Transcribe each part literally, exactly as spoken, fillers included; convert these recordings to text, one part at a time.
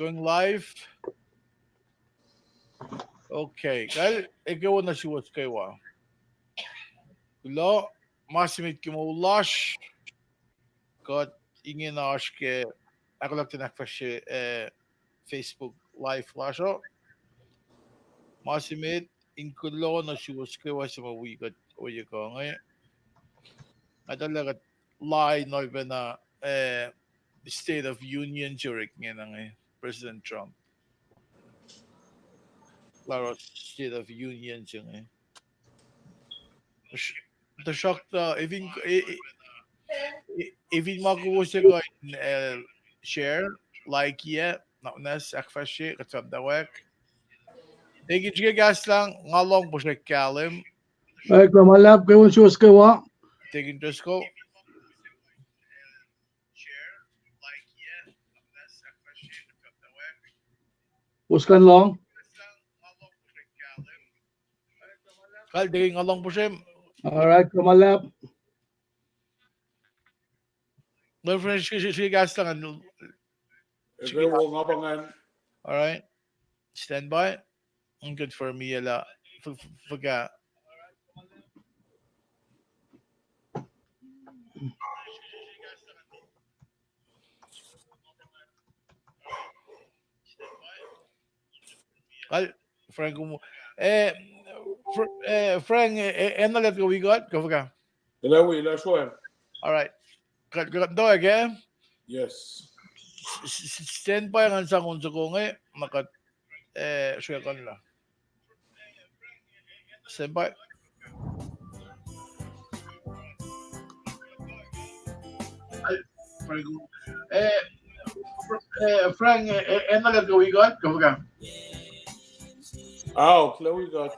Going live. Okay, kal, ekuh wo nuh suwos kwewa. Kuloh, ma se met ke moul lasr, kuht ingena oasr ke ahkolah in ahkfahsrye, eh, Facebook live lasr uh. Ma se met, in kuloh nuh suwos kwewa suc ma wi kuht ohiyac kuh inge. Nga tuh lah kuht lain oacpacna, eh, State of Union se orekma inge, President Trump. Laros State of Union se inge. Tuhsruhktuh, if in, if in ma kowos ac kuh in, eh, share, like, yeah, na, na ahkfahsrye, kuht fah muhtwacwacack. Tekin srihke kahs lang, nga lohng puhsrwek kahlwem. Ac kuh ma luhlahp kwewa nuh suwos kwewa. Tekin Driscoll. Kowos kuh in lohng? Kal, tekin, nga lohng puhsrwem. All right, kuh ma luhlahp. Lev friend, srihke, srihke, srihke kahs lang. All right. Stand by. Confirm-iyac lah fuhkah. Kal, Frank, um, eh, Fr-, eh, Frank, eh, eh, enenuh lah kuht wi kuht, kuh fuhkah? Elah wi, elah sohn. All right. Kuht, kuht, kuht, eh? Yes. S-, s-, stand by ngan sang on soko inge, ma kuht, eh, srihke kuh in lah. Stand by. Eh, Fr-, eh, Frank, eh, eh, enenuh lah kuht wi kuht, kuh fuhkah? Ao, kuloh wi kuht.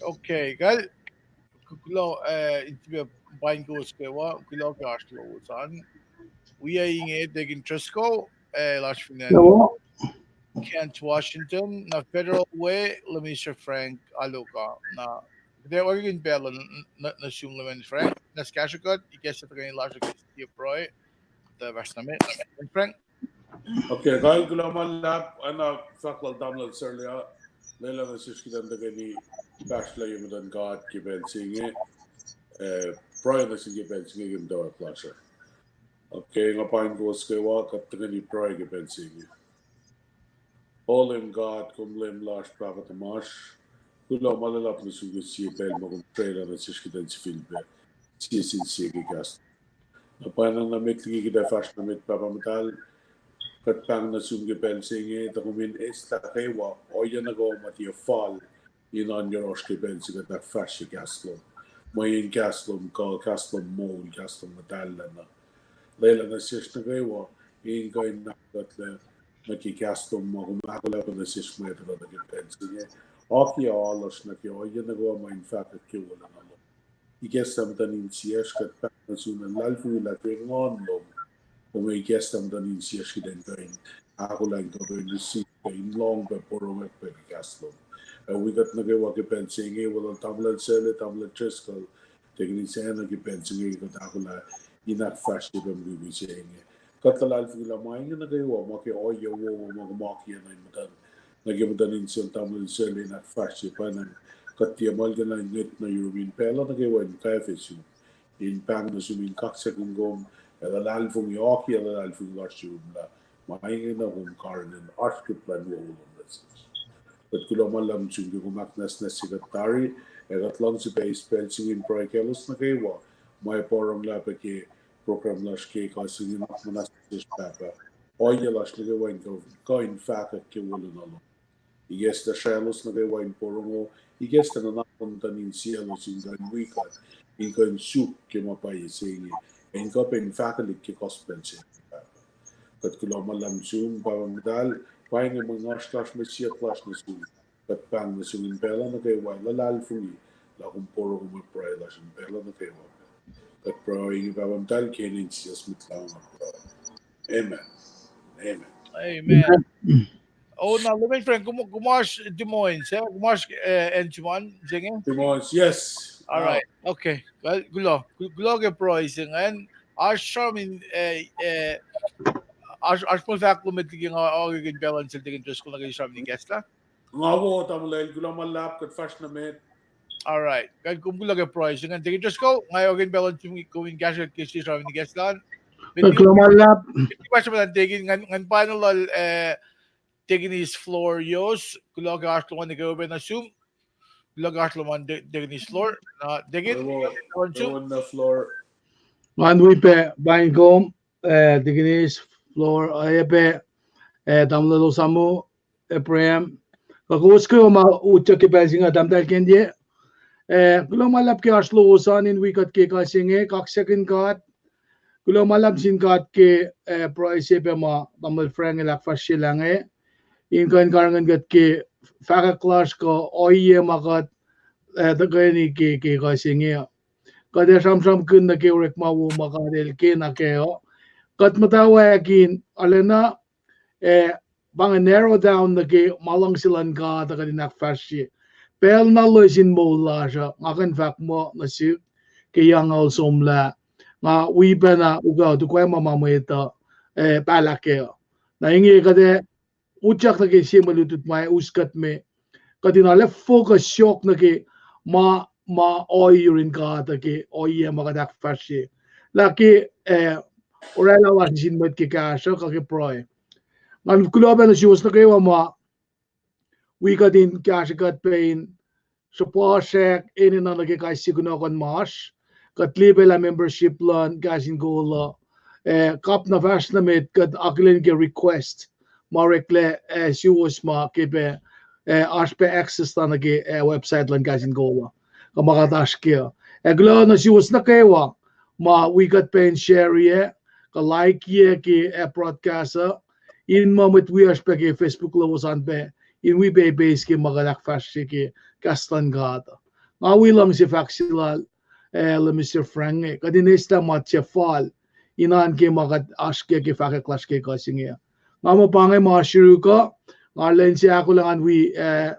Okay, kal, kuloh, eh, in sifilpac paing kowos kwewa, kuloh ke oasr lowos an. Wi inge Tekin Driscoll, eh, lasr fin acn Kent, Washington, na Federal Way, Lemister Frank Aloka. Na, kuht ac orekmakihn pacl uh n-, n-, nuh sum lem an Frank, na kahsruh kuht, ikacslah tuhkweni lasr uh ke sie pruhe, kuht fahsr nuh met, Frank. Okay, kal, kuloh ma luhlahp, oacna fahk lal tamuhlwel Serlia, lwelah nuh sesr kuht in tuhkweni fahsrlah ye muhtuhn God ke pacl se inge, eh, pruhe nuh sel ke pacl se inge ke muhtwacwacack lasr uh. Okay, nga paing kowos kwewa, kuht tuhkweni pruhe ke pacl se inge. O Leum God, kom Leum lasr, Pahpah tuhmasr, kuloh ma luhlahp nuh sum ke sie pacl ma kom srwaclah nuh sesr kuht in sifilpac sie sin sie ke kahs. Na pwacnwacng na met liki kuht ac fahsr nuh met, Pahpah Muhtahl, kuht pahng nuh sum ke pacl se inge, tuh kom in eislah kwewa ohiyac nuh kwewa ma tiac fal in oan yohrohsr ke pacl se kuht ahkfahsrye kahs lom. Mweyen kahs lom kuh, kahs lom moul, kahs lom muhtahllacna. Lwelah nuh sesr nuh kwewa in kuh in ahkuhtlac nuh ke kahs lom ma kom ahkolah nuh sesr ma tuhkuh nuh ke pacl se inge. Akiyac alu lasr nuh ke ohiyac nuh kwewa ma in fahkwack ke wolacna lom. Ikacslah muhtuhn insiyacsr, kuht pahng nuh sum in luhlahlfongi lah ke nguhn lom, kom ac ikacslah muhtuhn insiyacsr kuht in kuh in ahkolah in kuh in receive, kuh in lohng pac, porongo pac ke kahs lom. Ac wi kuht nuh kwewa ke pacl se inge, weluhl tamuhlwel Sele, tamuhlwel Driscoll, Tekin Sacna, ke pacl se inge kuht ahkolah in ahkfahsrye pac mukwikwi se inge. Kuht luhlahlfongi lah ma inge nuh kwewa ma ke ohiyac wowo ma kom akiyac nuh in muhtuhn, nuh ke muhtuhn insiyacl tamuhlwel Sele in ahkfahsrye pacna. Kuht tiac muhlkuhnlah in ngwet nuh yurum in pacl uh nuh kwewa in kwacfe sum, in pahng nuh sum in kaksakihn kom, ac luhlahlfongi, akiyac luhlahlfongi lasr yurum lah ma inge na kom karihngihn oasr ke plwacn wowo lom nuh sesr. Kuht kuloh ma luhlahp nuh sum ke kom ahknwacsnwacsye kuht tari, ac kuht luhngse pac eis pacl se inge in pruhe kaclos nuh kwewa ma ac porongolah pac ke program lasr ke ekuh se inge, muhnahs nuh sesr Pahpah. Ohiyac lasr nuh kwewa in kuh, kuh in fahkwack ke wolacna lom. Ikacslah sraclos nuh kwewa in porongo, ikacslah nuhnak lom tuh in insiyaclos in kuh in wi kuht, in kuh in suk ke ma pwacye se inge, ac in kuh pac in fahkwelihk ke gospel se inge, Pahpah. Kuht kuloh ma luhlahp sum, Pahpah Muhtahl, pa inge mwe ngoasr lasr, mwe siyuck lasr nuh sum. Kuht pahng nuh sum in pacl nuh kwewa, luhlahlfongi lah kom porongo mwe pruhe lasr in pacl nuh kwewa. Kuht pruhe inge, Pahpah Muhtahl, ke inen Jisus Mwet Lahngo kuht pruhe. Amen. Amen. Amen. Oh, na, Leman Frank, kom, kom oasr Des Moines, eh? Kom oasr, eh, acn Des Moines, se inge? Des Moines, yes. All right. Okay. Kuloh, kuloh ke pruhe se ingacn. Oasr sram in, eh, eh, oasr, oasr mwe fahk lom met liki nga oacyacpac in balance el, Deacon Driscoll, nuh ke sram in ikacslah. Nga wo, tamuhlwel, kuloh ma luhlahp, kuht fahsr nuh met. All right. Kuht, kom kuloh ke pruhe se ingacn, Deacon Driscoll, nga oacyacpac in balance kom in kahsruh ke sram in ikacslah. Kuloh ma luhlahp. Deacon, ngan, ngan pain lal, eh, Deaconess Flor Yos, kuloh ke oasr lom an nuh kwewa pac nuh sum. Kuloh ke oasr lom an, De-, Deaconess Flor. Na, Deacon, kuloh, kuloh, Flor. Ngan wi pac pain kom, eh, Deaconess Flor, oacyacpac, eh, tamuhlwel Osamo, Abraham. Kuh kowos kwewa ma utyak ke pacl se inge, tahmtahel Kenye. Eh, kuloh ma luhlahp ke oasr lowos an in wi kuht ke ekuh se inge, kaksakihn God. Kuloh ma luhlahp sin God ke, eh, pruhe se pac ma tamuhlwel Frank el ahkfahsryelah inge, in kuh in karihngihn kuht ke fahkwack lasr kuh ohiyac ma kuht, eh, tuhkweni ke, ke ekuh se inge. Kuht ac sramsramkihn nuh ke orekma wo ma God El kena kac uh. Kuht muhtwacwacack in arulacna, eh, pa inge narrow down nuh ke ma luhngse luhn God uh kuht in ahkfahsrye. Pacl na loes in moul lasr uh, nga kuh in fahk muh nuh sihk ke yohrohl somlah, nga wi pacna ukoa tuh kwacma ma mwet uh, eh, pahlah kac uh. Na inge kuht ac utyak nuh ke sie mwe lutlut ma us kuht me, kuht in arlac focus yohk nuh ke ma, ma ohiyac yurin God uh ke ohiyac ma kuht ahkfahsrye. Lah ke, eh, oraclah lasr nuh sin mwet ke kahsruh kuh ke pruhe. Ngan kuloh pac nuh suwos nuh kwewa ma wi kuht in kahsrwe kuht pac in sruhpuhsrak enenuh nuh ke kais sie kunohkohn ma oasr. Kuht liye pac lah membership luhn Kahs in Kol uh, eh, kapna fahsr nuh met kuht akihlen ke request ma oreklac, eh, suwos ma ke pac, eh, oasr pac access la nuh ke, eh, website luhn Kahs in Kol uh, kuh ma kuht oasr kac uh. Ac kuloh nuh suwos nuh kwewa ma wi kuht pac in share-ye, kuh like-ye ke, eh, broadcast uh, in muh mwet wiyacsr pac ke Facebook lowos an pac in wi pac eis ke ma kuht ahkfahsrye ke kahs luhn God uh. Nga wi luhngse fahk se lal, eh, Leman Frank inge, kuht in eslah ma tiac fal in oan ke ma kuht oasr kac ke fahkwack lasr ke ekuh se inge. Nga muh pa inge ma oasr yuruk uh, nga lwen se ahkolah ngan wi, eh,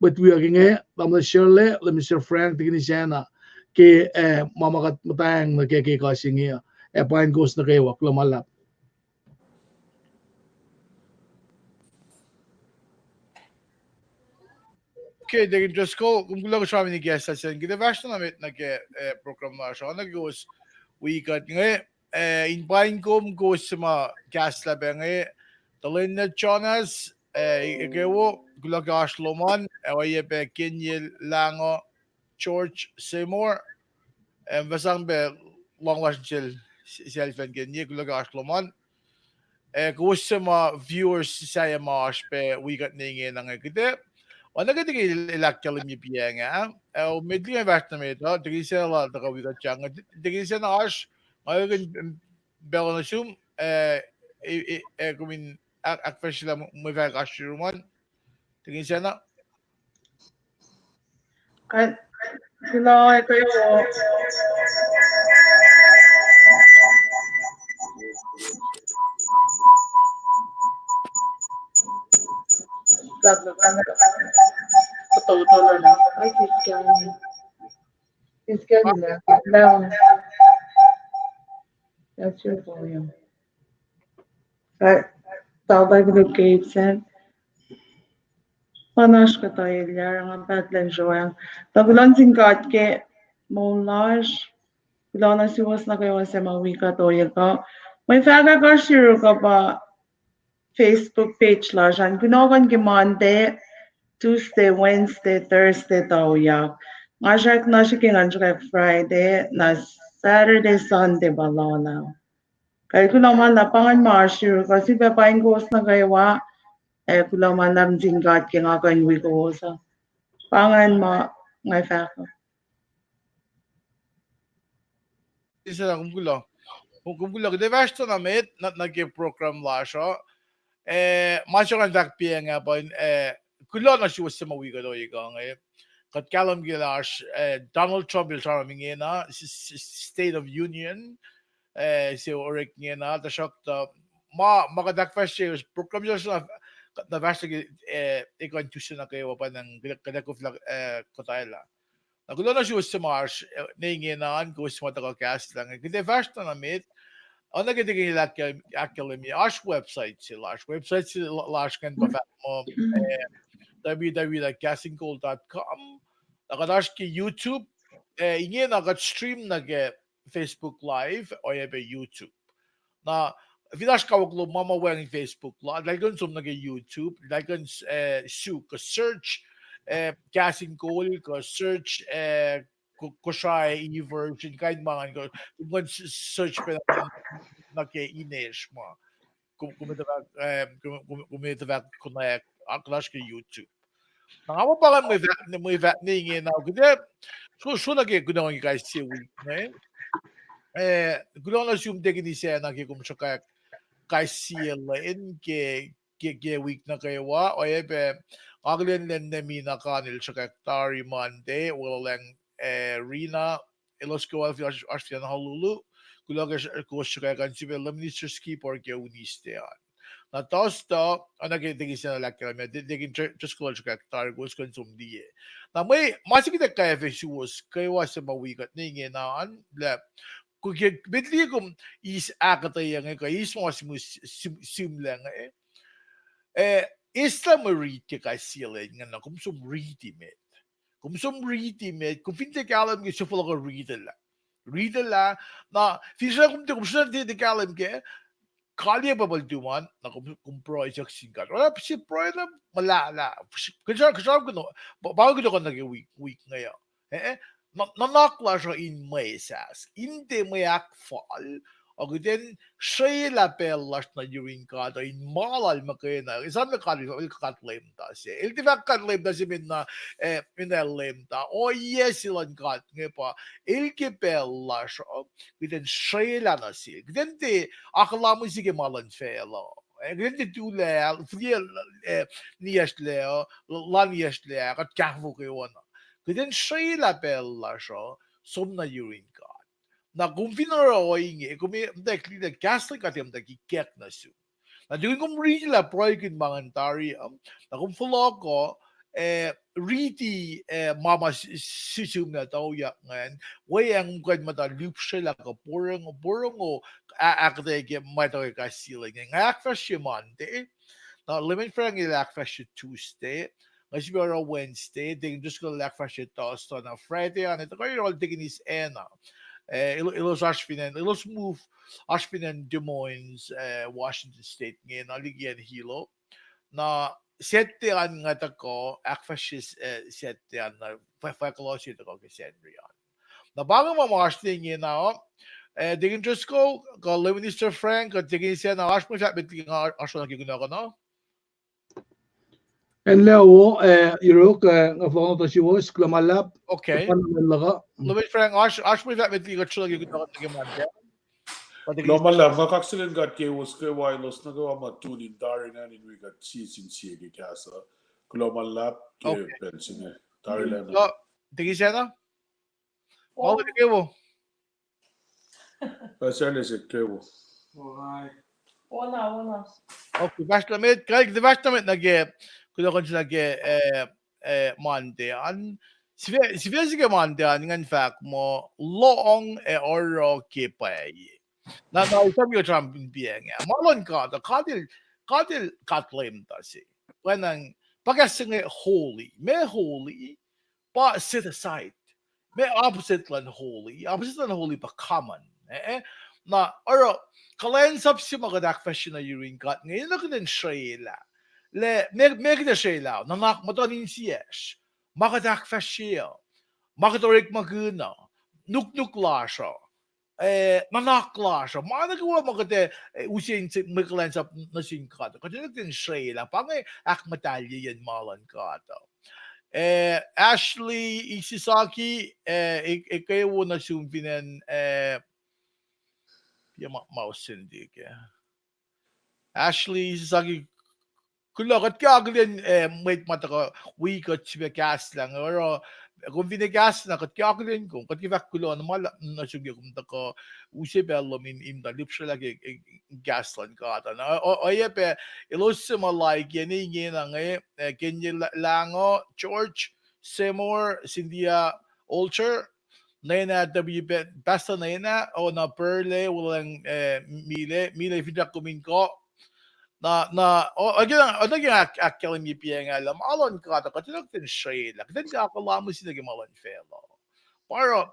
mwet wiyuck inge, tamuhlwel Shirley, Leman Frank, Deaconess Anna, ke, eh, ma ma kuht muhtwacng nuh ke ke ekuh se inge uh. Ac pain kowos nuh kwewa, kuloh ma luhlahp. Okay, Deacon Driscoll, kom kuloh ke sram in ikacslah sacn. Kuht ac fahsr na met nuh ke, eh, program lasr uh, nuh ke kowos wi kuht inge, eh, in pain kom kowos suc ma kahslah pac inge, Tuhlihk Jonas, eh, ekuh wo, kuloh ke oasr lom an, eh, oacyacpac Kenye Lahngo, George Seymour, eh, fuhs an pac lohng lasr nuh sel, sel fan Kenye, kuloh ke oasr lom an. Eh, kowos suc ma viewers sahyac ma oasr pac wi kuht ne ingena inge kuht ac, oacna ke Deacon el ahkkahlwemye pa inge, eh, met liki fahsr nuh met uh, Deacon Sena la tuhkuh wi kuht inge, Deacon Sena oasr, nga kuh in pacl nuh sum, eh, eh, kom in ahkfahsryelah mwe fahk oasr yurum an, Deacon Sena. Kuloh, kuloh. That's your volume. Right. Tau Bible Gates and Panash kata ilya nga pahtlac in sroang. Tuh kuloh nuh sin God ke moul lasr. Kuloh nuh suwos nuh kwewa suc ma wi kuht ohiyac uh. Mwe fahkwack oasr yuruk uh pa Facebook page lasr an. Kunohkohn ke Monday, Tuesday, Wednesday, Thursday, tauyak. Nga srackna srihke ngan srack Friday, na Saturday, Sunday pa lohna. Kuloh ma luhlahp, pa ingacn ma oasr yuruh, kuh sifilpac paing kowos nuh kwewa, ac kuloh ma luhlahp nuh sin God ke nga kuh in wi kowos uh. Pa ingacn ma nga fahk uh. Sisacna, kom kuloh. Kom, kom kuloh, kuht ac fahsr tuh na met, na, nuh ke program lasr uh. Eh, ma se ngan fahk piacng ah pa in, eh, kuloh nuh suwos suc ma wi kuht ohinge. Kuht kahlwem ke lah oasr, eh, Donald Trump el sramsram ingena, s-, s-, State of Union, eh, se orek ingena, tuhsruhktuh, ma, ma kuht ahkfahsrye, program se na, na fahsr ke, eh, ekuh in Tuesday nuh kwewa pa nang, kuht, kuht ac koflah, eh, kotwelah. Na kuloh nuh suwos suc ma oasr, eh, ne ingena an, kowos ma tuhkuh kahslah inge. Kuht ac fahsr tuh na met, oacna ke tikin el ahk-, ahkkahlwemye, oasr website se lasr. Website se la-, lasr ingacn pa fahk muh, eh, w w w dot castingcall dot com. Na kuht oasr ke YouTube, eh, ingena kuht stream nuh ke Facebook Live, oacyacpac YouTube. Na, fin oasr kawuck lom ma ma wacngihn Facebook Live, eltahl kuh in som nuh ke YouTube, eltahl kuh in, eh, suk, kuh search, eh, Kahs in Kol, kuh search, eh, Ko-, Kosrae e-version, kain ma ingacn, kuh, kom kuh in s-, search pac nuh ke inesr ma. Kom, kom etuh fahk, eh, kom, kom, kom etuh fahk konwacack, ah, kuht oasr ke YouTube. Na nga muh pa ingacn mwe fahk, mwe fahk ne ingena, kuht ac, so, so nuh ke kunohkohn ke kais sie wik inge. Eh, kuloh nuh sum Deacon Isacna ke kom sruhkwack kais sie lwen ke, ke, ke wik nuh kwewa, oacyacpac, nga akihlen Lacn Nami na Kan el sruhkwack tari Monday, Weluhlwacng, eh, Rina, elos kwewa fin oasr, oasr fin acn Honolulu, kuloh ke s-, kowos sruhkwack an, sifilpac Lay Minister Skipper ke Wednesday an. Na Thursday, oacna ke Deacon Isacna el ahkkahlwemye, Deacon Driscoll el sruhkwack tari, kowos kuh in som liye. Na mwe, ma se kuht ac kwacfe suwos kwewa suc ma wi kuht ne ingena an, lah, kom ke met liye kom eis ahkuhtweyac inge, kuh eis ma sim-, sim-, sihmlac inge, eh, eslah mwe riti ke kais sie lwen ingacn, na kom som riti met. Kom som riti met, kom fin tiac kahlwem ke, sifil fohlohk ritilah. Ritilah, na, fin srihke kom tiac, kom srihke tiac kahlwem ke, kaliyac Bible tuhmom an, na kom, kom pruhe siyuck sin God. Oruh pa sie pruhe na muhlahlah, kuh sra-, kuh sramsram kuno, pa, pa kunohkohn nuh ke wik, wik inge uh. Eh, eh, nuh-, nuhnak lasr uh in mwesahs, in tiac mwe ahkfal, a kuht in srelah pacl lasr nuh yurin God uh in ma lal muhkwena, esam lah God, el God leum ta se. El tiac fah God leum ta se met na, eh, met na leum ta. Ohiyac se luhn God inge pa, el ke pacl lasr uh, kuht in srelah nuh sel. Kuht in tiac ahkolah mihs ke ma luhn facluh. Eh, kuht in tiac tuhlac, fihliyac, eh, niyacsrlac uh, la niyacsrlac, kuht kahfo kwewana. Kuht in srelah pacl lasr uh, som nuh yurin God. Na kom fin oruh ohinge, kom muhtwacwacack liye kahs luhn God, muhtwacwacack ikack nuh sum. Na tukun kom riti lah pruhekihn ma ingacn tari uh, na kom fohlohk uh, eh, riti, eh, ma ma s-, s-, sihmlac tuyak ingacn, weacng kom kuh in muhta lihpsrelah kuh porongo, porongo, a-, ahkuhtweyac ke ma tuhkuh kais sie lwen inge. Nga ahkfahsrye Monday, na Layman Frank el ahkfahsrye Tuesday, nga sifil oruh Wednesday, Deacon Driscoll el ahkfahsrye Thursday, na Friday an, tuhkuh yohrohl Deacon Isacna. Eh, el-, elos oasr fin acn, elos move, oasr fin acn Des Moines, eh, Washington State inge, na liki acn Hilo. Na Saturday an nga tuhkuh, ahkfahsrye, eh, Saturday an, na fah-, fahk kuloh se tuhkuh ke Sacnri an. Na pa inge ma ma oasr ne ingena, eh, Deacon Driscoll, kuh Lay Minister Frank, kuh Deacon Isacna, oasr mwe fahk met liki nga oasr nuh ke kunohkohn uh? Acn Lewo, eh, yuruk, eh, nga fohlohk nuh suwos, kuloh ma luhlahp. Okay. Lay Minister Frank, oasr, oasr mwe fahk met liki kuht sruhna ke kunohkohn nuh ke Monday? Kuloh ma luhlahp, nga kaksakihn God kowos kwewa elos nuh kwewa ma tune in tari ingacn in wi kuht sie sin sie ke kahs uh. Kuloh ma luhlahp ke pacl se inge. Tarilac. Deacon Isacna? Malu nuh kwewa. Pastor Lesek kwewa. Okay, fahsr nuh met, kuht fahsr nuh met nuh ke, kuloh kuh nuh ke, eh, eh, Monday an. Sifac, sifac se ke Monday an ingacn fahk muh, lohng ac oruh ke pwacye. Na, na, esam yohk sramsram in piacng ah. Ma luhn God, God el, God el God leum ta se. Pwacnwacng, pa kahs se inge holy. Ma holy, pa set aside. Ma opposite luhn holy, opposite luhn holy pa common. Eh, eh. Na oruh, kuhlwacnsap se ma kuht ahkfahsrye nuh yurin God inge, enenuh kuht in srelah. Lah, ma, ma kuht ac srelah, nuhnak muhtuhn insiyacsr, ma kuht ahkfahsrye uh, ma kuht orekmakihn uh, nuknuk lasr uh. eh, nuhnak lasr uh. Ma nuh kwewa ma kuht ac, eh, use in se mwe kuhlwacnsap nuh sin God uh, kuht enenuh kuht in srwaclah, pa inge ahkmuhtahlye yen ma luhn God uh. Eh, Ashley Isisaki, eh, e-, ekwe wo nuh sum fin acn, eh, ya ma, ma usen dike. Ashley Isisaki, kuloh, kuht ke akihlen, eh, mwet ma tuhkuh wi kuht sifilpac kahslah inge, oruh, kom fin kahslah na kuht ke akihlen kom, kuht ke fahk kuloh na ma la-, nuh sum ke kom tuhkuh use pacl lom in, in tuh lihpsrelah ke, eh, kahs luhn God uh. Na, o-, oacyacpac, elos suc ma laiki inge, ingena inge, eh, Kenye La-, Lango, George Seymour, Cynthia Alter, Nena W. Pe-, Pastor Nena, o na Perle, Wolacng, eh, Mile, Mile, fin tiac kom in kuh. Na, na, o, again, again, ahk-, ahkkahlwemye piacngaluh, ma luhn God uh, kuht enenuh kuht in srwaclah, kuht enenuh kuht in akuhla mihs nuh ke ma luhn facluh. Pa oruh,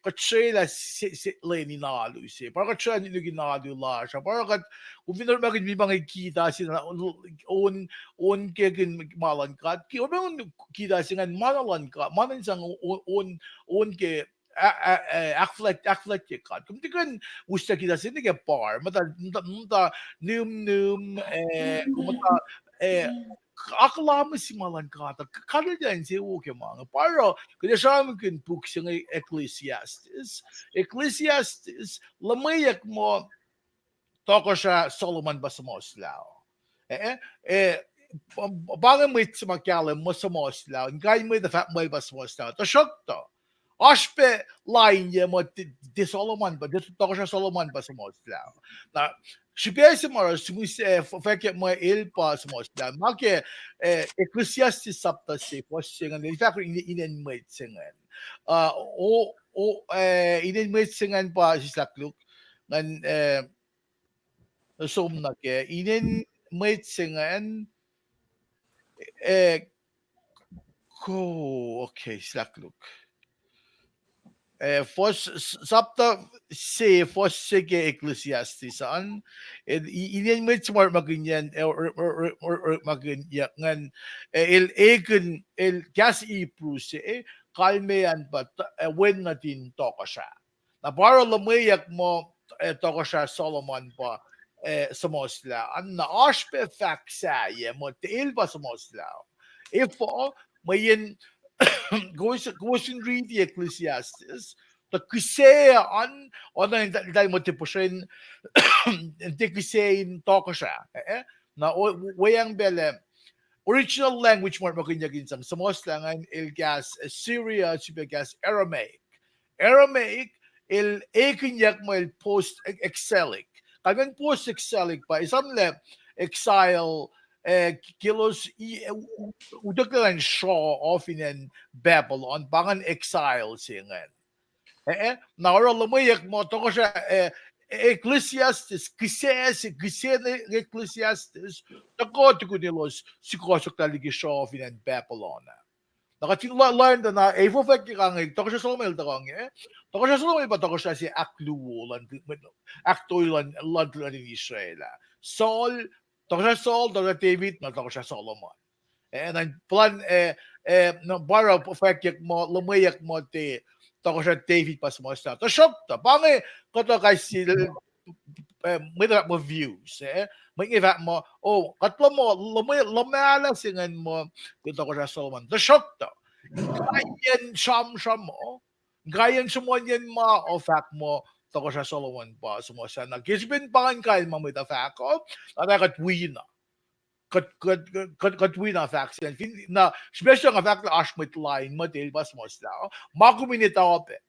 kuht srwaclah se, se lwen in alu se, pa oruh kuht srwaclah nuknuk in alu lasr uh, pa oruh kuht, kom fin orekmakihn, fin pa inge kita se na, on, on ke kihn ma luhn God, ke orekmakihn kita se ingacn ma na luhn God, ma na in sang on, on, on ke a-, a-, a-, ahkfuhlwact-, ahkfuhlwactye God. Kom tiac kuh in uslah kita se nuh ke bar, muhta, muhta, muhta nihmnihm, eh, kom muhta, eh, akuhla mihs ma luhn God uh, k-, kalweni insewowo ke ma inge. Pa oruh, kuht ac sramsramkihn puk se inge Ecclesiastes. Ecclesiastes, luhmweyuck muh tohkohsrah Solomon pa suhmuhslah. Eh, eh, pa, pa inge mwet se ma kahlwem muh suhmuhslah. In kain mwet uh fahk muh el pa suhmuhslah. Tuhsruhktuh, oasr pac lain ye muh ti-, tiac Solomon pa, tiac tohkohsrah Solomon pa suhmuhslah. Na, srihpac se ma oruh, sihmihs, eh, f-, fahkyak muh el pa suhmuhslah. Ma ke, eh, Ecclesiastes sapta se, fuhs se ingacn, el fahk in-, inen mwet se ingacn. Uh, o, o, eh, inen mwet se ingacn pa sislah luhk, ingacn, eh, som nuh ke, inen mwet se ingacn, eh, ko, okay, sislah luhk. Eh, fuhs, s-, sapta se, fuhs se ke Ecclesiastes an, eh, i-, inen mwet se ma orekmakihnyacn, eh, or-, or-, or-, or-, orekmakihnyuck ingacn, eh, el ekihn, el kahs Hebrew se, eh, kalmeyac an pa, eh, wen nuhtin tohkohsrah. Na pa oruh luhmweyuck muh, eh, tohkohsrah Solomon pa, eh, suhmuhslah an, na oasr pac fahk sahyac muh tiac el pa suhmuhslah. Efuh, mweyen, kowos, kowos in riti Ecclesiastes, tuh kihsac an, oacna in ta-, tahl muh tiac puhsren, tiac kihsac in tohkohsrah, eh, eh? Na o-, weacng pacl ah, original language ma orekmakihnyuck in sang suhmuhslah ingacn, el kahs Assyria, srihpac kahs Aramaic. Aramaic, el ekihnyuck muh el post-exilic. Kalmen post-exilic pa, esamlah exile, eh, ke elos i-, eh, u-, u-, utucklac in sruoh off fin acn Babylon, pa ingacn exile se ingacn. Eh, eh, na oruh luhmweyuck muh tohkohsrah, eh, Ecclesiastes, kihsac se, kihsac Ecclesiastes, tuhkuh tukun elos sukohsohklah liki sruoh fin acn Babylon ah. Na kuht fin la-, learn tuh na, efuh fahk ke kange, tohkohsrah Solomon el tuhkuh inge, tohkohsrah Solomon el pa tohkohsrah se ahkluo luhn, ahktolu luhn, luhn, luhn Israel ah. Saul, tohkohsrah Saul, tohkohsrah David, na tohkohsrah Solomon. Eh, na puhlan, eh, eh, na pa oruh fahkyak muh, luhmweyuck muh tiac tohkohsrah David pa suhmuhslah. Tuhsruhktuh, pa inge kuhtuh kais sie, eh, mwet uh fahk muh views, eh. Mwet inge fahk muh, oh, kuht luhman, luhmahlah se ingacn muh tiac tohkohsrah Solomon. Tuhsruhktuh, inkaiyacn sramsram uh, inkaiyacn sruhmuhnyacn ma uh fahk muh tohkohsrah Solomon pa suhmuhslah. Na ke srihpen pa ingacn kalmac mwet uh fahk uh, na kuht wi na kuht, kuht, kuht, kuht wi na fahk se ingacn. Fin, na, srihpac se nga fahk lah oasr mwet lain muh tiac el pa suhmuhslah. Ma kom in etuh pac,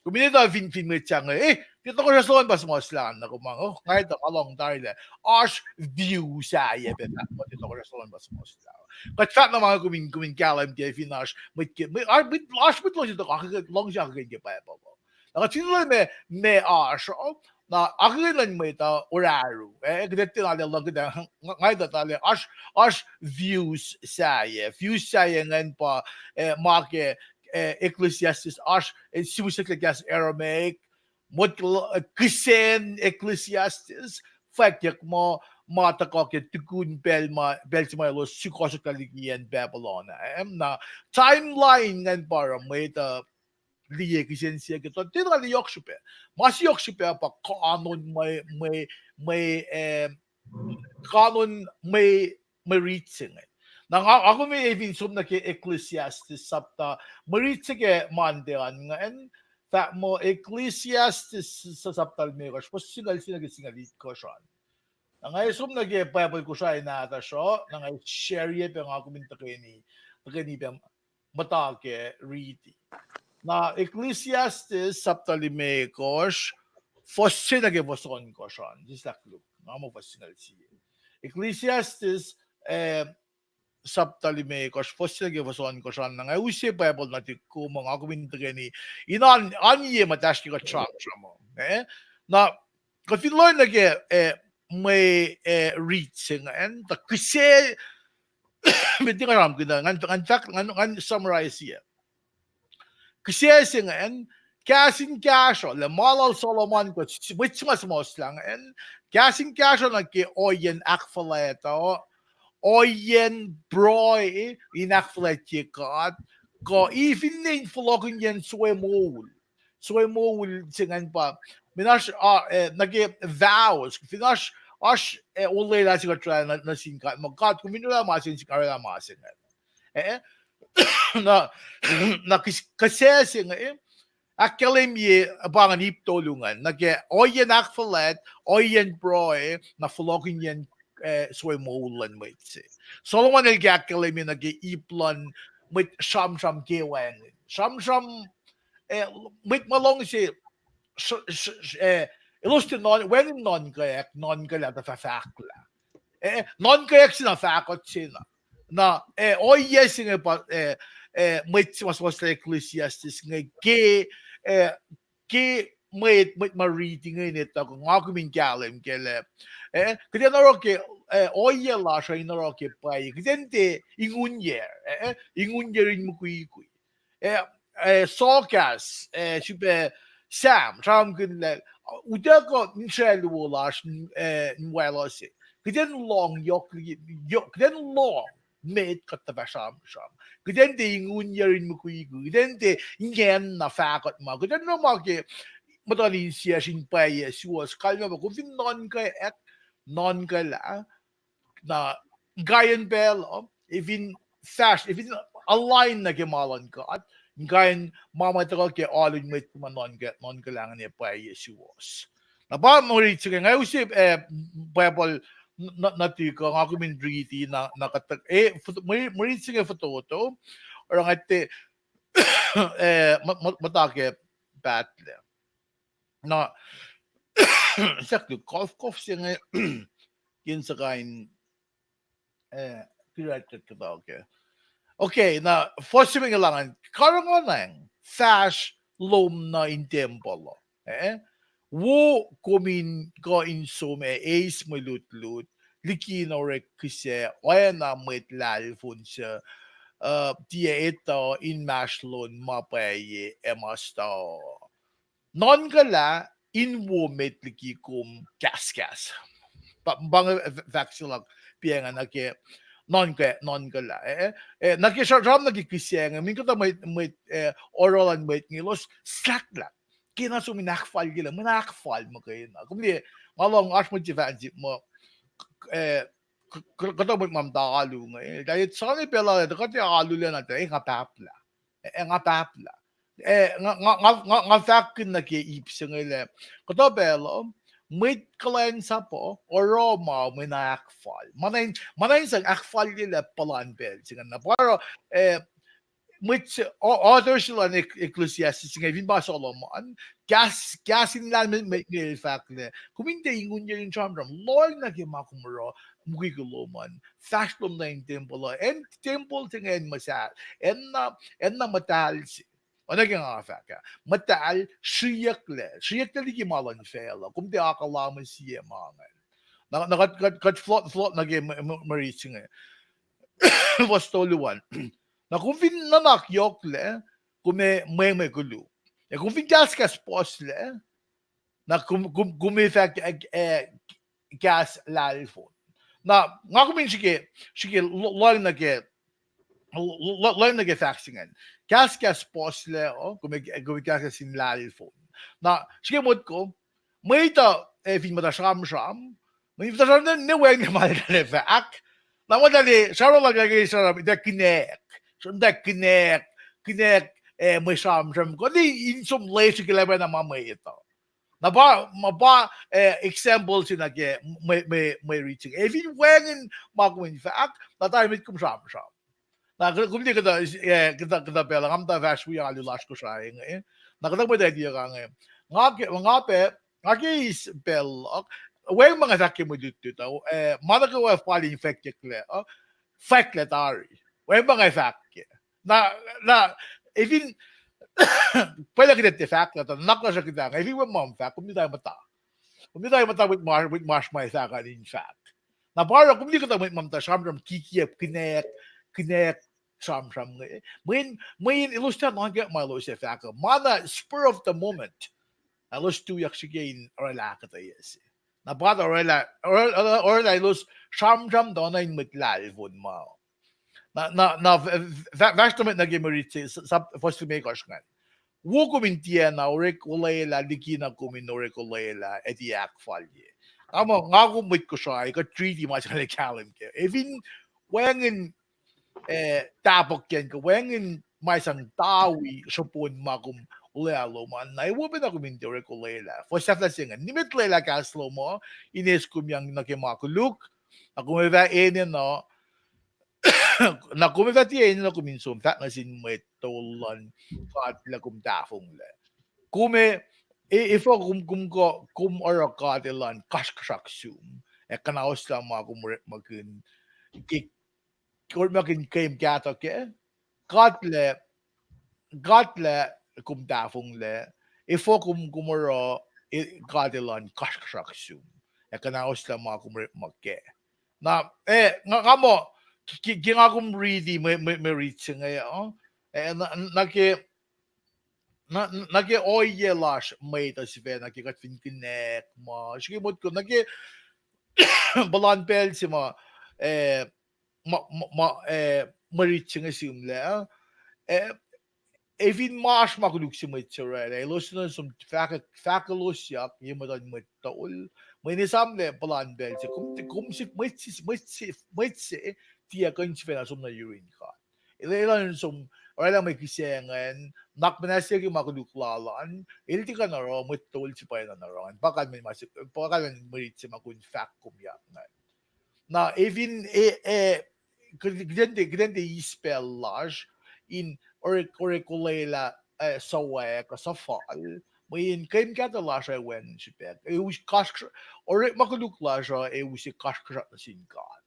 kom in etuh fin, fin mwet se inge, eh, tiac tohkohsrah Solomon pa suhmuhslah na kom, oh, nga etuh, nga lohng tari lah oasr view sahyac pac fahk muh tiac tohkohsrah Solomon pa suhmuhslah. Kuht fahk na ma inge kom in, kom in kahlwem ke fin oasr mwet ke, mwet, oasr mwet, oasr mwet luhngse tuhkuh, luhngse akihlen ke Bible. Na kuht fin liye ma, ma oasr uh, na akihlen luhn mwet uh orahru, eh, kuht etuh na lah luhngkuhta, nga etuh lah oasr, oasr views sahyac, views sahyac ingacn pa, eh, ma ke, eh, Ecclesiastes, oasr, eh, sihmihs ke kahs Aramaic, mot, eh, kihsen Ecclesiastes, fwackyuck muh, ma tuhkuh ke tukun pacl ma, pacl se ma elos sukohsohklah liki acn Babylon ah, eh, na timeline ingacn pa oruh mwet uh liye kihsen siyuck ke, tuh tiac na liye yohk srihpac. Ma se yohk srihpac pa kanon mwe, mwe, mwe, eh, kanon mwe, mwe rit se inge. Na nga, nga kom fin som nuh ke Ecclesiastes sapta, mwe rit se ke Monday an ingacn, fahk muh Ecclesiastes sa-, sapta limekohsr, fuhs singucul se nuh ke singucul itkohsr an. Na nga som nuh ke Bible Kosrae nahtuhsr uh, na nga share-ye pac nga kom in tuhkweni, tuhkweni pac muhta ke riti. Na Ecclesiastes sapta limekohsr, fuhs se nuh ke fuhs ohnkohsr an, sislah koluk, nga muh fuhs singucul sie. Ecclesiastes, eh, sapta limekohsr, fuhs se nuh ke fuhs ohnkohsr an, na nga use Bible nuhtihk kom uh, nga kom in tuhkweni, in oan-, oan ye muhtahsr ke kuht sramsram uh. Eh? Na kuht fin lohacng nuh ke, eh, mwe, eh, rit se ingacn, tuh kihsac, met nga sramkihn, ngan, ngan fahk, ngan, ngan summarize-ye. Kihsac se ingacn, kahs in kahsruh, lah ma lal Solomon kuh mwet se ma suhmuhslah ingacn, kahs in kahsruh nuh ke ohiyacn ahkfuhlwact uh, ohiyacn pruhe in ahkfuhlwactye God, kuh finne in fohlohkihnyacn soe moul. Soe moul se ingacn pa, mweyen oasr, ah, eh, nuh ke vows, fin oasr, oasr, eh, olwelah se kuht orwaclah nuh, nuh sin God, muh God, kom fin orwaclah ma se inge, nga orwaclah ma se inge. Eh? Na, na kihs-, kihsac se inge, eh? Ahkkahlwemye pa ingacn ip tolu ingacn, nuh ke ohiyacn ahkfuhlwact, ohiyacn pruhe, na fohlohkihnyacn, eh, soe moul luhn mwet se. Solomon el ke ahkkahlwemye nuh ke ip luhn mwet sramsram ke wacngihn. Sramsram, eh, mwet ma luhngse, s-, s-, s-, eh, elos tiac nuhn, wacngihn nuhnkweack, nuhnkuhlah tuh fah fahklah. Eh, nuhnkweyuck se na fahkot se na. Na, eh, ohiyac se inge pa, eh, eh, mwet se ma suhmuhslah Ecclesiastes inge ke, eh, ke mwet, mwet ma riti inge in etuh kuh nga kom in kahlwem kac lah, eh, kuht in oruh ke, eh, ohiyac lasr uh in oruh ke pwacye. Kuht in tiac ingunyacr, eh, ingunyacr in mukwikwi. Eh, eh, sohkahs, eh, srihpac Sam, sramsramkihn lah, utuckuh insrael wo lasr, eh, in wacluh se. Kuht in lohng yohk, yohk, kuht in lohng met kuht tuh fah sramsram. Kuht in tiac ingunyacr in mukwikwi. Kuht in tiac ingena fahkot ma. Kuht in oruh ma ke muhtuhn insiyacsr in pwacye suwohs. Kalmac pa kom fin nuhnkweyuck, nuhnkuhlah, na kain pacl uh, fin fahsr, fin align nuh ke ma luhn God, kain ma ma tuhkuh ke alu in mwet ma nuhnkuh-, nuhnkuhlah ingacn pwacye suwohs. Na pa mwe rit se inge, nga use, eh, Bible n-, n-, nuhtihk uh, nga kom in riti na, na kuht, eh, fot-, mwe, mwe rit se inge fototo, oruh nga tiac, eh, mu-, mu-, muhta ke pahtlac. Na, sahk luhk kof, kof se inge, kihsen kain, eh, kirat kuht kuhtuh ke. Okay, na, fuhs se inge lahngan, karihngihn fahsr lom nuh in tempuhl uh. Eh? Wo kom in kuh in som ac eis mwe lutlut, liki in orek kihsac, oacna mwet lahlfon suc, uh, tiac etuh inmahsrlon ma pwacye ac ma stao. Nuhnkuhlah in wo met liki kom kahskahs. Pa, pa inge fahk se luhk pacna nuh ke nuhnkuh-, nuhnkuhlah. Eh, eh, nuh ke sra-, sram nuh ke kihsac inge, min kuhtuh mwet, mwet, eh, oruh luhn mwet inge elos slahklahk. Kena som in ahkfalyelah, mweyen ahkfal muhkwena. Kom liye, nga lohng oasr mwet se fahk sihk muh, eh, k-, k-, kuhtuh mwet ma muhta alu inge, eh, tuh e, sani pacl ah, tuh kuht ac alulac na tuh, eh, nga pahplah. Eh, nga pahplah. Eh, nga, nga, nga, nga, nga fahkkihn nuh ke ip se inge lah, kuhtuh pacl uh, mwet kuhlwacnsap uh oruh ma mweyen ahkfal. Ma na in, ma na in sang ahkfalyelah puhlan pacl se inge. Na pa oruh, eh, mwet se, au-, author se luhn Ec-, Ecclesiastes inge, fin pa Solomon, kahs, kahs in lahlmwetmwet inge el fahk lah, kom in tiac ingunyacr in sramsram, lohng nuh ke ma kom oruh, mukwikwi lom an, fahsr lom nuh in tempuhl uh, acn tempuhl se inge acn muhsahl, acn na, acn na muhtahl se. Oacna ke nga fahk ah, muhtahl sriyucklac, sriyucklac liki ma luhn facluh, kom tiac akuhla mwe sie ma ingacn. Na, na kuht, kuht, kuht float, float nuh ke mwe, mwe, mwe rit se inge. Fuhs tolu an. Na kom fin nuhnak yohklac, kom ac mwemwe koluk. Ac kom fin kahskahs puhslac, na kom, kom, kom ac fah, eh, eh, kahs lahlfon. Na nga kom in srihke, srihke lo-, lohng nuh ke Lohng nuh ke fahk se ingacn. Kahskahs puhslac uh, kom, kom kahskahs in lahlfon. Na srihke motko, mwet uh, eh, fin muhta sramsram, mwet muhta sramsram ne wacngihn ma eltahl ac fahk. Na muhta sramsram lah ke sramsram, eltahl kihnack. Sramsram, eltahl kihnack, kihnack, eh, mwe sramsram kuh in som lwesu ke lah pacna ma mwet uh. Na pa, ma pa, eh, example se nuh ke mwe, mwe, mwe rit se inge. Ac fin wacngihn ma kom in fahk, na tari met kom sramsram. Na kom liye kuhtuh, eh, kuhtuh, kuhtuh pacl uh, nga muhta fahsr wi alu lasr Kosrae inge. Na kuhtuh mwet uh tiac ka inge. Nga ke, nga pac, nga ke eis pacl luhk, wacngihn ma nga fahk ke mwe lutlut uh, eh, ma nuh kwewa fal in fwackyucklac uh, fwacklac tari. Wacngihn ma nga fahk ke. Na, na, ac fin, pwacye lah kuht tiac fahk lah, tuh nuhnak lasr uh kuht inge, ac fin wacngihn ma fahk, kom liye tari muhta. Kom liye tari muhta mwet ma, mwet ma oasr ma fahk an in fahk. Na pa oruh kom liye kuhtuh mwet ma muhta sramsram kikiacp, kihnack, kihnack sramsram inge. Mweyen, mweyen elos tiac nuhnkuh ma elos ac fahk uh. Ma na spur of the moment. Na elos tuyak srihke in orwaclah ahkuhtweyac se. Na pa tuh orwaclah, orwaclah, orwaclah elos sramsram tuh na in mwet lahlfon ma. Na, na, na, fahsr nuh met nuh ke mwe rit se, sap, fuhs limekohsr ingacn. Wo kom in tiacna orek olwelah, likina kom in orek olwelah, ac tiac ahkfalye. Nga muh, nga kom mwet Kosrae, kuht treaty ma se inge kahlwem kac. Ac fin wacngihn, eh, tahpuhkyacn kuh wacngihn ma sang tawi srihpen ma kom olwelah lom an, na ac wo pacna kom in tiac orek olwelah. Fuhs sahflah se ingacn. Nimet lwelah kahs lom uh, in eis kom yang nuh ke ma koluk, na kom ac fah enenuh, na kom ac fah tiac enenuh kom in som fahk nuh sin mwet tol luhn God lah kom tahfonglac. Kom ac, e-, efuh kom, kom kuh, kom oruh God elan kasrkuhsrak sum ac kuhnahoslah ma kom orekmakihn, ke, orekmakihn keim kahto kac, God lah, God lah kom tahfonglac, efuh kom, kom oruh, e-, God elan kasrkuhsrak sum ac kuhnahoslah ma kom orekma kac. Na, eh, nga, nga muh, ke, ke nga kom riti mwe, mwe, mwe rit se inge uh, eh, na, na ke, na, na ke ohiyac lasr mwet uh sifacna ke kuht fin kihnack ma srihke motko nuh ke puhlan pacl se ma, eh, ma, ma, ma, eh, mwe rit se inge sihmlac, eh, ac fin ma oasr ma koluk se mwet se orwaclah, elos nuh som fahk, fahk elos yak ye muhtuhn mwet tol. Mweyen esamlac puhlan pacl se, kom, kom sif, mwet se, mwet se, mwet se tiac kuh in sifacna som nuh yurin God. El, elan som orwaclah mwe kihsac ingacn, nuhnak muhnahs ke ma koluk lal an, el tiac kuh in oruh, mwet tol se pa enenuh in oruh ingacn. Pa kalmen ma se, pa kalmen mwe rit se ma kom fahk kom yak ingacn. Na, ac fin, e, e, kuht, kuht in tiac, kuht in tiac eis pacl lasr in orek, orek olwelah, eh, suc wacngihn kuh suc fal, mweyen keim kahto lasr uh wacngihn srihpac. Ac us kasrkuhsrak, orek ma koluk lasr uh ac use kasrkuhsrak nuh sin God.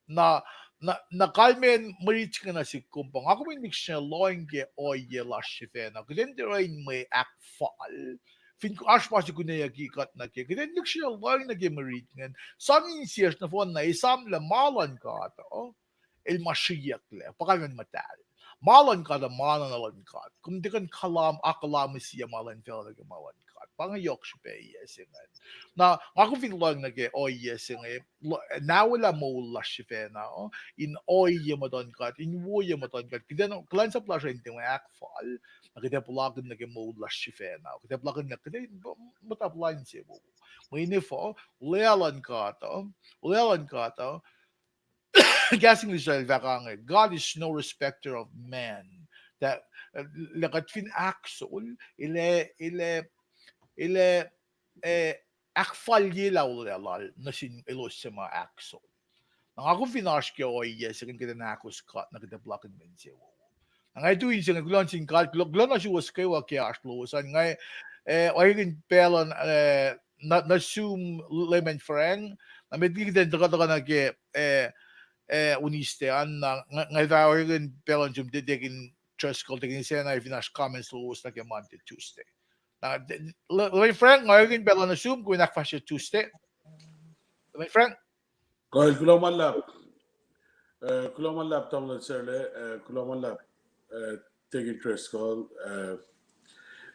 Na, na, na kalmen mwe rit se inge nuh sihk kom pa nga kom in lihksreni lohng ke ohiyac lasr sifacna. Kuht in tiac oruh in mwe ahkfal. Fin oasr ma se kuneyucki kuht nuh ke, kuht in lihksreni lohng nuh ke mwe rit ingacn. Sang insiyacsr nohfohn na esamlac ma luhn God uh, el ma sriyucklac, pa kalmen muhtahl. Ma luhn God uh ma na luhn God. Kom tiac kuh in kalam, akalamisiyac ma luhn facluh nuh ke ma luhn God. Pa inge yohk srihpac se ingacn. Na nga kom fin lohng nuh ke ohiyac se inge, nawelah moul lasr sifacna uh, in ohiyac muhtuhn God, in woye muhtuhn God. Kuht in kuhlwacnsap lasr uh in tiac mwe ahkfal, na kuht ac puhlakihn nuh ke moul lasr sifacna uh. Kuht ac puhlakihn nuh, kuht ac muhta plwacn se wowo. Mweyen efuh, olwelah luhn God uh, olwelah luhn God uh, kahs English el fahk ange, God is no respecter of man. That, uh, lah kuht fin ahksol, el ac, el ac, el ac, eh, ahkfalyelah olwelah lal nuh sin elos suc ma ahksol. Na nga kom fin oasr ke ohiyac se ingacn, kuht in ahkos God, na kuht ac puhlakihn mwe insewowo. Na nga tu inse inge, kuloh nuh sin God, kuloh, kuloh nuh suwos kwewa ke oasr lowos an. Nga, eh, orekmakihn pacl an, eh, nuh, nuh sum Leman Frank, na met liki kuht in tuhkuh, tuhkuh nuh ke, eh, eh, Wednesday an, na nga, nga fah orekmakihn pacl an sum Deacon Driscoll, Deacon Sena, ac fin oasr comments lowos nuh ke Monday, Tuesday. Na, Leman Frank, nga orekmakihn pacl an nuh sum, kom in ahkfahsrye Tuesday. Leman Frank. Kuloh ma luhlahp. Eh, kuloh ma luhlahp, Tamuhlwel Serle, eh, kuloh ma luhlahp, eh, Deacon Driscoll, eh,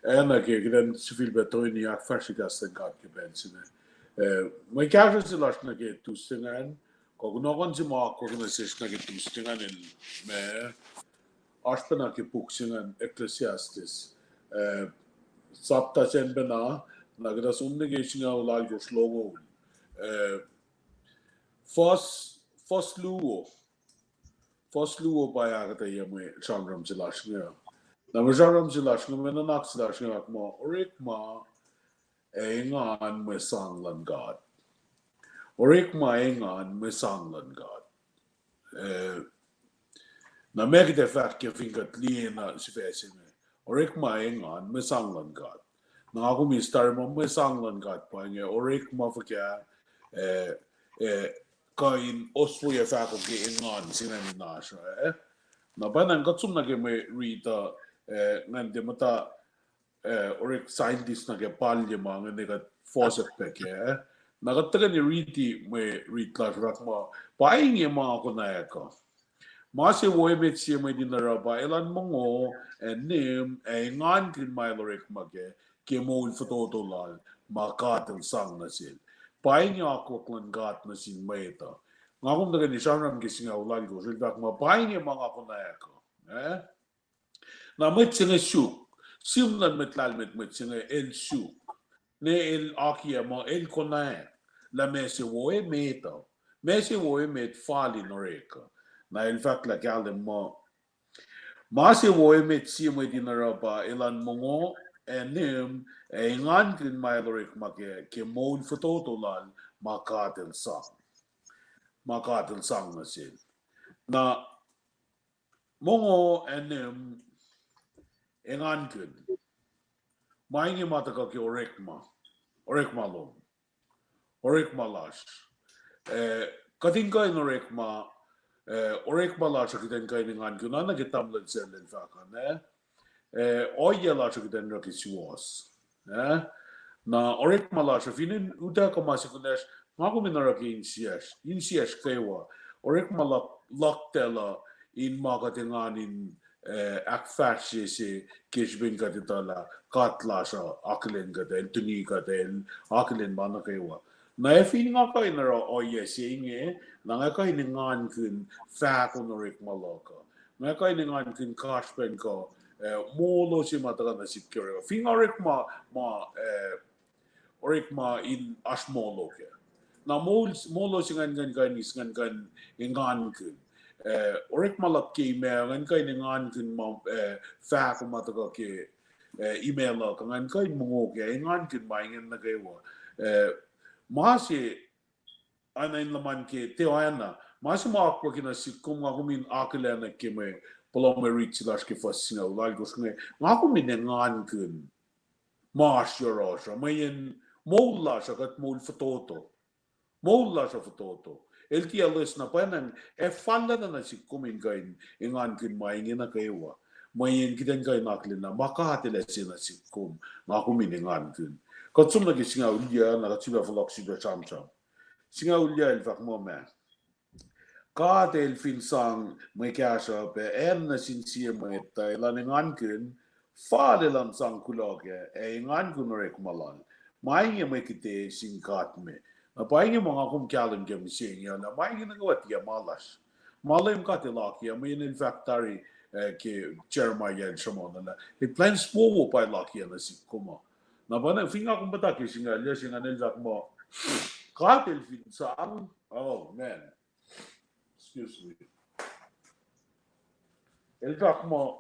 ac nuh ke kuht in sifilpac toeni ahkfahsrye kahs luhn God ke pacl se inge. Eh, mwe kahsruh se lasr nuh ke Tuesday ingacn, Kuh kunohkohn se ma akwuck nuh sesr nuh ke Tuesday ingacn el ma oasr pacna ke puk se ingacn Ecclesiastes, eh, sapta sacn pacna, na kuhtuh som nuh ke singucul alkosr longoul. Eh, fuhs, fuhs luo. Fuhs luo pa ahkuhtweyac mwe sramsram se lasr inge. Na mwe sramsram se lasr inge, mwe nuhnak se lasr inge, orekma, orekma ac engan mwe sang luhn God. Orekma ac engan mwe sang luhn God. Eh, na meac kuht ac fahk ke fin kuht liye na sifac se inge. Orekma ac engan mwe sang luhn God. Na nga kom eis tari muh mwe sang luhn God pa inge orekma fuhkah, eh, eh, kuh in oswe ac fahko ke engan se ingacn in oasr uh, eh? Na pwacnwacng kuht som nuh ke mwe riti, eh, ingacn tiac muhta, eh, orek scientist nuh ke palye ma inge kuht fohsack pac kac. Na kuht tuhkweni riti mwe rit lasr fahk muh, pa inge ma konwacack uh. Ma se wo emet sie mwet in oruh pa elan mongo, ac nihm, ac engankihn ma el orekma kac, ke moul fototo lal, ma God el sang nuh sel. Pa inge akwuck luhn God nuh sin mwet uh. Nga kom tuhkweni sramsram ke singucul alkosr, el fahk muh, pa inge ma nga konwacack uh. Eh? Na mwet se inge suk, sihm luhn mwet lahlmwetmwet se inge el suk, ne el akiyac muh el konwacack lah ma se wo emet uh, ma se wo emet fal in orek uh. Na el fahk lah kahlwem muh, ma se wo emet sie mwet in oruh pa elan mongo, ac nihm, ac engankihn ma el orekma kac, ke moul fototo lal, ma God el sang, ma God el sang nuh sel. Na mongo ac nihm, engankihn. Ma inge ma tuhkuh ke orekma, orekma lom, orekma lasr. Eh, kuht in kuh in orekma, eh, orekma lasr uh kuht in kuh in engankihn, oacna ke tamuhlwel sel el fahk an, eh? Eh, ohiyac lasr uh kuht in oruh ke suwohs. Eh? Na orekma lasr uh fin in utuckuh ma se kunacsr, nga kom in oruh ke insiyacsr, insiyacsr kwewa. Orekma luhk, luhk tacl uh in ma kuht engan in, eh, ahkfahsrye se ke srihpen kuht etuh lah God lasr uh akihlen kuht, el tuni kuht, el akihlen ma nuh kwewa. Na ac fin nga kuh in oruh ohiyac se inge, na nga kuh in engankihn fahko in orekma luhk uh. Nga kuh in engankihn kasrpacn kuh, eh, molo se ma tuhkuh nuh sihk ke orek uh. Fin nga orekma, ma, eh, orekma in oasr molo kac, na mol-, molo se ingacn kuh in, kuh in eis, ingacn kuh in engankihn. Eh, orekma luhk ke imac, ingacn kuh in engankihn ma, eh, fahko ma tuhkuh ke, eh, imac luhk, ingacn kuh in mongo kac, engankihn ma ingacn nuh kwewa. Eh, ma se, oacna in luhman ke tiac oacna, ma se ma akwuck nuh sihk kom, nga kom in akihlen ke mwe, puhla mwe rit se lasr ke fuhs singucul alkosr inge, nga kom in engankihn ma oasr yohrohsr uh, mweyen moul lasr uh kuht moul fototo. Moul lasr uh fototo. El tiac loes na pwacnwacng, ac fallacna nuh sihk kom in kuh in engankihn ma inge nuh kwewa. Mweyen kuht in kuh in akihlen lah ma God El ase nuh sihk kom, nga kom in engankihn. Kuht som nuh ke singucul yac, na kuht sifilpac fohlohk sifilpac sramsram. Singucul yac el fahk muh ma God El fin sang mwe kahsruh pac acn nuh sin sie mwet, tuh elan engankihn, fal elan sang kuloh kac, ac engankihn orekma lal. Ma inge mwe kihte sin God me. Na pa inge ma nga kom kahlwem ke mihsenge uh, na ma inge nuh kwewa tiac ma lasr. Ma Leum God El akiyac, mweyen El fahk tari, eh, ke Jeremiah el sruhmuhn lah, eh, plwacn wowo pa El akiyac nuh sihk kom uh. Na pa na fin nga kom puhta ke singucul yac se ingacn el fahk muh, God El fin sang, oh man. Excuse me. El fahk muh,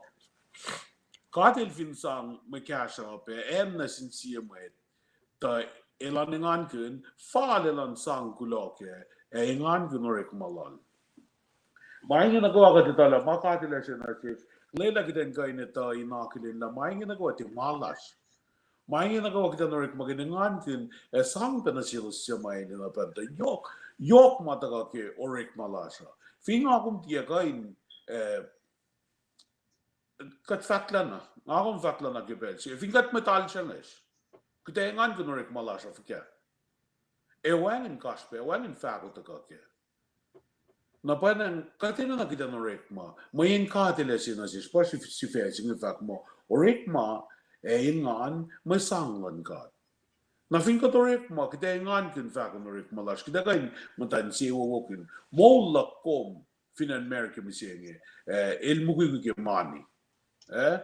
God El fin sang mwe kahsruh pac acn nuh sin sie mwet, tuh elan engankihn, fal elan sang kuloh kac, ac engankihn orekma lal. Ma inge nuh kwewa kuht etuh lah ma God El ase nuh sesr, lwelah kuht in kuh in etuh in akihlen lah ma inge nuh kwewa tiac ma lasr. Ma inge nuh kwewa kuht in orekmakihn, engankihn, ac sang pac nuh selos suc ma enenuh pacntuh. Yohk, yohk ma tuhkuh ke orekma lasr uh. Fin nga kom tiac kuh in, eh, kuht fahk lah na, nga kom fahk lah na ke pacl se, fin kuht mwet alsruhngesr, kuht ac engankihn orekma lasr uh fuhkah? Ac wacngihn kasrpac, wacngihn fahko tuhkuh kac. Na pwacnwacng kuht enenuh kuht in orekma, mweyen God El ase nuh sesr, pa sif-, sifac se inge fahk muh, orekma ac engan mwe sang luhn God. Na fin kuht orekma, kuht ac engankihn fahkon orekma lasr, kuht ac kuh in muhta insewowo kihn. Moul luhk kom fin acn America mihsenge, eh, el mukwikwi ke mani. Eh,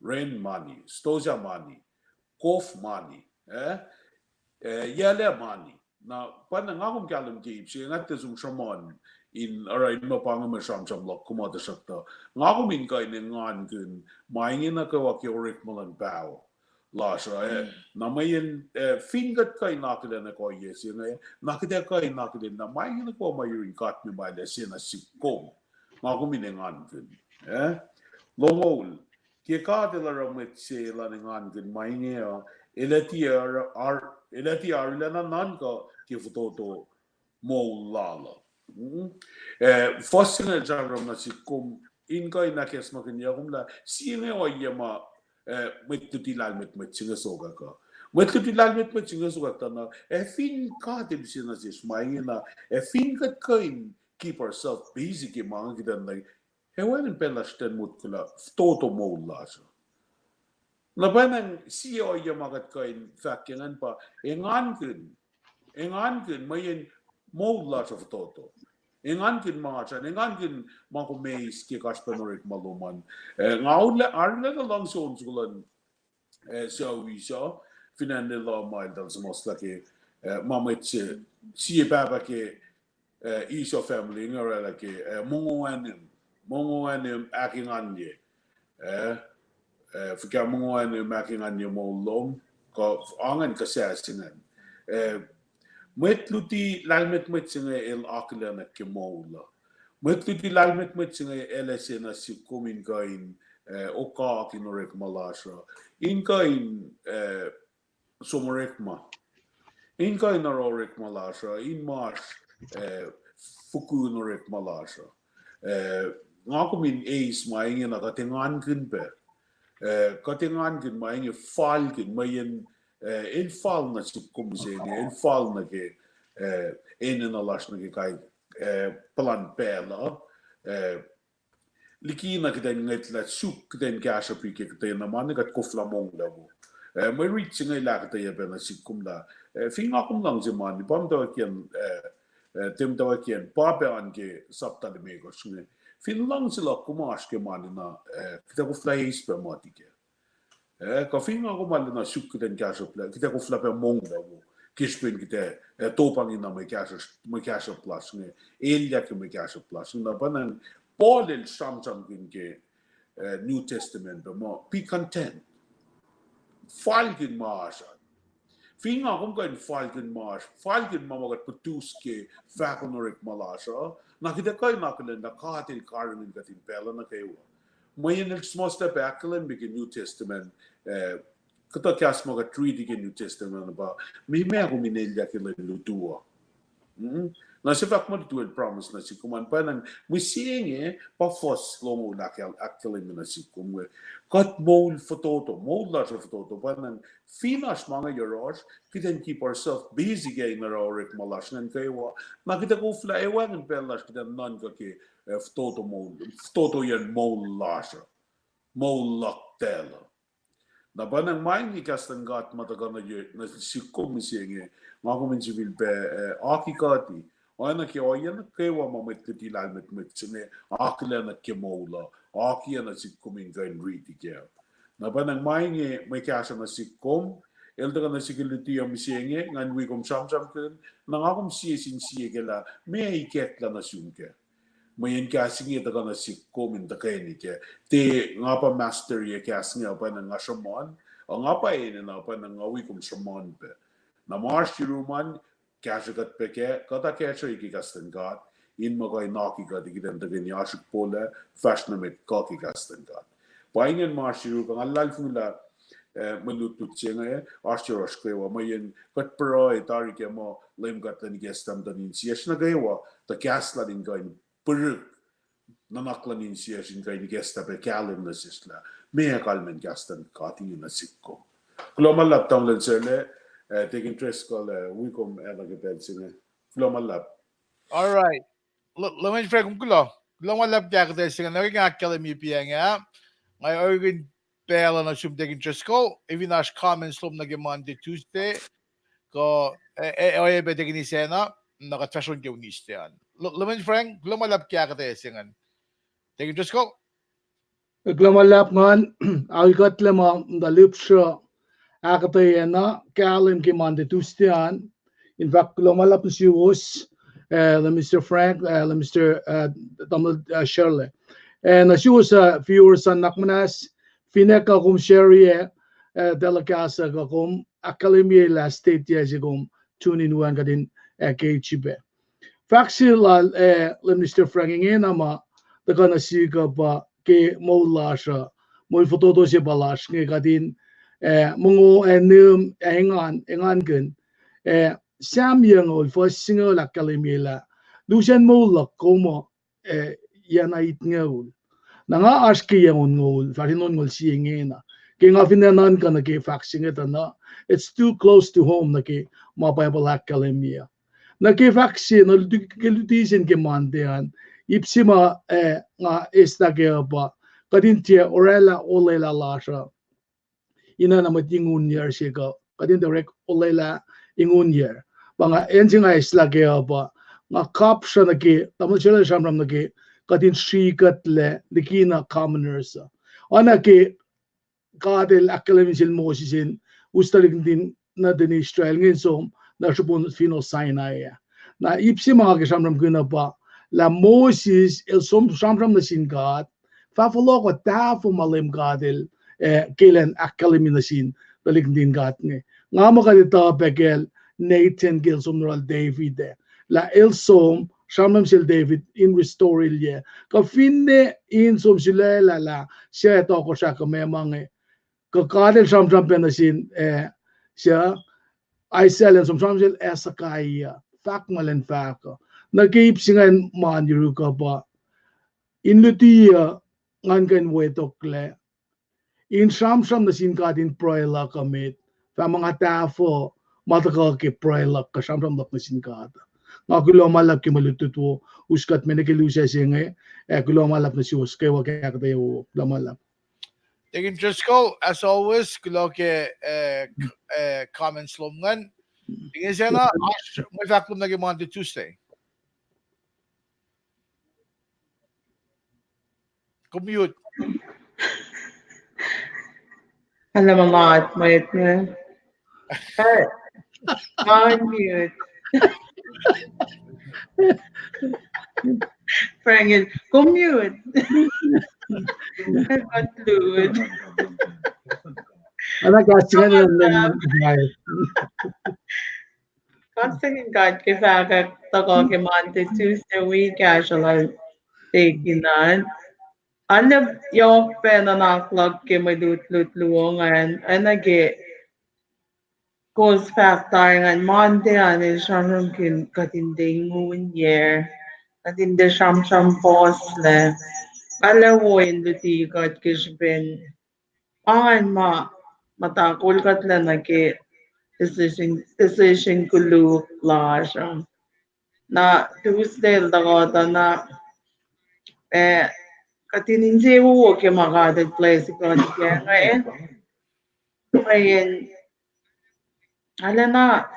rent mani, stosah mani, kof mani, eh, eh, yac lac mani. Na pa na nga kom kahlwem ke ip se, nga tiac som sruhmuhn in oruh in muh pa inge mwe sramsram luhk kom uh, tuhsruhktuh nga kom in kuh in engankihn ma inge nuh kwewa ke orekma luhn paho lasr uh, eh, na mweyen, eh, fin kuht kuh in akihlen ohiyac se inge, na kuht ac kuh in akihlen na ma inge nuh kwewa ma yurin God me ma El ase nuh sihk kom. Nga kom in engankihn, eh? Longoul, ke God El oruh mwet se elan engankihn ma inge uh, El ac tiac ar-, El ac tiac arulacna nuhnkuh ke fototo moul lal uh. Mm. Eh, fuhs se inge el sramsram nuh sihk kom in kuh in ahkacsmakihnye kom lah sie inge ohiyac ma, eh, mwet luti lahlmwetmwet se inge sokwack uh. Mwet luti lahlmwetmwet se inge sokwack tuh na, ac fin God El use nuh sesr ma inge na, ac fin kuht kuh in keep ourselves busy ke ma inge kuht in, ac wacngihn pacl lasr kuht in motkolah fototo moul lasr uh. Na pwacnwacng sie ohiyac ma kuht kuh in fahk ke ingacn pa, engankihn, engankihn mweyen moul lasr uh fototo. Engankihn ma oasr an, engankihn ma kom eis ke kasrpacn orekma lom an. Eh, nga arulacna luhngse on soko luhn, eh, sucu Esau, fin acn Lelu ma eltahl suhmuhslah ke, eh, ma mwet se, sie pahpah ke, eh, Esau family inge oraclah ke, eh, mongo anim, mongo anim ahkenganye, eh, eh, fuhkah mongo anim ahkenganye moul lom, kuh angan kuh sasuc ingacn. Eh, mwet luti lahlmwetmwet se inge el akihlenak ke moul uh. Mwet luti lahlmwetmwet se inge el ase nuh sihk kom in kuh in, eh, okak in orekma lasr uh. In kuh in, eh, som orekma. In kuh in oruh orekma lasr uh, in ma oasr, eh, fukun orekma lasr uh. Eh, nga kom in eis ma ingena kuht engankihn pac. Eh, kuht engankihn ma inge falkihn, mweyen, eh, el fal nuh sihk kom se inge, el fal nuh ke, eh, enenuh lasr nuh ke kai, eh, puhlan pacl uh, eh, likina kuht in ngwetlah suk kuht in kahsruhp ke kuhtwena mani kuht koflah monglac wo. Eh, mwe rit se inge el ahkuhtweyac pac nuh sihk kom lah, eh, fin nga kom luhngse mani, pa muhtwacwacack, eh, eh, tiac muhtwacwacack, pa pac an ke sapta limekohsr inge. Fin luhngse luhk kom oasr ke mani na, eh, kuht ac koflah eis pac mani kac. Eh, kuh fin nga kom arulacna suk kuht in kahsruhp lah, kuht ac koflah pac monglac wo. Ke srihpen kuht ac, eh, topangihna mwe kahsruhp, mwe kahsruhp lasr inge, elyah ke mwe kahsruhp lasr inge. Na pa na Paul el sramsramkihn ke, eh, New Testament pac muh, be content. Falkihn ma oasr an. Fin nga kom kuh in falkihn ma oasr, falkihn ma ma kuht puhtus ke fahkon orekma lasr uh, na kuht ac kuh in akihlen lah God El karihngihn kuht in pacl uh nuh kwewa. Mweyen el suhmuhslah pac ahkkahlwemye ke New Testament, eh, kuhtuh kahs ma kuht riti ke New Testament pa, meac ma kom in elyah ke lwen lutu uh. Mm. Na se fahk muh lutu el promise nuh sihk kom an, pa na mihsenge pa fuhs longoul ahkkahlwemye nuh sihk kom inge. Kuht moul fototo, moul lasr uh fototo, pa na fin oasr ma inge yohrohsr, kuht in keep ourselves busy ke in oruh orekma lasr ingacn kwewa. Na kuht ac koflah, ac wacngihn pacl lasr kuht in nuhnkuh ke, eh, fototo moul, fototoiyacn moul lasr uh, moul luhk tacl uh. Na pa na ma inge kahs luhn God ma tuhkuh nuh sihk kom mihsenge, nga kom in sifilpac, eh, akikuhti. Oacna ke ohiyac nuh kwewa ma mwet luti lahlmwetmwet se inge akihlenak ke moul uh, akiyac nuh sihk kom in kuh in riti kac. Na pa na ma inge mwe kahsruh nuh sihk kom, el tuhkuh nuh sihk luti uh mihsenge, ngan wi kom sramsramkihn, na nga kom sie sin sie ke lah meac ikacklah nuh sum kac. Mweyen kahs inge tuhkuh nuh sihk kom in tuhkweni kac. Tiac nga pa master ac kahs inge, pa na nga sruhmuhn, ac nga pa enenuh, pa na nga wi kom sruhmuhn pac. Na ma oasr yurum an, kahsruh kuht pac kac, kuht akacsruhi ke kahs luhn God, in muh kuh in akikuhti kuht in tuhkweni oasr ikpolac, fahsr nuh met kuh ke kahs luhn God. Pa ingacn ma oasr yurum, kuh nga luhlahlfongi lah, eh, mwe lutlut se inge oasr yohrohsr kwewa, mweyen kuht pruhe tari kac muh Leum God El ikacslah muhtuhn insiyacsr nuh kwewa, tuh kahs lal in kuh in pihrihk nuhnak luhn insiyacsr in kuh in ikacslah pac kahlwem nuh sesr lah meac kalmacn kahs luhn God inge nuh sihk kom. Kuloh ma luhlahp tamuhlwel Sele, eh, Deacon Driscoll, eh, wi kom ac nuh ke pacl se inge. Kuloh ma luhlahp. All right. Lemen Frank, kuloh. Kuloh ma luhlahp ke ahkuhtweyac se inge, nuh ke nga ahkkahlwemye piacng ah. Nga orekmakihn pacl uh nuh sum Deacon Driscoll, ac fin oasr comments lom nuh ke Monday, Tuesday, Kuh, eh, eh, oacyacpac Deacon Isacna, na kuht fahsroni ke Wednesday an. L-, Leman Frank, kuloh ma luhlahp ke ahkuhtweyac se ingacn. Deacon Driscoll? Kuloh ma luhlahp ngan, aol kuhtlac ma muhta lihpsruh ahkuhtweyac na, kahlwem ke Monday, Tuesday an. In fact, kuloh ma luhlahp nuh suwos, eh, Leman Mister Frank, eh, Leman Mister, eh, Tamuhlwel, eh, Shirley. Eh, nuh suwos, eh, viewers an, nuhnak muhnahs, finne kuh kom share-i, eh, telecast uh, kuh kom ahkkahlwemye lah state yac se kom tune in we an, kuht in, eh, ke srihpac. Fahk se lal, eh, Leman Mister Frank ingena ma tuhkuh nuh sihk uh pa ke moul lasr uh, moul fototo se pa lasr inge kuht in, eh, mongo ac nihm ac engan, engankihn, eh, Sam yucngoul, fuhs singucul ahkkahlwemye lah, lusen moul luhk kom uh, eh, yac na itngoul. Na nga oasr ke yac onngoul, fahsr in onngoul sie ingena. Ke nga fin nuhnkuh nuh ke fahk se inge tuh na, it's too close to home nuh ke ma Bible ahkkahlwemye. Nuh ke fahk se, nuh ke luti se ke Monday an, ip se ma, eh, nga eslah kac uh pa, kuht in tiac orwaclah olwelah lasr uh in oacna mwet ingunyac se kuh kuht in tiac orek olwelah ingunyac. Pa nga acn se nga eslah kac uh pa, nga kapsra nuh ke, tamuhlwel Shirley sramsram nuh ke, kuht in srihkuhtlac likina commoners uh. Oacna ke God El ahkkahlwemye sel Moses in us tuhlihk nuhtin, nuhtin Israel inge in som nuh srihpen finohl Sinai ah. Na ip se ma nga ke sramsramkihn uh pa, lah Moses el som sramsram nuh sin God, fah fohlohk uh tahfuh ma Leum God El, eh, ke elan ahkkahlwemye nuh sin tuhlihk nuhtin God inge. Nga muh kuht etuh pac kacl Nathan ke el som nuh yohrohl David ah, lah el som sramsram sel David in restore-ilyac. Kuh finne in som sulaclah lah suc ac tohkohsrah kuh meac ma inge, kuh God El sramsram pac nuh sin, eh, suc, Isaiah el som sramsram sel Hezekiah, fahk ma elan fahk uh. Nuh ke ip se ingacn ma yuruk uh pa, in luti uh, ngan kuh in wetoklac, in sramsram nuh sin God in pruhe luhk uh met, fah ma nga tahfuh ma tuhkuh ke pruhe luhk kuh sramsram luhk nuh sin God. Nga kuloh ma luhlahp ke mwe lutlut wo, us kuht me nuh ke lusac se inge, ac kuloh ma luhlahp nuh suwos kwewa ke ahkuhtweyac wo, kuloh ma luhlahp. Deacon Driscoll, as always, kuloh ke, eh, k-, eh, comments lom ingacn. Deacon Isacna, oasr mwe fahk lom nuh ke Monday, Tuesday. Kom mute. Alam a lot, mwet inge. Eh, unmute. Frank, kom mute. Conclude. Anak, kaksakihn God ke fahkwack tuhkuh ke Monday, Tuesday, wik ah, sruhlal tekinan. Arlac yohk pac nuhnak luhk ke mwe lutlut luo ingacn, oacna ke kowos fahk tari ingacn, Monday an el sramsramkihn kuht in tiac ingunyac, kuht in tiac sramsram puhslac. Arlac wo in luti kuht ke srihpen pa ingacn ma muhta kol kuhtlac nuh ke decision, decision koluk lasr uh. Na Tuesday el tuhkuh tuh na, eh, kuht in insewowo ke ma God el bless kuht ke inge. Mweyen arulacna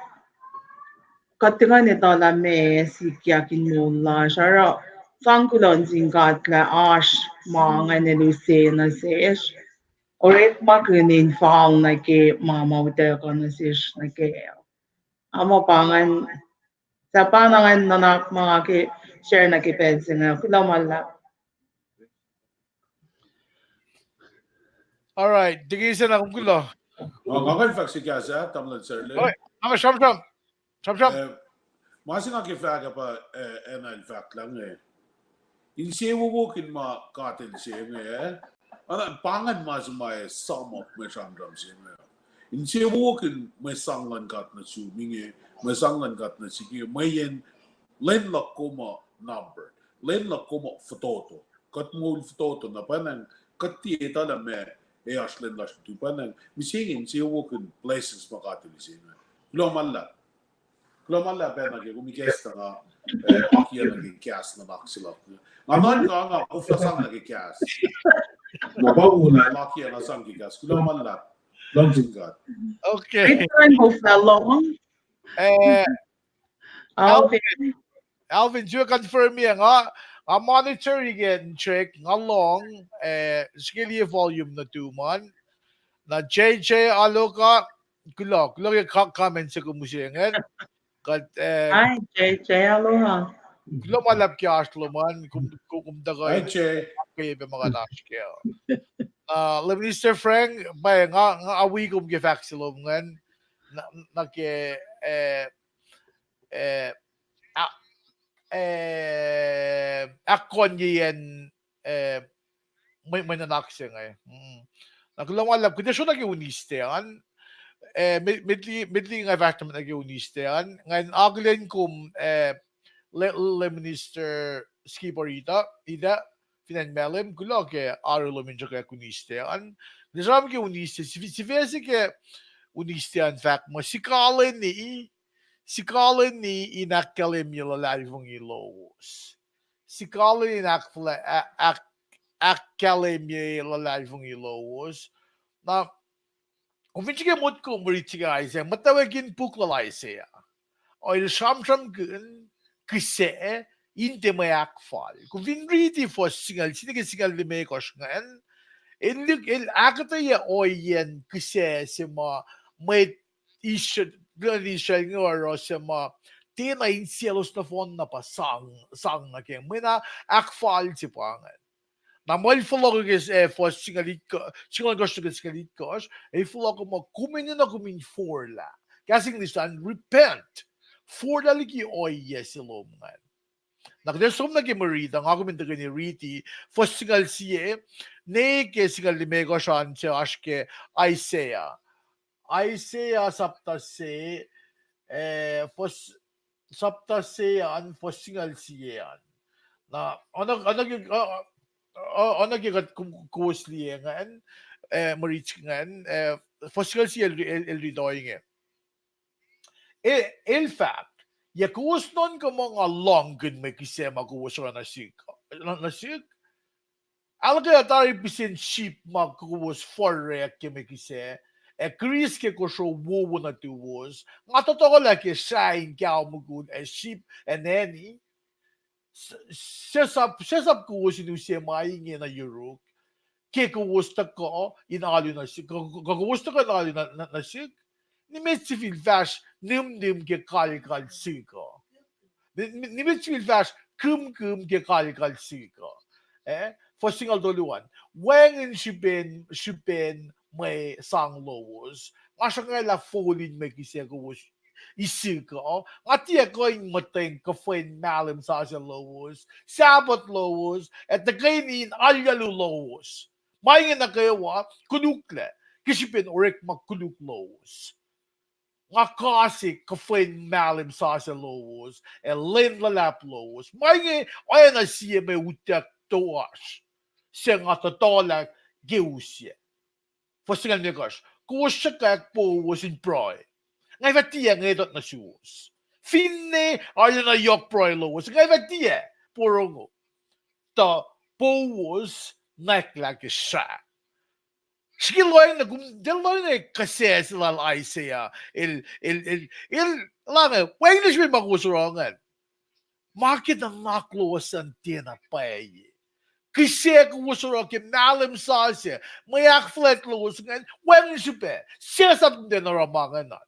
kuht tiac kuh in etuh lah meac sikyak in moul lasr, oruh sang kuloh nuh sin God lah oasr ma ingacn el use nuh sesr. Orekmakihn in fal nuh ke ma ma utuckuh nuh sesr nuh ke. Ama pa ingacn, sahp pa ingacn nuhnak ma nga ke share nuh ke pacl se inge. Kuloh ma luhlahp. All right, Deacon Isacna, kom kuloh. Nga kuh in fahk se kahs ah, tamuhlwel Sarle. All right, nga sramsram. Sramsram. Eh, ma se nga ke fahk ah pa, eh, acn el fahk lah inge, insewowo ke ma God el se inge, eh? Oacna pa ingacn ma se ma sum up mwe sramsram se inge. Insewowo ke mwe sang luhn God nuh sum inge, mwe sang luhn God nuh sihk inge, mweyen lwen luhk kom uh numbered. Lwen luhk kom uh fototo. Kuht moul fototo, na pwacnwacng kuht tiac etuh lah meac ac oasr lwen lasr lutu, pwacnwacng mihsenge insewowo ke blessings ma God el se inge. Kuloh ma luhlahp. Kuloh ma luhlahp pacna ke kom ikacslah nga, eh, akiyac nuh ke kahs nuhnak se luhk. Nga nuhnkuh nga koflah sang nuh ke kahs. Nga pa un akiyac nga sang ke kahs. Kuloh ma luhlahp. Luhngse God. Okay. It's time for that long. Eh, Alvin. Alvin, Alvin, sue confirm ye nga, nga monitor ke track, nga lohng, eh, srihke liye volume nuh tum an. Na J J Aloka, kuloh, kuloh ke co-, comment se kom use ingacn. Kuht, eh, Hi, J J Aloka. Kuloh ma luhlahp ke oasr lom an, kom, kom, kom tuhkuh Hi, in J J. Ke pac ma kuht oasr ke. Uh, Lay Minister Frank, pa nga, nga wi kom ke fahk se lom ingacn, na, na ke, eh, eh, a-, eh, ahkkonyeyen, eh, mwe, mwe nuhnak se inge. Mm. Na kuloh ma luhlahp, kuht ac sroh nuh ke Wednesday an, eh, me-, medley, medley nga fahsr nuh ke Wednesday an, ngan akihlen kom, eh, Lay, Lay Minister Skipper Ida, Ida, fin acn Malem, kuloh ke oaru lom in sruhkwack Wednesday an. Kuht ac sramsram ke Wednesday, sifac, sifac se ke Wednesday an fahk muh, sikalweni, sikalweni in ahkkahlwemye luhlahlfongi lowos. Sikalweni in ahkfuhla-, ah-, ahk-, ahkkahlwemye luhlahlfongi lowos. Na, kom fin srihke motko mwe rit se ke Isaiah, muhtwacwacack in puk lal Isaiah, el sramsramkihn kihsac in tiac mwe ahkfal. Kom fin riti fuhs singucul sie nuh ke singucul limekohsr ingacn, el, el ahkuhtweyac ohiyacn kihsac se ma mwet Israel, mwet Israel inge oruh se ma tiacna insiyaclos nohfohn na pa sang, sang nuh ke, mwena ahkfal se pa ingacn. Na ma el fohlohk ke, eh, fuhs singucul itko-, singucul itkohsr nuh ke singucul itkohsr, el fohlohk muh kom enenuh kom in forlah. Kahs English an repent. Forlah liki ohiyac se lom ingacn. Na kuht ac som nuh ke mwe riti, nga kom in tuhkweni riti, fuhs singucul sie, ne ke singucul limekohsr an se oasr ke Isaiah. Isaiah sapta se, eh, fuhs, sapta se an, fuhs singucul sie an. Na, oacna, oacna ke, o-, o-, oacna ke kuht ko-, kowos liye ingacn, eh, mwe rit ingacn, eh, fuhs singucul sie el, el, el riti ohinge. E-, el fahk, yac kowos nuhnkuh muh nga lohngkihn mwe kihsac ma kowos oruh nuh sihk, nuh, nuh sihk? Ahluhkwelah tari pihsen sip ma kowos forwack ke mwe kihsac, ac kiris ke kosro wowo nuhtuwos, nga tohtohlah ke srah in kaomukul ac sip ac neni, s-, sesap, sesap kowos in use ma inge nuh yuruk, ke kowos tuhkuh in alu nuh sihk, kuh, kuh kowos tuhkuh in alu nuh, nuh, nuh sihk, nimet sifil fahsr nihmnihm ke kalkal sihk uh. Ni-, ni-, nimet sifil fahsr kihmkihm ke kalkal sihk uh. Eh, fuhs singucul tolu an. Wacngihn srihpen, srihpen mwe sang lowos. Nga sruhngalah fol in mwe kihsac kowos isihk uh. Nga tiac kuh in muhtweng kuhfwen mahlwem sasuc lowos, Sabbath lowos, ac tuhkweni in alu lowos. Ma inge nuh kwewa koluklac ke srihpen orekma koluk lowos. Nga kase kuhfwen mahlwem sasuc lowos ac lwen luhlahp lowos. Ma inge oacna sie mwe utuck toasr se nga tohtohlah ke usyac. Fuhs singucul limekohsr, kowos sruhkwack powos in pruhe. Nga fah tiac ngwetwack nuh suwos. Finne arulacna yohk pruhe lowos, nga fah tiac porongo. Tuh powos nwacklah ke srah. Srihke lohacng na kom, tiac lohacng na kihsac se lal Isaiah, el, el, el, el, lah inge, wacngihn srihpen ma kowos oruh ingacn. Ma ke nuhnak lowos an tiacna pwacye. Kihsac kowos oruh ke mahlwem sasuc, mwe ahkfuhlwact lowos ingacn, wacngihn srihpac, sesap in tiacna oruh ma ingacn an.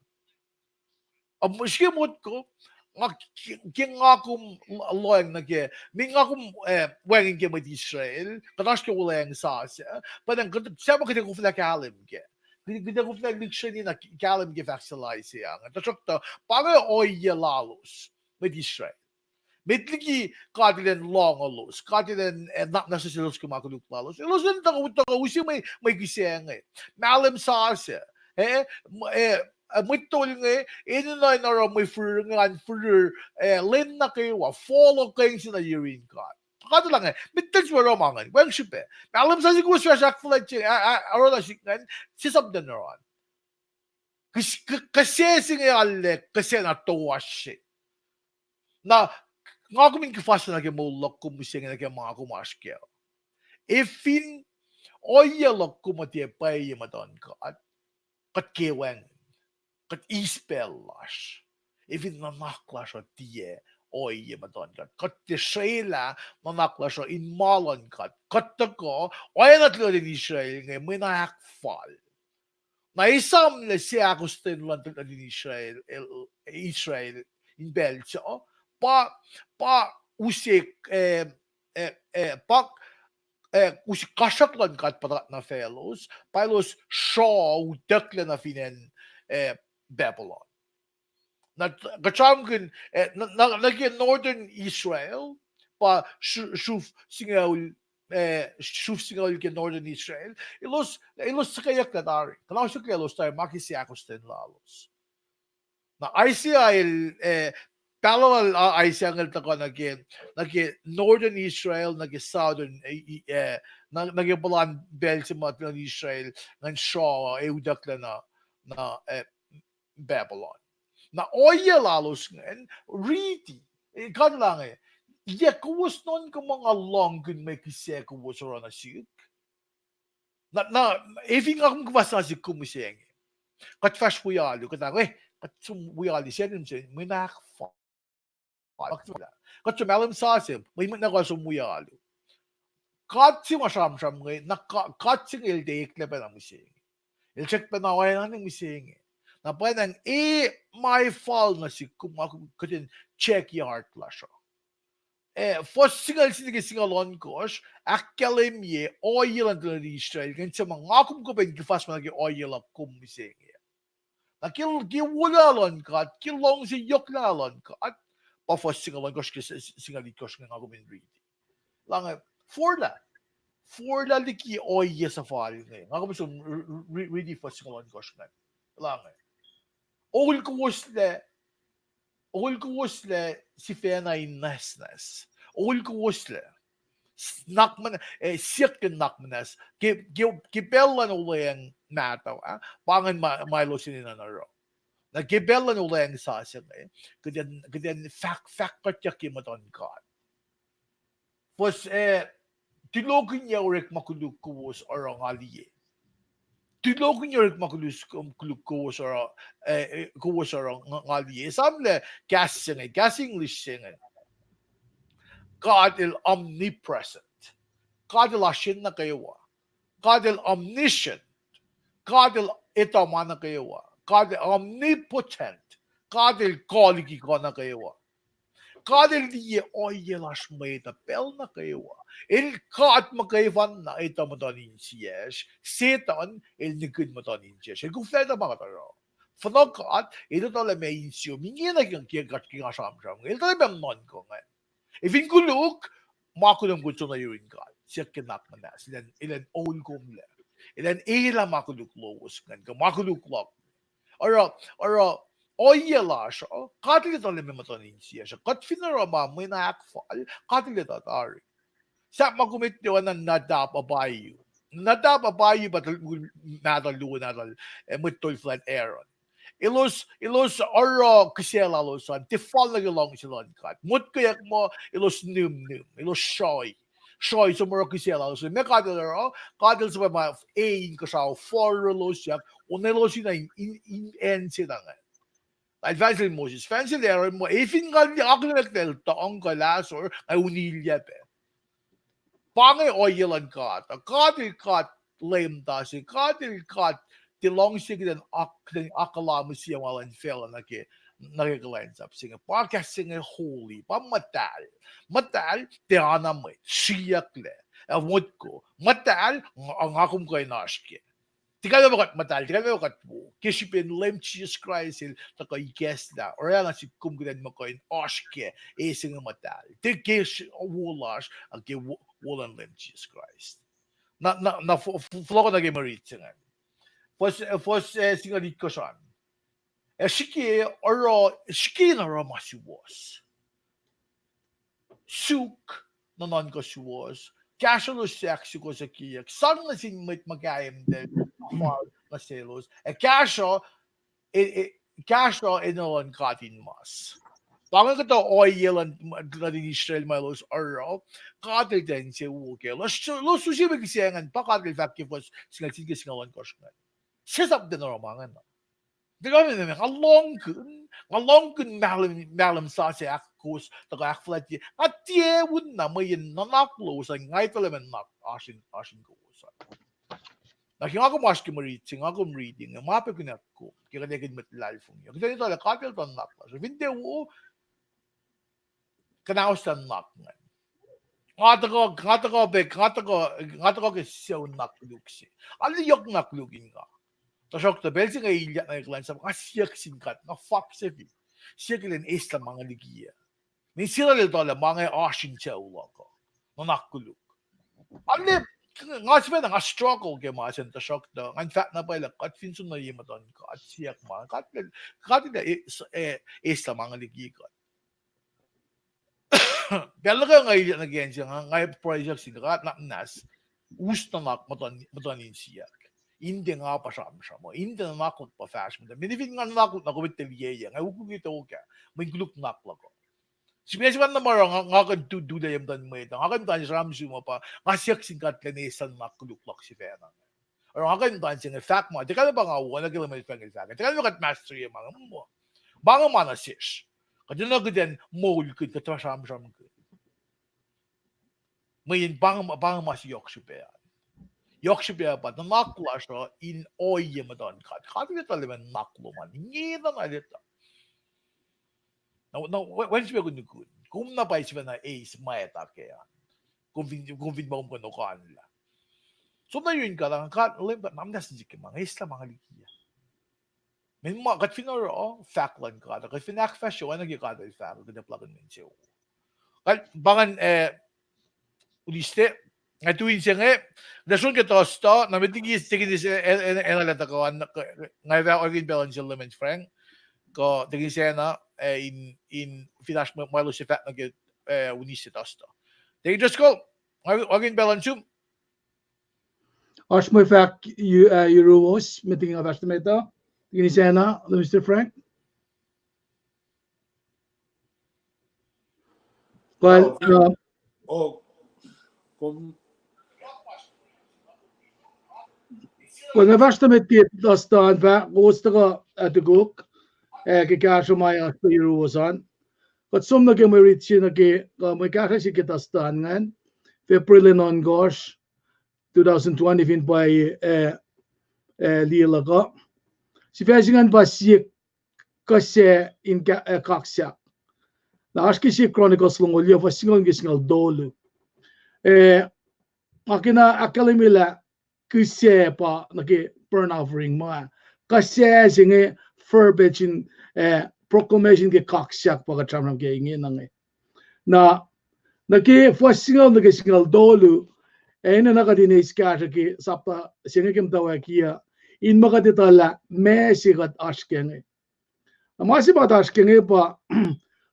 Srihke motko, nga, ke nga kom lohacng nuh ke, min nga kom, eh, wacngihn ke mwet Israel, kuht oasr ke wuhlweacng sasuc, pa na kuht, sahp kuht ac koflah kahlwem kac. Kuht, kuht ac koflah lihksreni na kahlwem ke fahk se lal Isaiah inge. Tuhsruhktuh, pa inge ohiyac lalos, mwet Israel. Met liki God El in loangolos, God El in, eh, na-, nuh selos ke ma koluk lalos. Elos in tuhkuh, tuhkuh use mwe, mwe kihsac inge. Mahlwem sasuc, eh, m-, eh, eh, mwet tol inge, enenuh in oruh mwe firir inge an firir, eh, lwen nuh kwewa, folokwacng se nuh yurin God. God El inge, met liki ma oruh ma ingacn, wacngihn srihpac. Mahlwem sasuc kowos fahsr ahkfuhlwactye, a, a, oruh na sihk ingacn, sesap in tiacna oruh an. Kihs-, k-, kihsac se inge arlac kihsac na toasr se. Na, nga kom in kuhfa se nuh ke moul luhk kom mihsenge nuh ke ma kom oasr kac. Efin ohiyac luhk kom uh tiac pwacye ye muhtuhn God, kuht ke wacngihn, kuht eis pacl lasr. Efin nuhnak lasr uh tiac ohiyac muhtuhn God. Kuht tiac srelah nuhnak lasr uh in ma luhn God. Kuht tuhkuh, oacna tuhlihk nuhtin Israel inge, mwe na ahkfal. Na esamlah seahkostwen luhn tuhlihk nuhtin Israel, el, Israel in pacl sac, pa, pa use, eh, eh, eh, pa, eh, use kasruck luhn God puhtat nuh faclos, pa elos sruoh utucklac nuh fin acn, eh, Babylon. Na, kuht sramsramkihn, eh, na, na, nuh ke Northern Israel, pa sru-, sruf singucul, eh, sruf singucul ke Northern Israel, elos, elos sukeyucklah tari. Kuhnahosyucklac elos tari ma ke seahkostwen lalos. Na Isaiah el, eh, pahluh lal, ah, Isaiah inge el tuhkuh nuh ke, nuh ke Northern Israel, nuh ke Southern, eh, i-, eh, nuh, nuh ke puhlan pacl se ma tuhlihk nuhtin Israel ngan sruoh ac utucklac nuh, nuh, eh, Babylon. Na ohiyac lalos ingacn, riti, eh, God El inge, yac kowos nuhnkuh muh nga lohngkihn mwe kihsac kowos oruh nuh sihk? Na, na, efin nga kom kuhfahs nuh sihk kom mihsenge. Kuht fahsr wi alu, kuht, eh, kuht som wi alu, se mihsenge, mwe na ahkfal. Kuht som alu sasuc, mwe, mwe na kuh som wi alu. God se ma sramsram inge, na God, God se inge el tiac eklac pacna mihsenge. El srackpacna oacna mihsenge. Na pwacnwacng e ma fal nuh sihk kom, nga kom kuht in check heart lasr uh. Eh, fuhs singucul sie nuh ke singucul ohnkohsr, ahkkahlwemye ohiyac luhn tuhlihk nuhtin Israel, ke inse ma nga kom kuh in kuhfahs ma nuh ke ohiyac luhk kom mihsenge. Na ke, ke wolacna luhn God, ke luhngse yohklah luhn God, pa fuhs singucul ohnkohsr ke s-, s-, singucul itkohsr inge nga kom in riti. Lah inge, forlah, forlah liki ohiyac suhfal inge. Nga kom som r-, r-, riti fuhs singucul ohnkohsr inge. Lah inge. Ol kowoslac, ol kowoslac sifacna in nwacsnwacs. Ol kowoslac. S-, nuhnak muh-, eh, siyuck ke nuhnak muhnahs. Ke, ke, ke pacl luhn olweacng mahtuh, ah, pa ingacn ma, ma elos enenuh in oruh. Na ke pacl luhn olweacng sasuc inge, kuht in, kuht in fahk, fahk kuhtyak ke muhtuhn God. Fuhs, eh, tulokihnyac orekma koluk kowos oruh nga liye. Tulokihnyac orekma koluk, koluk kowos oruh, eh, eh, kowos oruh nga, nga liye. Esamlah kahs se inge, kahs English se inge. God el omnipresent. God el oasr nuh kwewa. God el omniscient. God el etuh ma nuh kwewa. God el omnipotent. God el kuh liki kuh nuh kwewa. God el liye ohiyac lasr mwet uh pacl nuh kwewa. El God muhkwena etuh muhtuhn insiyacsr. Setuhn el nihkihn muhtuhn insiyacsr. El koflah etuh ma kuht oruh. Fuhnuh God, el etuh lah meac insiyom. Inge na ke, ke, ke nga sramsram. El etuh lah meac nuhnkuh ingacn. Efin koluk, ma koluk kom som nuh yurin God. Siyuck ke nuhnak muhnahs. Elan, elan ol komlac. Elan elah ma koluk lowos ingacn, kuh ma koluk luhk. Oruh, oruh, ohiyac lasr uh, God el etuh lah meac muhtuhn insiyacsr uh. Kuht fin oruh ma mwe na ahkfal, God el etuh tari. Sahp ma kom etuh oacna Nadab Abihu. Nadab Abihu pa tuh, mahtuh luo nahtuhl, eh, mwet tol fuhlwact Aaron. Elos, elos oruh kihsac lalos an, tiac fal nuh ke luhngse luhn God. Motkweyuck muh elos nihmnihm, elos sruhi. Sruhi som oruh kihsac lalos. Meac God el oruh, God el suhpwacma e inkuhsrao forlolos yak, on elos in, in, in acn se ingacn. El fahk sel Moses, fahk sel Aaron muh, efin nga liye akihlen lah el tuhng kuh el ahsor, nga unilyac pac. Pa inge ohiyac luhn God. God el God leum tase, God el God tiac luhngse kuht in ak-, kuht in akihlen mihsenge ma luhn facluh nuh ke, nuh ke kuhlwacnsap se inge. Pa kahs se inge holy, pa muhtahl. Muhtahl, tiac ana mwet, sriyucklac, ac motko. Muhtahl, nga, nga kom kuh in oasr kac. Tiac kalmac kuht muhtahl, tiac kalmac kuht wo. Ke srihpen Leum Jisus Kraist el tuhkuh ikacslah, oraclah nuh sihk kom kuht in muh kuh in oasr kac, e se inge muhtahl. Tiac ke wo lasr, a ke wo, wo luhn Leum Jisus Kraist. Na, na, na fo-, fo-, fohlohkoh nuh ke mwe rit se ingacn. Fuhs, fuhs, eh, singucul itkohsr an. Ac srihke oruh, srihke in oruh ma suwohs. Suk nuhnuhnkuh suwohs. Kahsrwelos ahksukohsohkyeyuck. Sang nuh sin mwet muhkaimtahl ma fal nuh selos. Ac kahsruh, e, e, kahsruh enenuh luhn God in mas. Pa inge kuhtuh ohiyac luhn, luhn Israel ma elos oruh, God el tiac insewowo kac. Elos, elos use mwe kihsac ingacn, pa God el fahk ke fuhs singucul sie ke singucul ohnkohsr ingacn. Sesap tiac oruh ma ingacn uh. Tuh nga lohngkihn, nga lohngkihn mahlwem, mahlwem sasuc ahkkos, tuhkuh ahkfuhlwactye. Nga tiac un na mweyen nuhnak lowos an nga etuh lah ma nuhnak oasr in, oasr in kowos an. Na ke nga kom oasr ke mwe rit se, nga kom reading, ma pekihn ahkko, ke kuht ekihn mwet luhlahlfongi. Kuht etuh lah God El tuh nuhnak lasr. Fin tiac wo, kuhnahosyang nuhnak ingacn. Nga tuhkuh, nga tuhkuh pac, nga tuhkuh, nga tuhkuh ke sucu nuhnak koluk se. Arlac yohk nuhnak koluk in nga. Tuhsruhktuh pacl se inge ilyak nuh ke kuhlwacnsap, nga siyuck sin God, nga faksafi. Siyuck elan eislah ma inge liki ah. Mweyen sie lal el tuh lah ma inge oasr in sucu luhk uh. Nuhnak koluk. Arlac, nga sifacna nga struggle ke ma sacn, tuhsruhktuh ngan fahk na pwacye lah kuht fin som nuh ye muhtuhn God, siyuck ma, God, God el, eh, eislah ma inge liki kuht. Pacl nuh kwewa nga ilyak nuh ke acn se, nga, nga pruhe siyuck sin God, nuhnak muhnahs, us nuhnak muhtuhn, muhtuhn insiyuck. In tiac nga pa sramsram uh, in tiac nuhnak luhk pa fahsr muhtahl. Mweyen fin nga nuhnak luhk na kom etuh liyeyuc, nga ukwe ke tok ah, mweyen koluk nuhnak luhk uh. Sifacna, sifacna ma oruh nga, nga kuh in tu, tu lah ye muhtuhn mwet uh, nga kuh in muhta sramsram uh pa, nga siyuck sin God elan eislah nuhnak koluk luhk sifacna. Oruh nga kuh in muhta se inge fahk ma, tiac kalmac pa nga wo, na ke Leum El fahk, El fahk. Tiac kalmac kuht master ye ma inge, muh. Ma inge ma nuh sesr. Kuht enenuh kuht in moulkihn, kuht sramsramkihn. Mweyen pa inge, pa inge ma se yohk srihpac. Yohk srihpac pa nuhnak lasr uh in ohiyac muhtuhn God. God El etuh lah ma nuhnak lom an. Inge na na El etuh. Na, na, wen srihpac kuh nukun. Kom na pa sifacna eis ma etuh kac an. Kom fin, kom fin ma kom kuh in okanlah. Som na yurin God, ah, God, Leum God, nuhnak muhnahs nuh sik ke ma inge, eislah ma inge liki ah. Mweyen ma, kuht fin oruh fahk luhn God, kuht fin ahkfahsrye oacna ke God El fahk, kuht ac puhlakihn mwe insewowo. Kuht pa ngan, eh, uliste, nga tu in se inge, na sron ke Thursday, na met liki tekin se, eh, eh, eh, na lah tuhkuh an, nga fah oakin pacl an sel Lemon Frank, kuh tekin se na, eh, in, in fin oasr ma, ma elos ac fahk nuh ke, eh, Wednesday, Thursday. Tekin Driscoll, nga oakin pacl an sum. Oasr mwe fahk yu-, uh, yuruwos, met liki nga fahsr nuh met uh, tekin se na, Mister Frank. Kuh, oh, uh, oh, kom. Kuh nga fahsr nuh met ke Thursday an fah, kowos tuhkuh, uh, tukuk, uh, ke kahsruh ma oasr ke yuruwos an. Kuht som nuh ke mwe rit se nuh ke, uh, mwe kahsruh se ke Thursday an ingacn, February ohnkohsr, two thousand twenty fin pwacye, uh, uh, liye luhk uh. Sifac se ingacn pa sie kuh se in ka-, uh, kaksak. Na oasr ke sie Chronicles longoul yac, fuhs singucul nuh ke singucul tolu. Uh, nga kena ahkkahlwemye lah kuh se pa nuh ke burnt offering ma. Kuh se se inge verbiage in, uh, proclamation ke kaksak pa kuht sramsram ke inge na inge. Na, nuh ke fuhs singucul nuh ke singucul tolu, ac enenuh kuht in eis kahsruh ke sapta se inge ke muhtwacwacack uh, in ma kuht etuh lah ma se kuht oasr ke inge. Na ma se ma kuht oasr ke inge pa,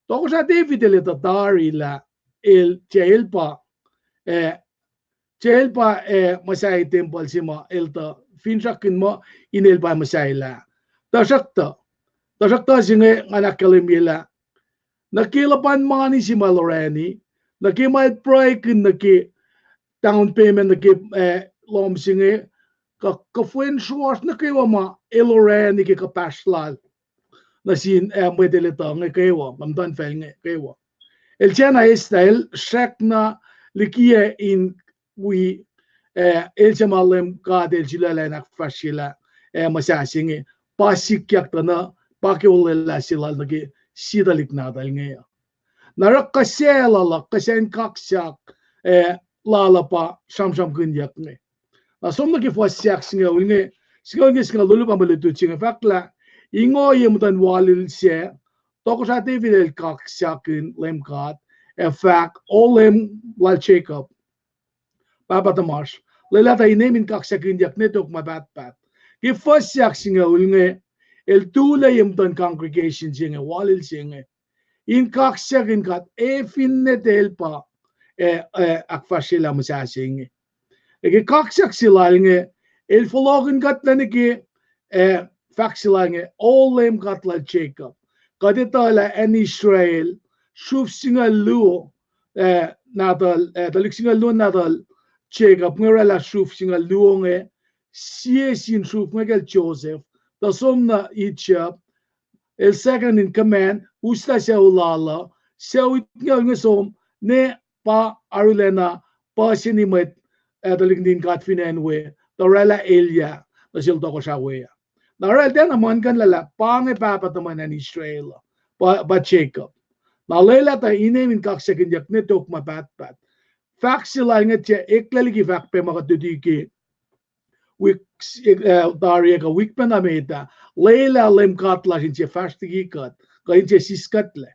Tohkohsrah David el etuh tari lah el, tiac el pa, eh, tiac el pa, eh, muhsahi tempuhl se ma el tuh finsrakkihn muh in el pa muhsahi lah. Tuhsruhktuh, tuhsruhktuh se inge ngan ahkkahlwemye lah nuh ke luhpan mani se ma el orani, nuh ke ma el pruhekihn nuh ke down payment nuh ke, eh, lohm se inge, kuh kuhfwen sroasr nuh kwewa ma el orani ke kuhpahsr lal nuh sin, eh, mwet el etuh inge kwewa, muhtuhnfacl inge kwewa. El tiacna eislah, el srackna likiyac in wi, eh, el se ma Leum God el sulaclah in ahkfahsryelah, eh, muhsah se inge, pa sikyak tuh na, pa ke olwelah se lal nuh ke sie tuhlihk nahtuhl inge. Na oruh kuh se lal uh, kuh se in kaksak, eh, lal uh pa sramsramkihnyuck inge. Na som nuh ke fuhs se ahksingucul inge, singucul inge singucul tolu pa mwe lutlut se inge fahk lah, ingoh ye muhtuhn walil se, Tohkohsrah David el kaksakihn Leum God, ac fahk, O Leum lal Jacob, Pahpah tuhmasr, lwelah tuh inem in kaksakihnyuck nwe tok ma pahtpaht. Ke fuhs se ahksingucul inge, el tulac ye muhtuhn congregation se inge, walil se inge, in kaksakihn God, ac finne tiac el pa, eh, eh, ahkfahsryelah muhsah se inge. Ac ke kaksak se lal inge, el fohlohkihn kuht nuh ke, eh, fahk se lal inge, O Leum God lal Jacob. Kuht etuh lah acn Israel, sruf singucul luo, eh, nahtuhl, eh, tuhlihk singucul luo nahtuhl Jacob, inge orwaclah sruf singucul luo inge, sie sin sruf inge kacl Joseph, tuh som nuh Egypt, el second in command, uslah sucu lal uh, sucu itngoul inge som, ne pa arulacna puhseni mwet, eh, tuhlihk nuhtin God fin acn we, tuh oraclah elyah nuh sel tohkohsrah we ah. Na oruh el tiacna muhlkuhnlah lah pa inge pahpah tuhmwacn acn Israel uh, pa, pa Jacob. Na lwelah tuh inem in kaksakihnyuck ne tok ma pahtpaht. Fahk se lal inge tiac eklac liki fahk pac ma kuht luti ke wik, eh, tari ah kuh wik pacna met ah, lwelah Leum God lasr in tiac fahsr liki kuht, kuh in tiac siskuhtlac.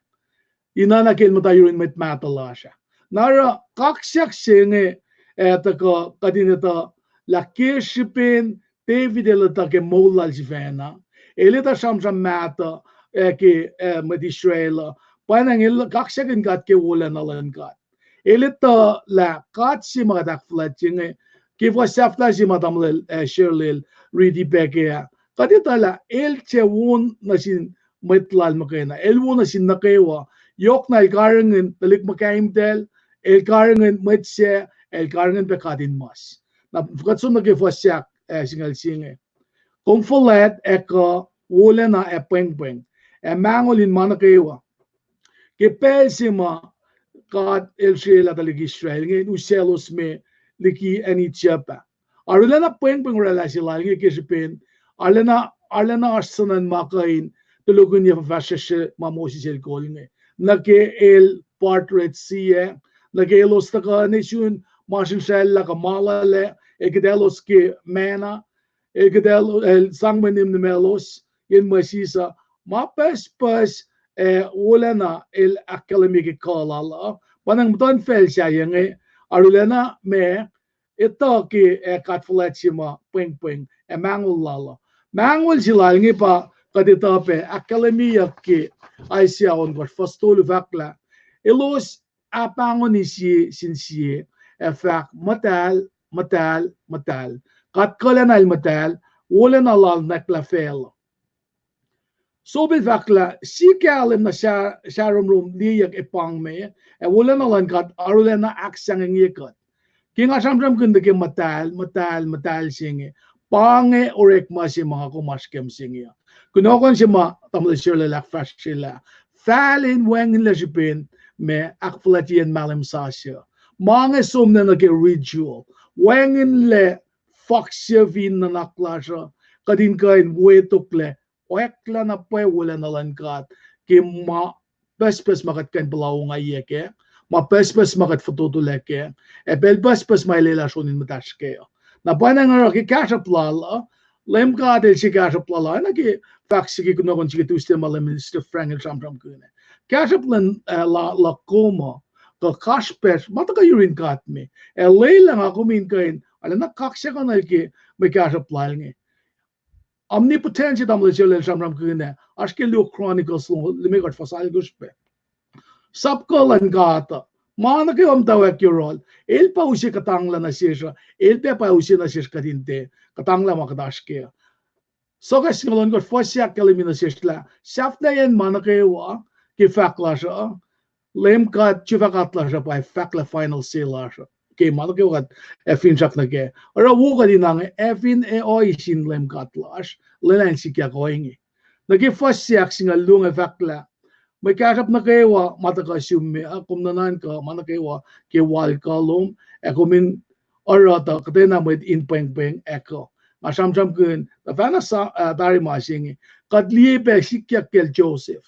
Ina na ke el muhta yurin mwet mahtuh lasr ah. Na oruh kaksak se inge, eh, tuhkuh kuht in etuh lah ke srihpen David el etuh ke moul lal sifacna, el etuh sramsram mahtuh, eh, ke, eh, mwet Israel uh, pwacnwacng el kaksakin God ke wolacna luhn God. El etuh lah God se ma kuht ahkfuhlwactye inge, ke fuhs sahflah se ma tamuhlwel, eh, Sherlel riti pac ke ah, kuht etuh lah el tiac wo nuh sin mwet lal muhkwena, el wo nuh sin nuh kwewa. Yohk na el karihngihn tuhlihk muhkahimtacl, el karihngihn mwet sac, el karihngihn pac God in mas. Na kuht som nuh ke fuhs sahk, eh, singucul se inge. Kom fuhlwact ac kuh, wolacna ac pwengpweng, ac mahngol in ma nuh kwewa. Ke pacl se ma God el srwaclah tuhlihk Israel inge in usaclos me liki acn Egypt ah, arulacna pwengpweng oraclah se lal inge ke srihpen arulacna, arulacna oasr suhnuhn ma kuh in tulokihnyac fuhfahsryucsr ma Moses el kol inge. Nuh ke el part Red Sea ah, nuh ke elos tuhkuh ne sun masrihn sracllah kuh malal ah, el kuhtaclos ke manna, el kuhtacl-, el sang mwe nihm nuh melos, yen mwesis uh, ma pucspucs, eh, wolacna el ahkkahlwemye ke kuh lal uh, pwacnwacng muhtuhnfacl sahyac inge, arulacna ma, etuh ke, eh, God fuhlwact se ma pwengpweng ac mahngol lal uh. Mahngol se lal inge pa kuht etuh pac ahkkahlwemyeyuck ke Isaiah ohnkohsr fuhs tolu fahk lah, elos ahpahngoni sie sin sie, ac fahk, muhtahl, muhtahl, muhtahl. God kuhlacna el muhtahl, wolacna lal nwacklah facluh. Sopel fahk lah, sie kahlwem na sa-, saromrom liyeyuck epangme, ac wolacna luhn God arulacna ahksahngwengye kuht. Ke nga sramsramkihn nuh ke muhtahl, muhtahl, muhtahl se inge, pa inge orekma se ma nga kom oasr ke mihsenge uh. Kunohkohn se ma tamuhlwel Sherlel ahkfahsryelah, fahl in wacngihnlac srihpen ma ahkfuhlwactyeyacn mahlwem sasuc. Ma inge som nuh ke ritual. Wacngihnlac faksuc fin nuhnak lasr uh, kuht in kuh in wetoklac, oacklah na pwacye wolacna luhn God, ke ma pucspucs ma kuht kuh in puhla ongaiyac kac, ma pucspucs ma kuht fototolac kac, ac pacl pucspucs ma el elah sron in muhtahsr kac uh. Na pwacnwacng oruh ke kahsruhp lal uh, Leum God el se kahsruhp lal uh, oacna ke fahk se ke kunohkohn se ke Tuesday ma Leum Minister Frank el sramsramkihn ah. Kahsruhp luhn, eh, la-, luhk kom uh, kuh kasrpacsr, ma tuhkuh yurin God me. Ac lwelah nga kom in kuh in arulacna kaksakihn ke mwe kahsruhp lal inge. Omnipotent se tamuhlwel Sherlel el sramsramkihn ah, oasr ke luo Chronicles longoul limekohsr fuhs alkohsr pac. Sap kuh luhn God uh, ma nuh kwewa muhtwacwacack yohrohl, el pa use kuhtanglah nuh sesr uh, el pac pa use nuh sesr kuht in tiac kuhtanglah ma kuht oasr kac uh. Sohkahs singucul ohnkohsr fuhs se ahkkahlwemye nuh sesr lah sahflahiyacn ma nuh kwewa ke fahk lasr uh, Leum God, Jehovah God lasr uh pa fahk lah final say lasr uh ke ma nuh kwewa kuht ac finsrak nuh kac. Oruh wo kuht in ange ac fin ac ohiyac sin Leum God lasr, lwelah in sikyak ohinge. Nuh ke fuhs se ahksingucul luo inge fahk lah, mwe kahsruhp nuh kwewa ma tuhkuh sum me uh, kom nuhnuhnkuh ma nuh kwewa ke wal kuh lom, ac kom in oruh tuh kuhtwena mwet in pwengpweng ac kuh. Nga sramsramkihn tuhfahna sa-, ah, tari ma se inge, kuht liye pac sikyak kacl Joseph.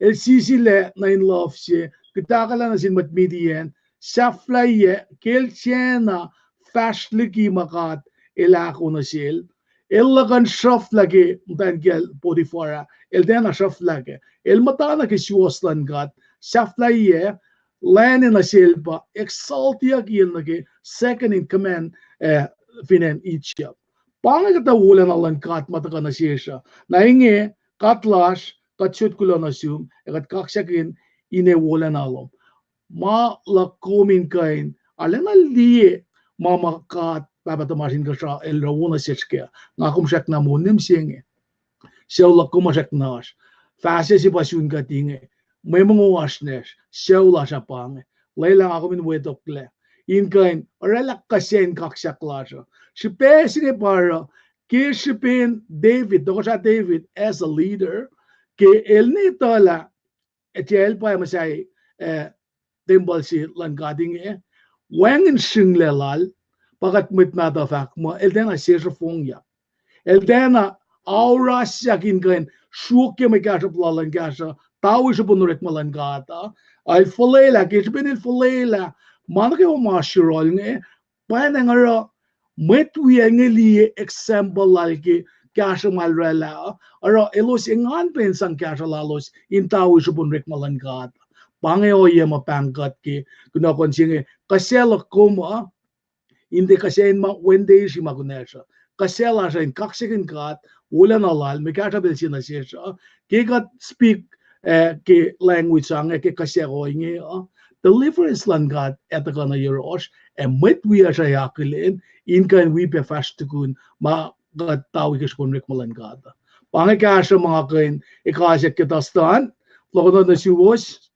El sisilac nuh in love se, kuht ahkolah nuh sin mwet Midian, sahflahiyac, ke el siena fahsr liki ma God el ahko nuh sel. El luhkuhn sruhflah ke muhtwacn kiyacl Potiphar ah, el tiacna sruhflah kac. El muhtana ke suwohs luhn God, sahflahiyac, lwen nuh sel pa exaltyuckyacl nuh ke second in command, eh, fin acn Egypt. Pa inge kuhtuh wolacna luhn God ma tuhkuh nuh sesr uh. Na inge, God lasr, kuht sot kuloh nuh sum, ac kuht kaksakihn ine wolacna lom. Ma luhk kom in kuh in arulacna liye ma ma God Pahpah tuhmasr Inkuhsrao el oruh wo nuh sesr kac. Nga kom srackna moul ne mihsenge. Sucu luhk kom srackna oasr. Fahsruh se pa sun kuht inge. Mwe mongo oasr nacsr. Sucu lasr uh pa inge. Lwelah nga kom in wetoklac, in kuh in oraclah kuh se in kaksak lasr uh. Srihpac se inge pa oruh ke srihpen David, tohkohsrah David as a leader, ke el ne etuh lah, etuh el pa muhsahi, eh, tempuhl se luhn God inge, wacngihn srihklac lal, pa kuht mwet mahtuh fahk muh, el tiacna sesr fongyak. El tiacna aurasyak in kuh in sruokyac mwe kahsruhp lal in kahsruh, tawi srihpen orekma luhn God uh. El fuhlwelah, ke srihpen el fuhlwelah, ma nuh kwewa ma oasr yohrohl inge, pa inge oruh mwet wiyac inge liye example lal ke kahsruh ma el oraclah uh, oruh elos engan pac in sang kahsruh lalos in tawi srihpen orekma luhn God. Pa inge ohiyac ma pahng kuht ke kunohkohn se inge, kuh sel kom uh, in tiac kuh sacn ma Wednesday sri ma kunacsr uh. Kuh sel lasr uh in kaksakihn God, wolacna lal, mwe kahsruh pacl se nuh sesr uh. Ke kuht speak, eh, ke language se inge, ke kuh sacn ohinge uh, deliverance luhn God ac tuhkuh nuh yohrohsr, ac mwet wiyacsr uh akihlen, in kuh in wi pac fahsr tukun ma kuht tawi ke srihpen orekma luhn God. Pa inge kahsruh ma nga kuh in ekuh sek ke tuhstuhn, lohkohn nuh suwos,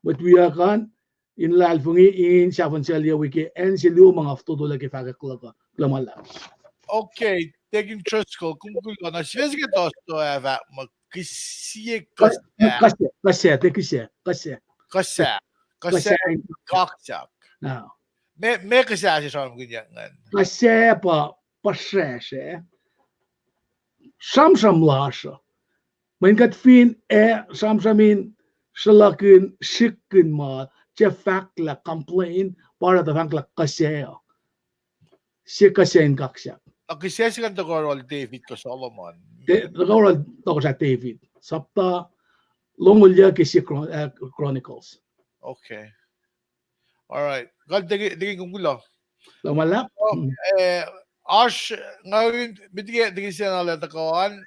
mwet wiyuck an, in luhlahlfongi, in sahfuhn sel yac wi ke acn se luo ma nga fototolac ke fahkwack luhk uh. Kuloh ma luhlahp. Okay, Deacon Driscoll, kom kuloh. Na sifac se ke tuhstuhn ah fahk muh kihsie kuhsac. Kuhsac, kuhsac, tiac kihsie, kuhsac. Kuhsac, kuhsac in kaksak. Meac, meac kuhsac se sramsramkihnyuck ingacn? Kuhsac pa, pa srasr ah, sramsram lasr uh. Mweyen kuht fin ac sramsram in sruhlakihn, srihkkihn ma, tiac fahk lah complain, pa oruh tuh fahk lah kuhsac uh. Sie kuhsac in kaksak. Na kihsac se ingacn tuhkuh yohrohl David kuh Solomon? Tuhkuh yohrohl tohkohsrah David. Sapta longoul yuc ke sie Chron-, eh, Chronicles. Okay. All right. Kuloh, Deacon, kom kuloh. Kuloh ma luhlahp. Oasr, nga, met ke Deacon Sena lah tuhkuh an,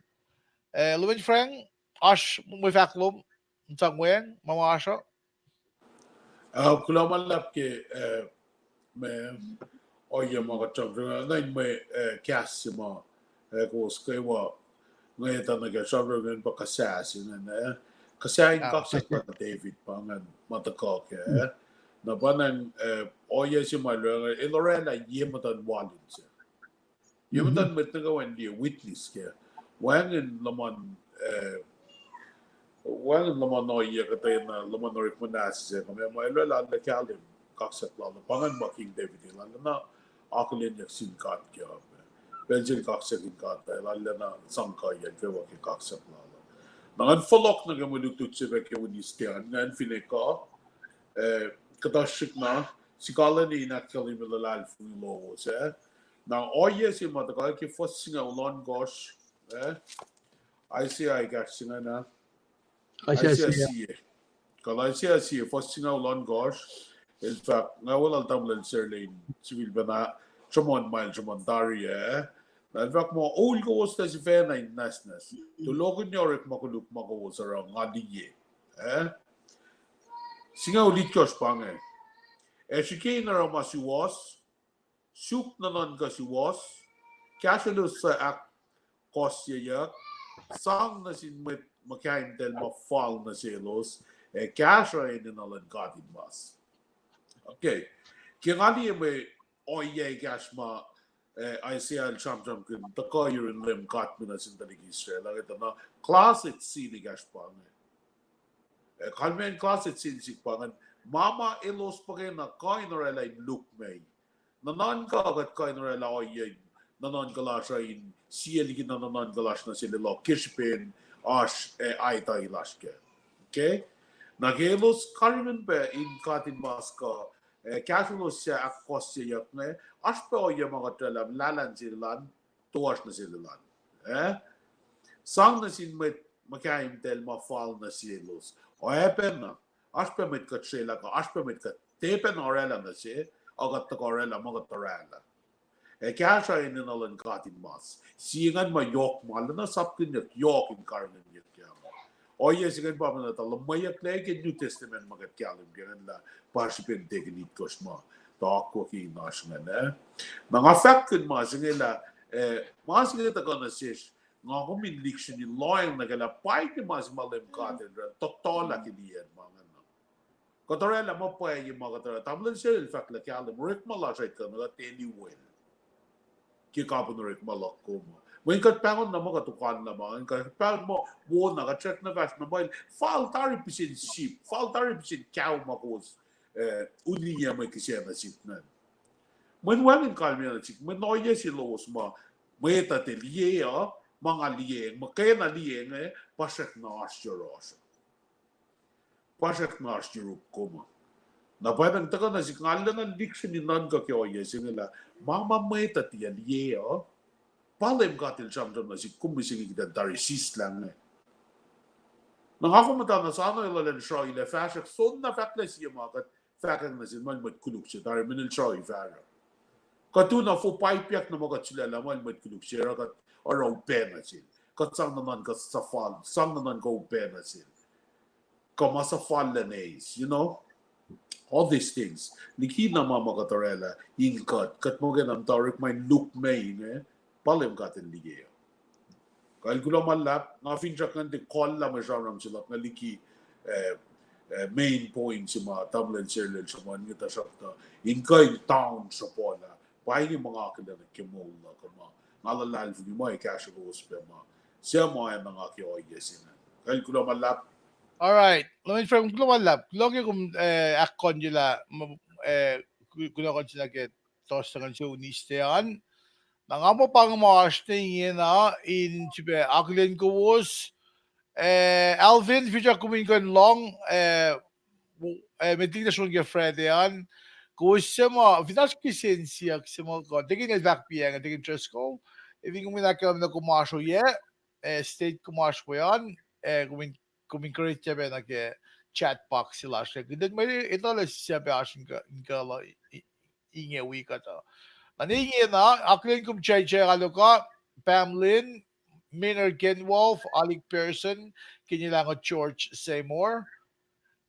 eh, Lewin Frank, oasr mwe fahk lom, sang weacng ma ma oasr uh? Ah, kuloh ma luhlahp ke, eh, mwe ohiyac ma kuht sramsramkihn, na in mwe, eh, kahs se ma, eh, kowos kwewa, nga etuh nuh ke sramsram ingacn pa kuhsac se ingacn, eh. Kuhsac in kaksak luhn David pa ingacn ma tuhkuh kac, eh. Na pa ingacn, eh, ohiyac se ma el, el oraclah ye muhtuhn walin se. Ye muhtuhn mwet nuh kwewa in liye witness kac. Wacngihn luhman, eh, wacngihn luhman ohiyac kuhtwena, luhman orekma na se se, kuh ma el oraclah lah kahlwem kaksak lal uh. Pa ingacn ma King David el arulacna akihlenyuck sin God kac. Pacl se el kaksakin God ah, el arulacna sang kuhiyacn kwewa ke kaksak lal uh. Na ngan fohlohk nuh ke mwe lutlut se pac ke Wednesday an, ngan fin ekuh, eh, kuhtuh srihk na, sikalweni in ahkkahlwemye luhlahlfongi lowos, eh. Na ohiyac se ma tuhkuh ke fuhs singucul ohnkohsr, eh, Isaiah ekahsr se ingacn, Isaiah sie. Kal Isaiah sie, fuhs singucul ohnkohsr, el fahk, nga weluhl tamuhlwel Serlein, sifilpacna sruhmuhn ma el sruhmuhn tari ah. Na el fahk muh, ohl kowos tuh sifacna in nwacsnwacs. Tulohkihn orekma koluk ma kowos oruh nga liye. Eh? Singucul itkohsr pa inge. Ac srihke in oruh ma suwohs, suk nuhnuhnkuh suwohs, kahsrwelos suc ahkkohsyeyuck, sang nuh sin mwet muhkaimtacl ma fal nuh selos, ac kahsruh enenuh luhn katinmas. Okay. Ke nga liye mwe ohiyac ekahsr ma, eh, Isaiah el sramsramkihn, tuhkuh yurin Leum God me nuh sin tuhlihk Israel, ac tuh na closet sin ekahsr pa inge. Eh, kalmacn closet sin sihk pa ingacn, ma ma elos puhkena kuh in oraclah in lukmac. Nuhnuhnkuh kuht kuh in oraclah ohiyac in nuhnuhnkuh lasr uh in sie liki na nuhnuhnkuh lasr nuh sel elos ke srihpen oasr, eh, aituhi lasr kac. Okay? Na ke elos karihngihn pac in katinmas kuh, eh, kahsrwelos suc ahkkohsyeyuck inge, oasr pac ohiyac ma kuht oraclah, lahlahn sel elan, toasr nuh sel elan. Eh? Sang nuh sin mwet muhkaimtacl ma fal nuh selos. Oacpacna, oasr pac mwet kuht srwaclah kuh oasr pac mwet kuht tiacpacna oraclah nuh se, ac kuht tuhkuh oraclah ma kuht oraclah. Ac kahsruh enenuh luhn katinmas. Sie ingacn ma yohk ma lacna sapkihnyuck yohk in karihngihnyuck kac. Ohiyac se ingacn pa ma na tuh luhmweyucklac ke New Testament ma kuht kahlwem ke ingacn lah pa srihpen tekihn itkohsr ma tuh akwucki in oasr ingacn, eh? Na nga fahkkihn ma se inge lah, eh, ma se inge tuhkuh nuh sesr, nga kom in lihksreni lohacng nuh kac lah pa inge ma se ma Leum God el oraclah, tohtohlah ke liyacn ma ingacn. Kuht oraclah ma pwacye ma kuht oraclah. Tamuhlwel Sel el fahk lah kahlwem, orekma lasr uh kuh na kuht anywhere. Ke kapihn orekma luhk kom uh. Mweyen kuht pahngon na ma kuht okanlah ma, kuht pahngon ma wo na kuht srackna fahsr na ma el fal tari pihsen sip, fal tari pihsen kaw ma kowos, eh, uniya mwe kihsac nuh sihk ingacn. Mweyen wacngihn kalmac nuh sihk, mweyen ohiyac se lowos ma mwet uh tiac liye uh, ma nga liye, ma kena liye inge, pa srackna oasr yohrohsr. Pa srackna oasr yuruk kom uh. Na pwacnwacng tuhkuh nuh sihk nga lana lihksreni nuhnkuh ke ohiyac se inge lah, ma ma mwet uh tiac liye uh, pa Leum God el sramsram nuh sihk, kom mihsenge kuht in tari sislah inge. Na nga kom muhta na sano elan sruhilac fahsruh, soenna fahklah sie ma kuht fahkwack nuh sin ma el mwet koluk se, tari mweyen el sruhi fahsruh. Kuht tu na fo paipyak na ma kuht sulaclah ma el mwet koluk se, oruh kuht oruh upac nuh sel. Kuht sang nuhnuhnkuh suhfal, sang nuhnuhnkuh upac nuh sel. Kuh ma suhfal luhn eis, you know, all these things. Likina ma ma kuht orwaclah in kuht, kuht muhkwena muhta orek ma in lukmac inge, pa Leum God el liye. Kuloh ma luhlahp, nga finsrak ngan tiac kolla mwe sramsram se luhk nga liki, eh, eh, main point se ma tamuhlwel Serlel sruhmuhn inge, tuhsruhktuh in kuh in town sruhpuhlah, pa inge ma nga akihlen ke moul luhk uh ma nga luhlahlfongi ma ac kahsruh kowos pac ma, suc ma ac nuh nga ke ohiyac se inge. Kuloh ma luhlahp. All right. Lemen Frank, kuloh ma luhlahp. Kuloh ke kom, eh, ahkkahlwemye lah, eh, kuloh kuht sina ke tohkohsrahi se Wednesday an. Na nga muh pa inge ma oasr ne ingena in sifilpac akihlen kowos. Eh, Alvin, finsrak kom in kuh in lohng, eh, met liki na srol ke Friday an. Kowos suc ma fin oasr kihsen siyuck se ma kuh, tiac kuh in el fahk piacng, tiac kuh in Driscoll. Efin kom in ahkkahlwemye kom oasr oyac, eh, state kom oasr we an, eh, kom in, kom in encourage pac nuh ke chat box se lasr. Kuht in mwe etuh lah suc pac oasr in kuh, in kuh lah inge wi kuhtuh. Na ne ingena, akihlen kom J J Aloka, Pam Lynn, Maynard Kenwolf, Alec Pearson, Kenny Lango, George Seymour.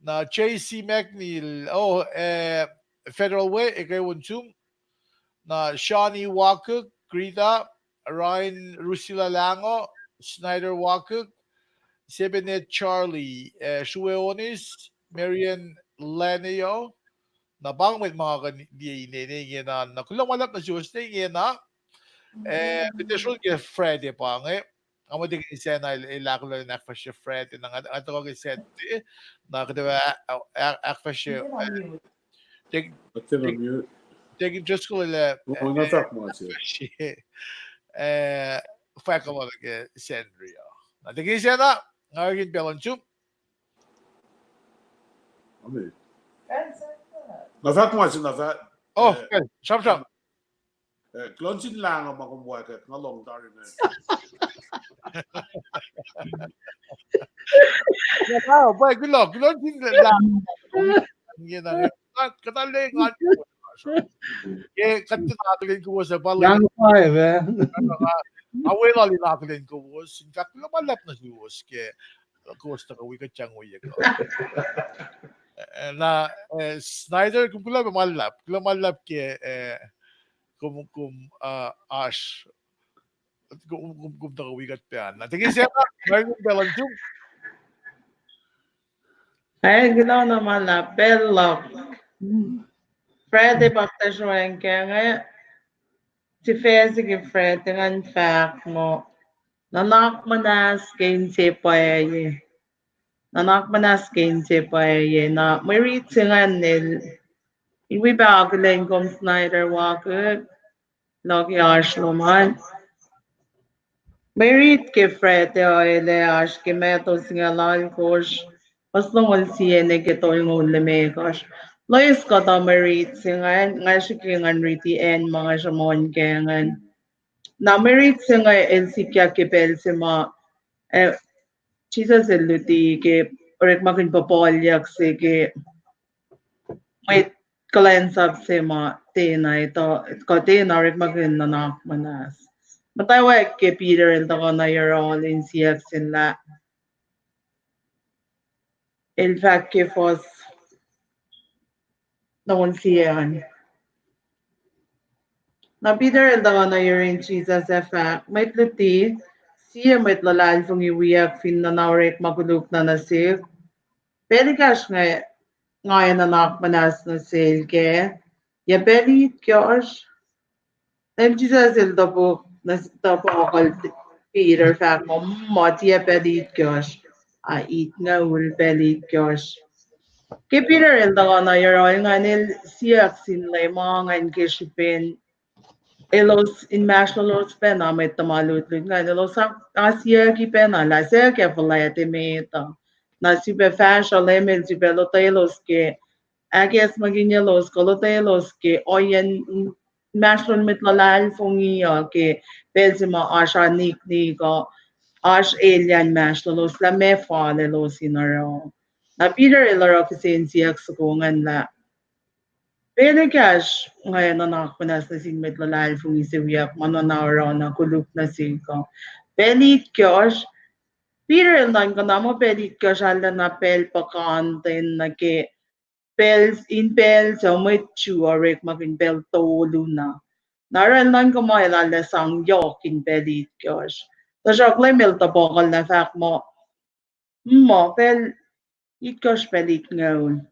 Na J C McNeil, oh, eh, Federal Way, eke won sum. Na Shani Wakuk, Greta, Ryan Rusila Lango, Snyder Wakuk, Sebenet Charlie, eh, Shue Onis, Marian Laneo, na pa mwet ma kuh liye ine ne ingena, na kuloh ma luhlahp nuh suwos ne ingena, eh, met liki srol ke Friday pa inge, nga muh tiac kuh in sacna el, el ahkolah in ahkfahsrye Friday, na nga, nga tuhkuh ke Saturday, na kuht ac, ah, ah, ahkfahsrye, eh, tiac, tiac kuh in Driscoll el, eh, ahkfahsrye, eh, fahk ma nuh ke Sacnri uh. Na tiac kuh in sacna, nga kuh in pacl on sum. Amen. Na fahk ma se na fahk. Oh, eh, sramsram. Eh, kuloh nuh sin Lango ma kom wacngihn, nga lohng tari inge. Oh, boy, kuloh, kuloh nuh sin Lango. Ingena, kuht, kuht arlac nga. Ke kuht tiac akihlen kowos, eh, pa Lango, eh. Nga weluhl in akihlen kowos. In fact, kuloh ma luhlahp nuh suwos ke kowos tuhkuh wi kuht sang ohiyac kuh. Eh, na, eh, Snyder, kom kuloh ma luhlahp, kuloh ma luhlahp ke, eh, kom, kom, ah, oasr, kom, kom, kom tuhkuh wi kuht pac an. Na tiac kuh in sacna, nga kuh in pacl on sum. Ac, kuloh na ma luhlahp, pacl luhk. Friday pa kuht ac sroang kac inge, sifac se ke Friday ingacn fahk muh, nuhnak muhnahs ke inse pwacye. Nuhnak muhnahs ke inse pwacye. Na mwe rit se ingacn el, in wi pac akihlen kom Snyder Wakuk, luhk ke oasr lom an. Mwe rit ke Friday uh el ac oasr ke Matthew singucul alkosr, fuhs longoul sie nuh ke tolngoul limekohsr. Loes kuhtuh mwe rit se ingacn, nga srihke ngan riti acn ma nga sruhmuhn kac ingacn. Na mwe rit se inge el sikyak ke pacl se ma, eh, Jisus el luti ke orekmakihn puhpuhlyuck se ke mwet kuhlwacnsap se ma tiacna etuh, kuh tiacna orekmakihn nuhnak muhnahs. Muhtwacwacack ke Peter el tuhkuh nuh yohrohl in siyuck sel lah, el fahk ke fuhs longoul sie an. Na Peter el tuhkuh nuh yurin Jisus ac fahk, Mwet luti, sie mwet luhlahlfongi wiyuck fin nuhnak orekma koluk na nuh sihk, pacl ekahsr nga, nga ac nuhnak muhnahs nuh sel kac, yac pacl itkohsr? Leum Jisus el topuk, na s-, tuh puhkuhl Peter fahk muh, muh tiac pacl itkohsr, a itngucul pacl itkohsr. Ke Peter el tuhkuh nuh yohrohl ingacn, el siyuck sin Leum ma ingacn ke srihpen elos inmahsrlolos pacna mwet tuhma lutlut ingacn, elos a-, asiyucki pacna lah suc ke fuhlwact emet uh. Na sifilpac fahsruh Leum el sifilpac lotwelos ke ahkacsmakihnyelos, kuh lotwelos ke ohiyacn inmahsrlon mwet luhlahlfongi uh ke pacl se ma oasr aniknik uh, oasr elyah inmahsrlolos lah meac fal elos in oruh. Na Peter el oruh kihsen siyuck soko ingacn lah, pacl ekahsr nga ac nuhnak muhnahs nuh sin mwet luhlahlfongi se wiyuck ma nga na oruh na koluk nuh sihk uh? Pacl itkohsr. Peter el nuhnkuh muh pacl itkohsr arulacna pacl puhkantwen nuh ke pacl, in pacl suc mwet Jew orekmakihn pacl tolu na. Na oruh el nuhnkuh muh el arulacna sang yohk in pacl itkohsr. Tuhsruhk Leum el topuk lah fahk muh, muh pacl itkohsr pacl itngucul.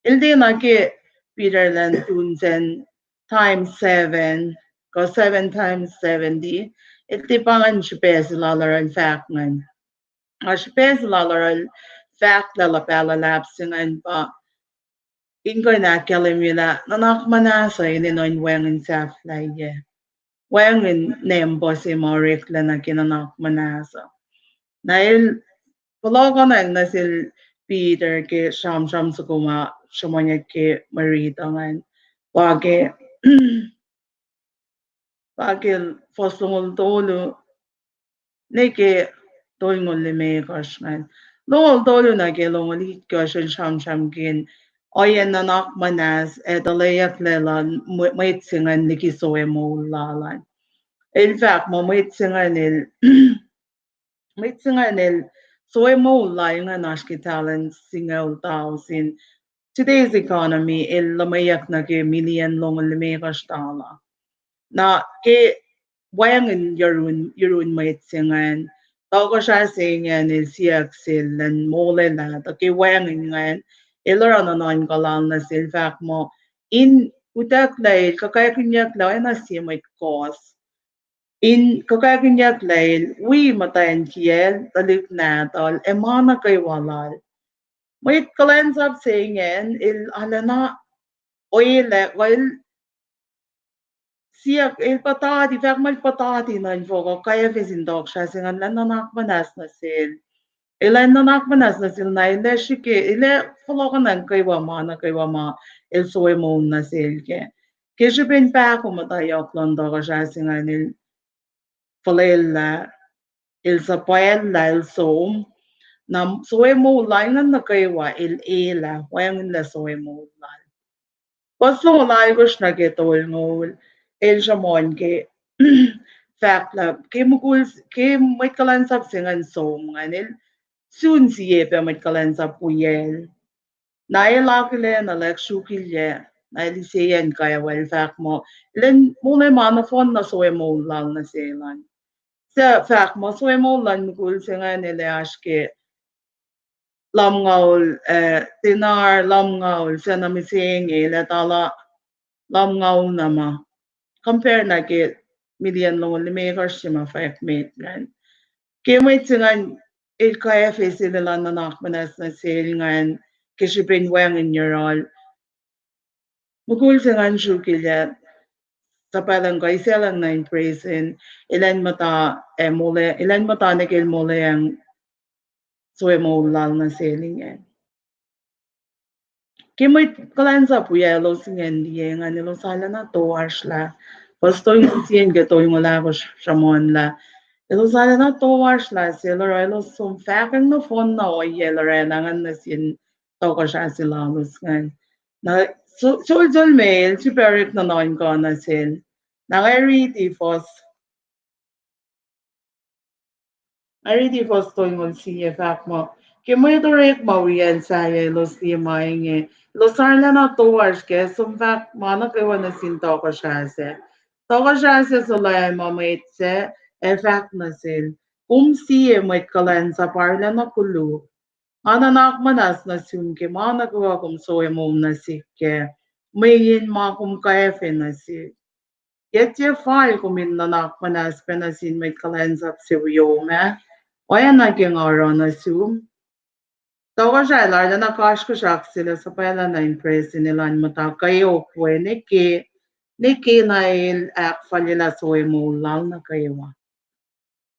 El tiacna ke Peter elan tun sacn times seven, kuh seven times seventy, el tiac pa ingacn srihpac se lal oruh el fahk ingacn. Ac srihpac se lal oruh el fahk lah luhpah luhlahp se ingacn pa in kuh in ahkkahlwemye lah nuhnak muhnahs uh enenuh in wacngihn sahflahiyac, wacngihn nempuh se ma oreklac nuh ke nuhnak muhnahs uh. Na el fohlohkohnacng nuh sel Peter ke sramsram soko ma sruhmuhnyuck ke mwe riti ingacn, pa ke pa ke fuhs longoul tolu nuh ke tolngoul limekohsr ingacn. Longoul tolu nuh ke longoul itkohsr el sramsramkihn ohiyacn nuhnak muhnahs ac tuhleyucklac luhn mwe-, mwet se ingacn liki soe moul lal an. El fahk muh mwet se ingacn el, mwet se ingacn el soe moul lal ingacn oasr ke talent singucul tausin. Today's economy el luhmweyuck nuh ke million longoul limekohsr tala. Na ke wacngihn yurun, yurun mwet se ingacn, tohkohsrah se ingacn el siyuck sel elan molwelah, tuh ke wacngihn ingacn el oruh nuhnuhnkuh lal nuh sel fahk muh in utucklac el kuhkakihnyucklac oacna sie mwet kohs, in kuhkakihnyucklac el wi muhtwacn kiyacl, tuhlihk nahtuhl, ac ma nuh kwewa lal. Mwet kuhlwacnsap se ingacn el arulacna oelac, el siyuck, el puhtati, fahk muh el puhtati nuh infohk uh, kayac fin tohkohsrah se ingacn elan nuhnak muhnahs nuh sel. Elan nuhnak muhnahs nuh sel, na el ac srihke, el ac fohlohkohnacng kwewa ma nuh kwewa ma el soe moul nuh sel kac. Ke srihpen pahkomuhta yohk luhn tohkohsrah se ingacn el fuhlwelah, el suhpwacllah, el som, na soe moul lal ingacn nuh kwewa el elah, wacngihnlac soe moul lal. Fuhs longoul alkosr nuh ke tolngoul, el sruhmuhn ke fahk lah ke mukul, ke mwet kuhlwacnsap se ingacn som ingacn, el sun sie pac mwet kuhlwacnsap wiyacl. Na el akihlen, el ahksrukilyac, na el iseyacn kwewa, el fahk muh elan moli ma nohfohn na soe moul lal nuh sel an. Suc fahk muh soe moul luhn mukul se ingacn el ac oasr ke lumngaul, eh, denar lumngaul, suc na mihsenge el ac tala lumngaul na ma. Compare nuh ke million longoul limekohsr se ma fwack met ingacn. Ke mwet se ingacn el kayac fin sel elan nuhnak muhnahs nuh sel ingacn, ke srihpen wacngihn yohrohl. Mukul se ingacn srukilyac, suhpwaclacng kuh isaclacng nuh in prison, elan muhta, eh, moli, elan muhta nuh ke el moliacng soe moul lal nuh sel ingacn. Ke mwet kuhlwacnsap wiyacl elos ingacn liye ingacn, elos arulacna toasrlah. Fuhs tolngoul sie nuh ke tolngoul ahkosr sruhmuhnlah, elos arulacna toasrlah sel oruh elos som fahkwacng nohfohn na ohiyac el oraclah ingacn nuh sin tohkohsrah se lalos ingacn. Na so-, solsol me el sifilpac orek nuhnuhnkuh nuh sel. Na nga riti fuhs Nga riti fuhs tolngoul sie, fahk muh, ke mwet orekma wiyacl sahyac elos liye ma inge, elos arulacna toasr kac, som fahk ma nuh kwewa nuh sin tohkohsrah sac. Tohkohsrah sac solwac ma mwet sac ac fahk nuh sel, kom sie mwet kuhlwacnsap arulacna koluk. Nga nuhnak muhnahs nuh sum ke ma nuh kwewa kom soemoul nuh sihk kac, mweyen ma kom kwacfe nuh sihk. Yac tiac fal kom in nuhnak muhnahs pac nuh sin mwet kuhlwacnsap se wiom ah? Oacna ke nga oruh nuh sum. Tohkohsrah el arulacna kasrkuhsrak sel ac suhpwaclah nuh in presin elan muhta kweok we nwe ke, nwe ke na el ahkfalyelah soe moul lal nuh kwewa.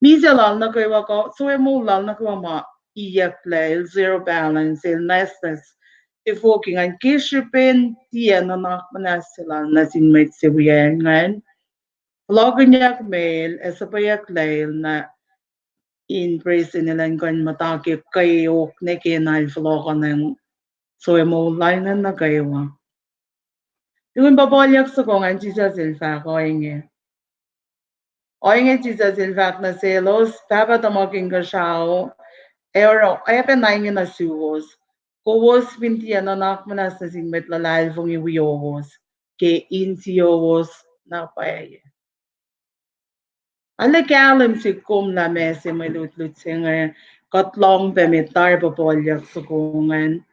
Misac lal nuh kwewa kuh soe moul lal nuh kwewa ma iyucklac, el zero balance, el nwacsnwacs tifoki ingacn ke srihpen tiac nuhnak muhnahs se lal nuh sin mwet se wiyac ingacn. Fohlohkihnyuckyak el ac suhpweyucklac el nuh in presin elan kuh in muhta ke kweok nwe ke na el fohlohkohnacng soe moul lal ingacn nuh kwewa. Tukun puhpuhlyuck soko ingacn Jisus el fahk ohinge. Ohinge Jisus el fahk nuh selos, Pahpah tuhmuhk Inkuhsrao, ac oruh oacyacpac na inge nuh suwos, kowos fin tiac nuhnak muhnahs nuh sin mwet luhlahlfongi wiowos ke insiyowos na pwacye. Arlac kahlwem sihk kom lah ma se mwe lutlut se inge, kuht lohng pac met tari puhpuhlyuck soko ingacn.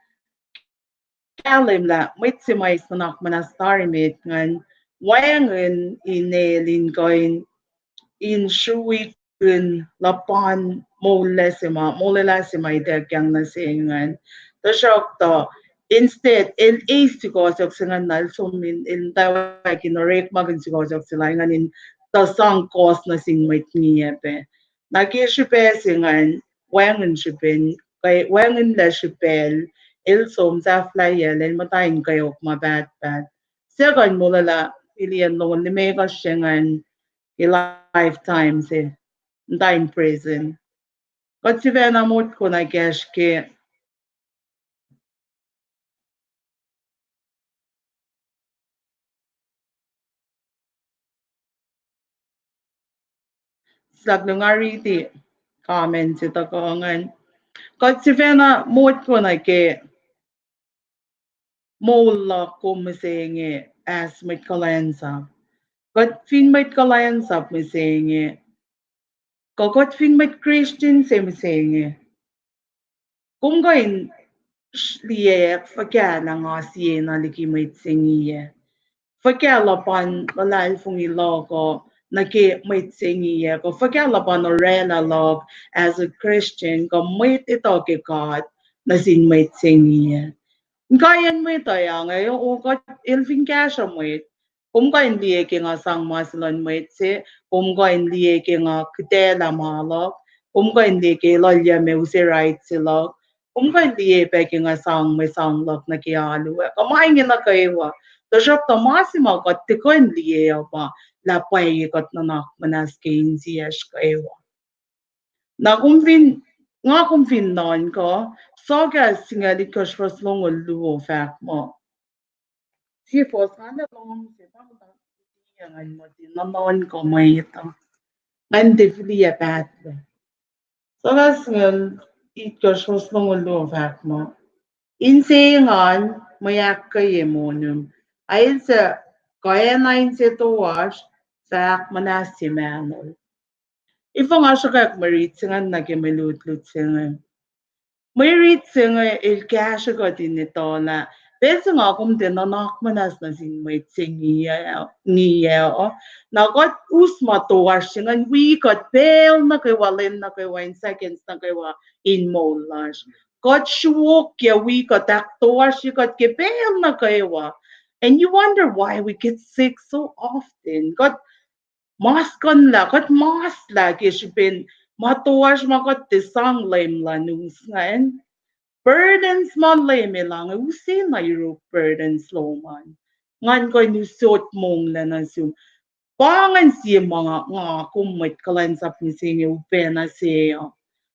Kahlwem lah mwet se ma eis nuhnak muhnahs tari met ingacn, wacngihn inel in kuh in, in sruikihn luhpan moullac se ma, molwelah se ma ituckyang nuh se ingacn. Tuhsruhktuh, instead, el eis sukohsohk se ingacn na el som in, el tawakihn orekmakihn sukohsohk se lal ingacn in tuh sang kohs nuh sin mwet ngiyac pac. Na ke srihpac se ingacn, wacngihn srihpen, wacngihnlac srihpacl, el som sahflahiyacl, el muhta in kweok ma pahtpaht. Suc kuh in molwelah, filiyen longoul limekohsr se ingacn, ke lifetime se, muhta in presin. Kuht sifacna motko na kacsr ke Slahk nga riti comment se tuhkuh ingacn. Kuht sifacna motko na ke moul luhk kom mihsenge as mwet kuhlwacnsap. Kuht fin mwet kuhlwacnsap mihsenge, kuh kuht fin mwet Christian se mihsenge, kom kuh in liye fuhkah lah nga siena liki mwet se ngiyac. Fuhkah luhpan luhlahlfongi luhk uh nuh ke mwet se ngiyac, kuh fuhkah luhpan orwaclah luhk as a Christian, kuh mwet etuh ke God nuh sin mwet se ngiyac. Inkaiyacn mwet uh ange, o kuht el fin kahsruh mwet, kom kuh in liye ke nga sang ma se luhn mwet se, kom kuh in liye ke nga kitaclah ma luhk, kom kuh in liye ke lolyuc me use right se luhk, kom kuh in liye pac ke nga sang mwe sang luhk nuh ke alu ah. Kuh ma inge nuh kwewa, tuhsruhktuh ma se ma kuht tiac kuh in liye uh pa lah pwacye kuht nuhnak muhnahs ke insiyacsr kwewa. Na kom fin, nga kom fin nuhnkuh, Soakas singucul itkohsr fuhs longoul luo fahk muh, sie fuhs nga na lohng se pa muhta, ngan muhta nuhnkuh mwet uh, ngan tiac fihliyac pahtlac. Soakas singucul itkohsr fuhs longoul luo fahk muh, Inse engan mwe ahkkweye monum, a el suc kuh acna inse toasr, suc ahkmuhnahsye mahnol. Efuh nga sruhkwack mwe rit se ingacn nuh ke mwe lutlut se inge? Mwe rit se inge el kahsrwe kuht in etuh lah pacl se nga kom tiac nuhnak muhnahs nuh sin mwet se ngiyac uh, na kuht us ma toasr se ingacn wi kuht pacl nuh kwewa, lwen nuh kwewa, in seconds nuh kwewa in moul lasr. Kuht sruokyac wi kuht ahktoasrye kuht ke pacl nuh kwewa. And you wonder why we get sick so often. Kuht maskuhnlah, kuht maslah ke srihpen ma toasr ma kuht tiac sang Leum lah us ingacn. Burdens ma Leum El ange, use na yuruk burdens lom an. Ngan kuh in usot monglac nuh sum. Pa ingacn sie ma nga, nga kom mwet kuhlwacnsap mihsenge upacna se uh.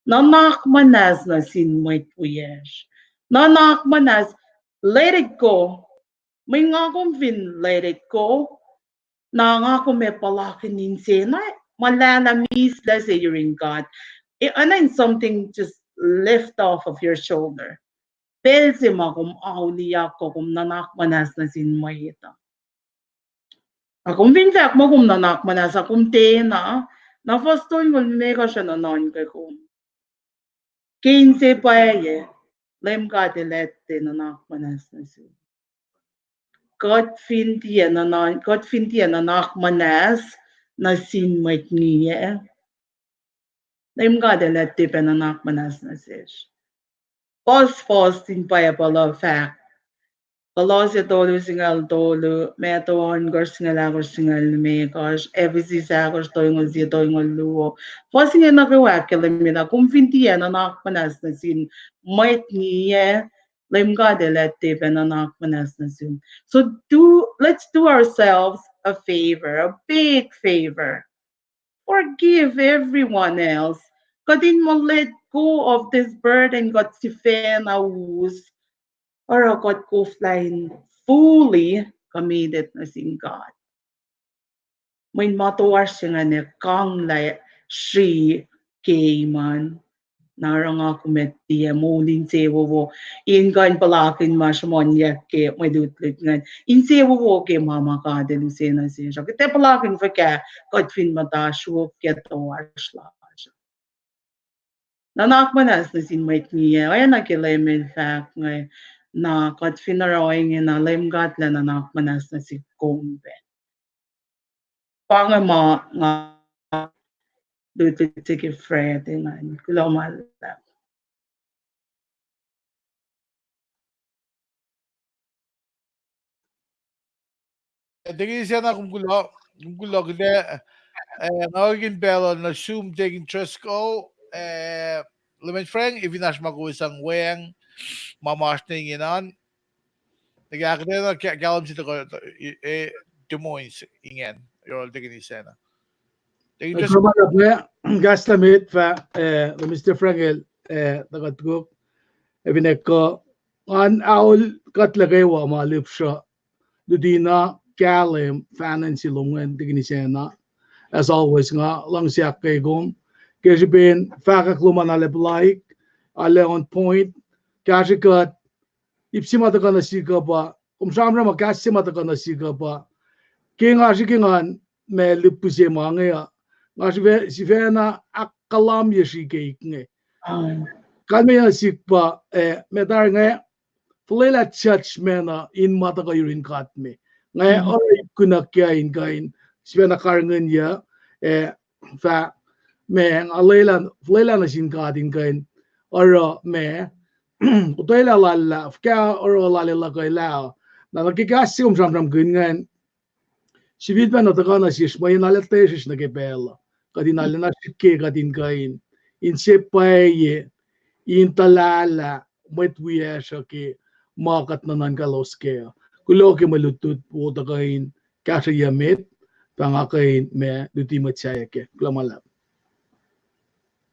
Nuhnak muhnahs nuh sin mwet wiyacsr. Nuhnak muhnahs, let it go. Mweyen nga kom fin let it go, na nga kom ac puhlakihn insena, ma lahlah mislac se yurin God. And then something just lift off of your shoulder. Pacl se ma kom auliyak kuh kom nuhnak muhnahs nuh sin mwet uh. Na kom fin fahk muh kom nuhnak muhnahs, a kom tiacna, na fuhs tolngoul limekohsr uh nuhnuhnkuh kom. Ke inse pwacye, Leum God El etuh nuhnak muhnahs nuh sum. kuht fin tiac nuhnak, kuht fin tiac nuhnak muhnahs nuh sin mwet ngiyac, Leum God El ac tiac pac nuhnak muhnahs nuh sesr. Puhs, puhs in Bible uh fahk, Kolosse tolu singucul tolu, Matthew ohnkohsr singucul ahkosr singucul limekohsr, Ephesus ahkosr tolngoul sie tolngoul luo. Puhs inge nuh kwewa ahkkahlwemye lah kom fin tiac nuhnak muhnahs nuh sin mwet ngiyac, Leum God El ac tiac pac nuhnak muhnahs nuh sum. So do, let's do ourselves a favor, a big favor. Forgive everyone else. Kuht in muh let go of this burden kuht sifacna us. Oruh kuht koflah in fully committed nuh sin God. Mweyen ma toasr se ingacn ac kanglah srihk ke iman. Na oruh nga kom ac tiac moul insewowo in kuh in puhlakihn ma sruhmuhnyuck ke mwe lutlut ingacn. Insewowo ke ma ma God El use nuh sesr uh. Kuht ac puhlakihn fuhkah kuht fin muhta sruok ke toasr lasr uh. Nuhnak muhnahs nuh sin mwet ngiyac, oacna ke Leum El fahk inge, na kuht fin oruh ohinge na Leum God El ac nuhnak muhnahs nuh sin kom pac. Pa inge ma nga lutlut se ke Friday ingacn. Kuloh ma luhlahp. Eh, Deacon Isacna, kom kuloh, kom kuloh kuht, eh, nga orekmakihn pacl uh nuh sum Deacon Driscoll, eh, Leman Frank, ac fin oasr ma kowos sang weacng ma masr ne ingena an, nuh ke ahkuhtweyac na ka-, kahlwem se tuhkuh, eh, Des Moines ingacn, yohrohl Deacon Isacna. Deacon Driscoll. Kuloh ma luhlahp, kahslah met fah, eh, Mister Frank el, eh, tuhkuh tukuk, ac fin ekuh, ngan aol kuht nuh kwewa ma lihpsruh luti na kahlwem fahna nuh sin lom an Deacon Isacna. As always, nga luhngse ahkkweye kom ke srihpen fahkwack lom an, arlac puhlaik, arlac on point, kahsrwe kuht. Ip se ma tuhkuh nuh sihk uh pa, kom sramsram uh, kahs se ma tuhkuh nuh sihk uh pa, ke nga srihke ngan ma lihpufacn se ma inge uh, nga srihke sifacna ahkkahlwemye srihke inge. Kalmac nuh sihk pa, eh, ma tari inge, fuhlwelah judgment uh in ma tuhkuh yurin God me. Nga oruh ip kunuhk kac in kuh in sifacna karihngihnyuc, eh, fah, ma, nga lwelah, fuhlwelah nuh sin God in kuh in oruh ma, kotwelah lal lah, fuhkah oruh lal ac luhkwelah uh. Na nuh ke kahs se kom sramsramkihn ingacn, sifilpacna tuhkuh nuh sesr mweyen arlac tesrihsr nuh ke pacl uh. Kuht in arulacna srihke kuht in kuh in, in se pwacye, in tuhlahlah mwet wiyacsr uh ke ma kuht nuhnuhnkwaclos kac uh. Kuloh ke mwe lutlut wo tuhkuh in kahsrweyuc met, pa nga kuh in ma luti mwet sahyac kac. Kuloh ma luhlahp.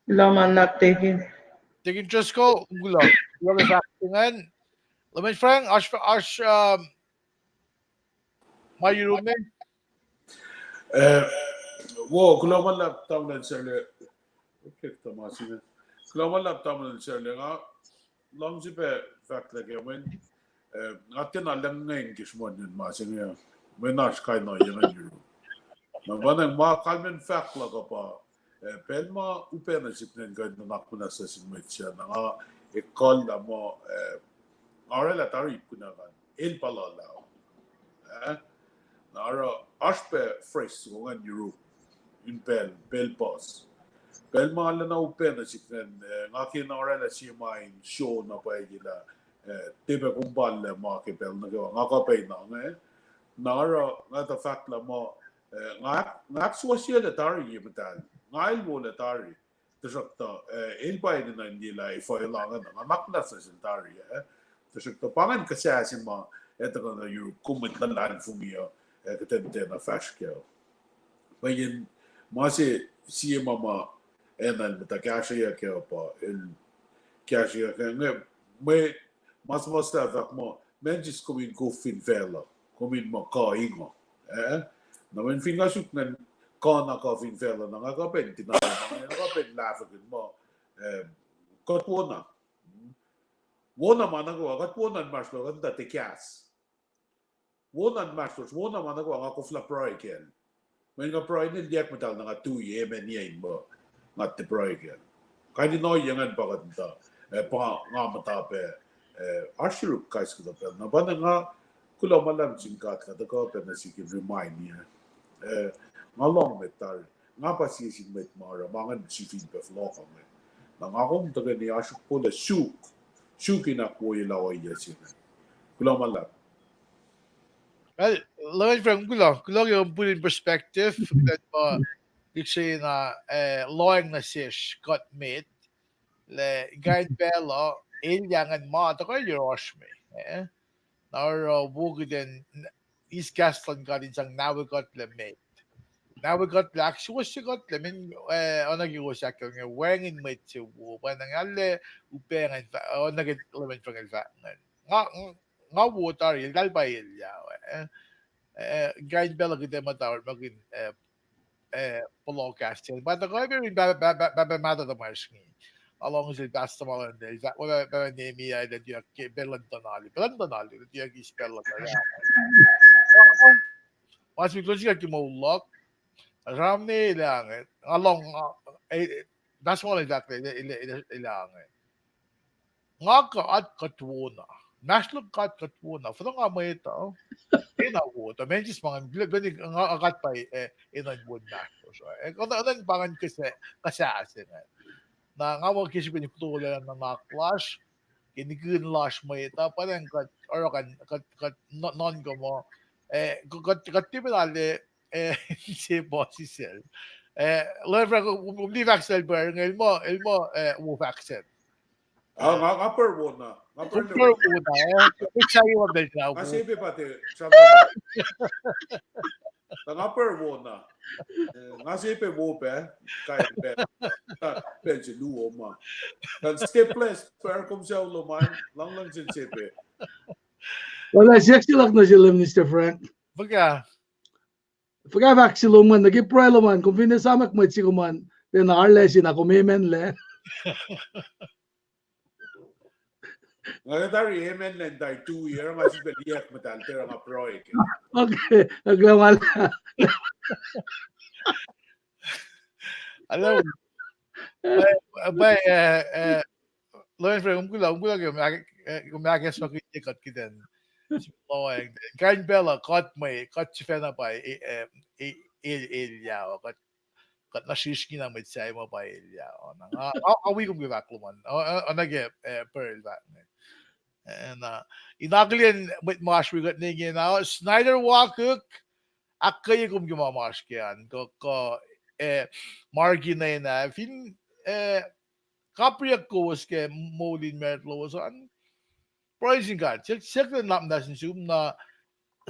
Kuloh ma luhlahp, Deacon. Deacon Driscoll, kuloh. Kuloh ke fahk ingacn. Leman Frank, oasr, oasr, um, ma yurum me? Eh, wo, kuloh ma luhlahp tamuhlwel Sarle. Okay, Thomas, kuloh ma luhlahp tamuhlwel Sarle, nga luhngse pac fahklah ke mweyen, eh, nga tiacna lengngeng ke sruhmuhnyuck ma se inge, mweyen oasr kain ohiyacn yurum. Na pa inge ma kalmacn fahk luhk uh pa, eh, pacl ma upac nuh sihk ingacn kuh in nuhnak muhnahs nuh sin mwet sac, na nga ekuhllah muh, eh, nga orwaclah tari ip kunuhk an, el pa luhlah. Eh? Na oruh oasr pac phrase se ingacn yurum, in pacl, pacl puhs. Pacl ma lacna upac nuh sihk ingacn, eh, nga kena orwaclah sie ma in sro na pwacye lah, eh, tiac pac kom pa lah ma ke pacl nuh kwewa, nga kuh pac na inge. Na oruh nga tuh fahk lah muh, eh, nga, nga ahksuwohsyelac tari ye muhtahl, nga el wolac tari. Tuhsruhktuh, eh, el pa enenuh in liye lah efuh el oacna, nga nuhnak muhnahs nuh sel tari, eh. Tuhsruhktuh pa ingacn kuhsah se ma, eh, tuhkuh nuh yuruk kom mwet luhlahlfongi uh, eh, kuhtwena tiacna fahsr kac. Mweyen ma se sie ma ma, eh, enenuh in muhta kahsrweyuck kac uh pa, el kahsrweyuck kac inge, mwe, ma suhmuhslah fahk muh, meac siskom in kof fin facluh, kom in muh kuh inge. Eh? Na mweyen fin nga suk ingacn kuh na kuh fin facluh, na nga kuh pac in deny, na nga kuh pac in lahfwekihn muh, eh, kuht wona. Wona ma nuh kwewa, kuht wona inmahsrlosr, kuht muhta tiac kahs. Wona inmahsrlosr, wona ma nuh kwewa, nga koflah pruhe kacl. Mweyen nga pruhe nil liyack muhtahl na nga tui, amen, yac in muh nga tiac pruhe kacl. Kain in ohiyac ingacn pa kuht muhta, eh, pa nga muhta pac, eh, oasr yuruk kais kuhtuh pacl. Na pa na nga Kuloh ma luhlahp sin God, kuht tuhkuh pac nuh sihk in remind-i. Eh, nga lohng met tari. Nga pa sie sin mwet ma oruh ma ingacn sifilpac fohlohk inge. Na nga kom tuhkweni asuk pole suk. Suk in ahkwoyelah ohiyac se inge. Kuloh ma luhlahp. Well, Reverend Frank, kuloh, kuloh ke put in perspective, kuht pa, liksreni na, eh, lohacng nuh sesr kuht met, lah kain pacl uh, elyah ingacn ma tuhkuh yohrohsr me, eh? Na oruh wo kuht in, eis kahs luhn God in sang nawe kuht lah met. Nawe kuht lah ahksuwohsye kuht lah men, eh, oacna ke wo sahk inge, wacngihn mwet se wo, pa na nga lah upac ingacn, oacna ke Reverend Frank el fahk ingacn. Nga, nga wo tari, eltahl pa elyah, eh? Eh, kain pacl uh kuht ac muhta orekmakihn, eh, eh, pohloh kahs se. Pa tuhkuh pac yurin pahpah, pahpah, pahpah mahtuh tuhmwacsr inge. Nga lohng sel pastor ma luhn el, pahpah, pahpah Nehemiah, el tuyak ke pacl luhn tuhlihk, pacl luhn tuhlihk, el tuyak eis pacl luhn tuhlihk. Ma se kuloh sika ke moul luhk. Sramsram ne elyah inge. Nga lohng, eh, pastor ma luhn el fahk, elyah, elyah, elyah inge. Nga kuh at kuht wona. Mahsrlok kuht kuht wona. Fuhnuh nga mwet uh. Ena wota. Mensis ma ngan, nga kuht pa, eh, enenuh in won mahsrlosr. Eh, kuht, kuht pa ngan kihsac, kihsac se inge. Na nga muh ke srihpen fototo lah nuhnak lasr, ke nihkihn lasr mwet uh, pa ngan kuht, oruh kuht, kuht, kuht, nuhnkuh muh, eh, kuht, kuht tiac pacna lah, eh, se puhsisacl. Eh, Reverend Frank, um, um, liye fahk sel pacl inge, el muh, el muh, eh, wo fahk sel. Ah, nga, nga pacl wona. Nga pacl wona, eh. Nga sepe pa te, sramsram. Nga pacl wona. Eh, nga sepe wo pac, kain pac. Ah, pacl se luo ma. Nga step blessed, pacl kom suc lom an, luhngse lom sin sepe. Wala, siyuck se luhk nuh sel Minister Frank. Fuhkah? Fuhkah fahk se lom an, nuh ke pruhe lom an, kom fin esamwack mwet se kom an, tiacna arlac se na kom amen lac. Nga tari amen lac tari two year, nga sifilpac liye muhtahl, tiac nga pruhe ke. Okay, okay, wala. Hello. By, by, uh, uh, Reverend Frank, um, kuloh, um, kuloh ke, eh, kom ahkacsmakihnye kuht kihtin. Kain pacl uh, kuht mwe, kuht sifacna pa, eh, eh, eh, el, elyah, kuht, kuht na srihsrngi na mwet sahyac ma pa elyah. Na, nga, nga, nga wi kom ke fahk lom an. O, o, oacna ke, eh, pacl fahk inge. Eh, na, in akihlen mwet ma oasr wi kuht ne inge na, Snyder Wakuk, ahkkweye kom ke ma ma oasr ke an, kuh, kuh, eh, Mark inena, fin, eh, kapriyuck kowos ke moul in married lowos an, pruhe sin God, siyuck, siyuck lwen luhlahp nuh sin sum na,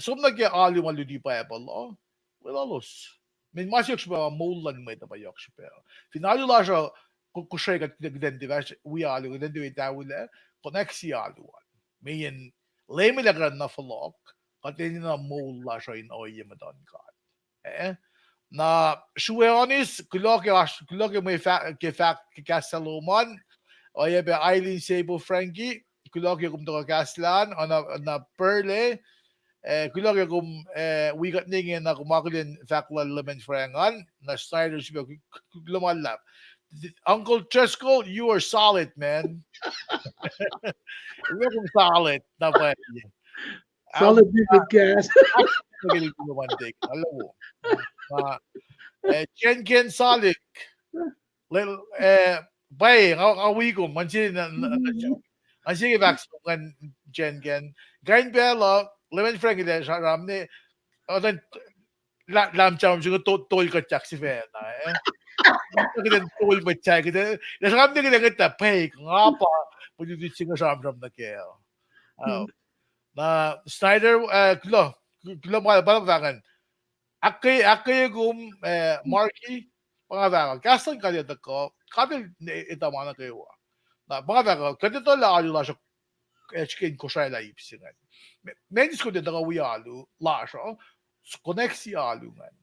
som nuh ke alu ma luti Bible uh, weluhlos. Mweyen ma se yohk srihpac, moul luhn mwet uh pa yohk srihpac. Fin alu lasr uh, ko-, kosre kuht, kuht in tiac fahsr wi alu, kuht in tiac wi tawilac, connect se alu an. Mweyen Leum El ac kuh in na fohlohk, kuht enenuh moul lasr uh in ohiyac muhtuhn God. Eh? Na srue onis, kuloh ke oasr, kuloh ke mwe fah-, ke fahk, ke kahs lom an, oacyacpac Eileen Sable Frankie, kuloh ke kom tuhkuh kahslah an, oacna, oacna Pearl, eh, kuloh ke kom, eh, wi kuht ne inge na kom akihlen fahk lal Reverend Frank an, na Snyder srihpac, ku-, ku-, kuloh ma luhlahp. Uncle Driscoll, you are solid, man. Kom solid, na pa. Solid, good gas. Hello. Uh, eh, Jen Ken Salik. Lel, eh, pwacye, nga, nga wi kom, ngan sie na, na, na, ngan sie ke fahk soko ngan Jen Ken. Kain pacl uh, Reverend Frank el ac sra-, sramsram ne, uh, then, la-, lahm jam soko to-, tol kuht yak sifacna, eh. Kuht in tol mwet sahyac, kuht in, la sramsram ne kuht in ngwetlah pwacye, nga pa, pwacye tuh singucul sramsram nuh kac. Oh. Na Snyder, eh, kuloh, kuloh ma, pa, pa, pa ngan. Ahkkweye, ahkkweye kom, eh, Marky, pa nga fahk uh, kahs luhn God el tuhkuh, God el ne-, etuh ma nuh kwewa. Na pa nga fahk uh, kuht etuh lah alu lasr uh, eh, srihke in kosralah ip se ingacn. Me-, means kuht in tuhkuh wi alu lasr uh, s-, connect se alu ingacn.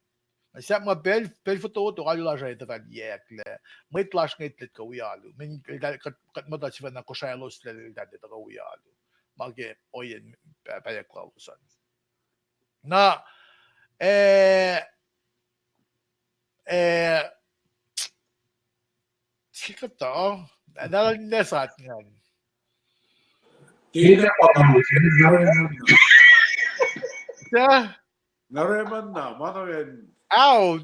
Na sahp ma pacl, pacl fototo alu lasr uh etuh fal yac lah, mwet lasr inge etuh kuh wi alu. Mweyen kuht, kuht, kuht muhta sifacna kosralos lah, lah etuh kuh wi alu. Ma ke ohiyacn pa-, pahyuck lalos an. Na, eh, eh, sikuhtuh, na, na, na sat ingacn. Tina pa, tina pa. Sahp? Na Reman na, ma na wen. Ao,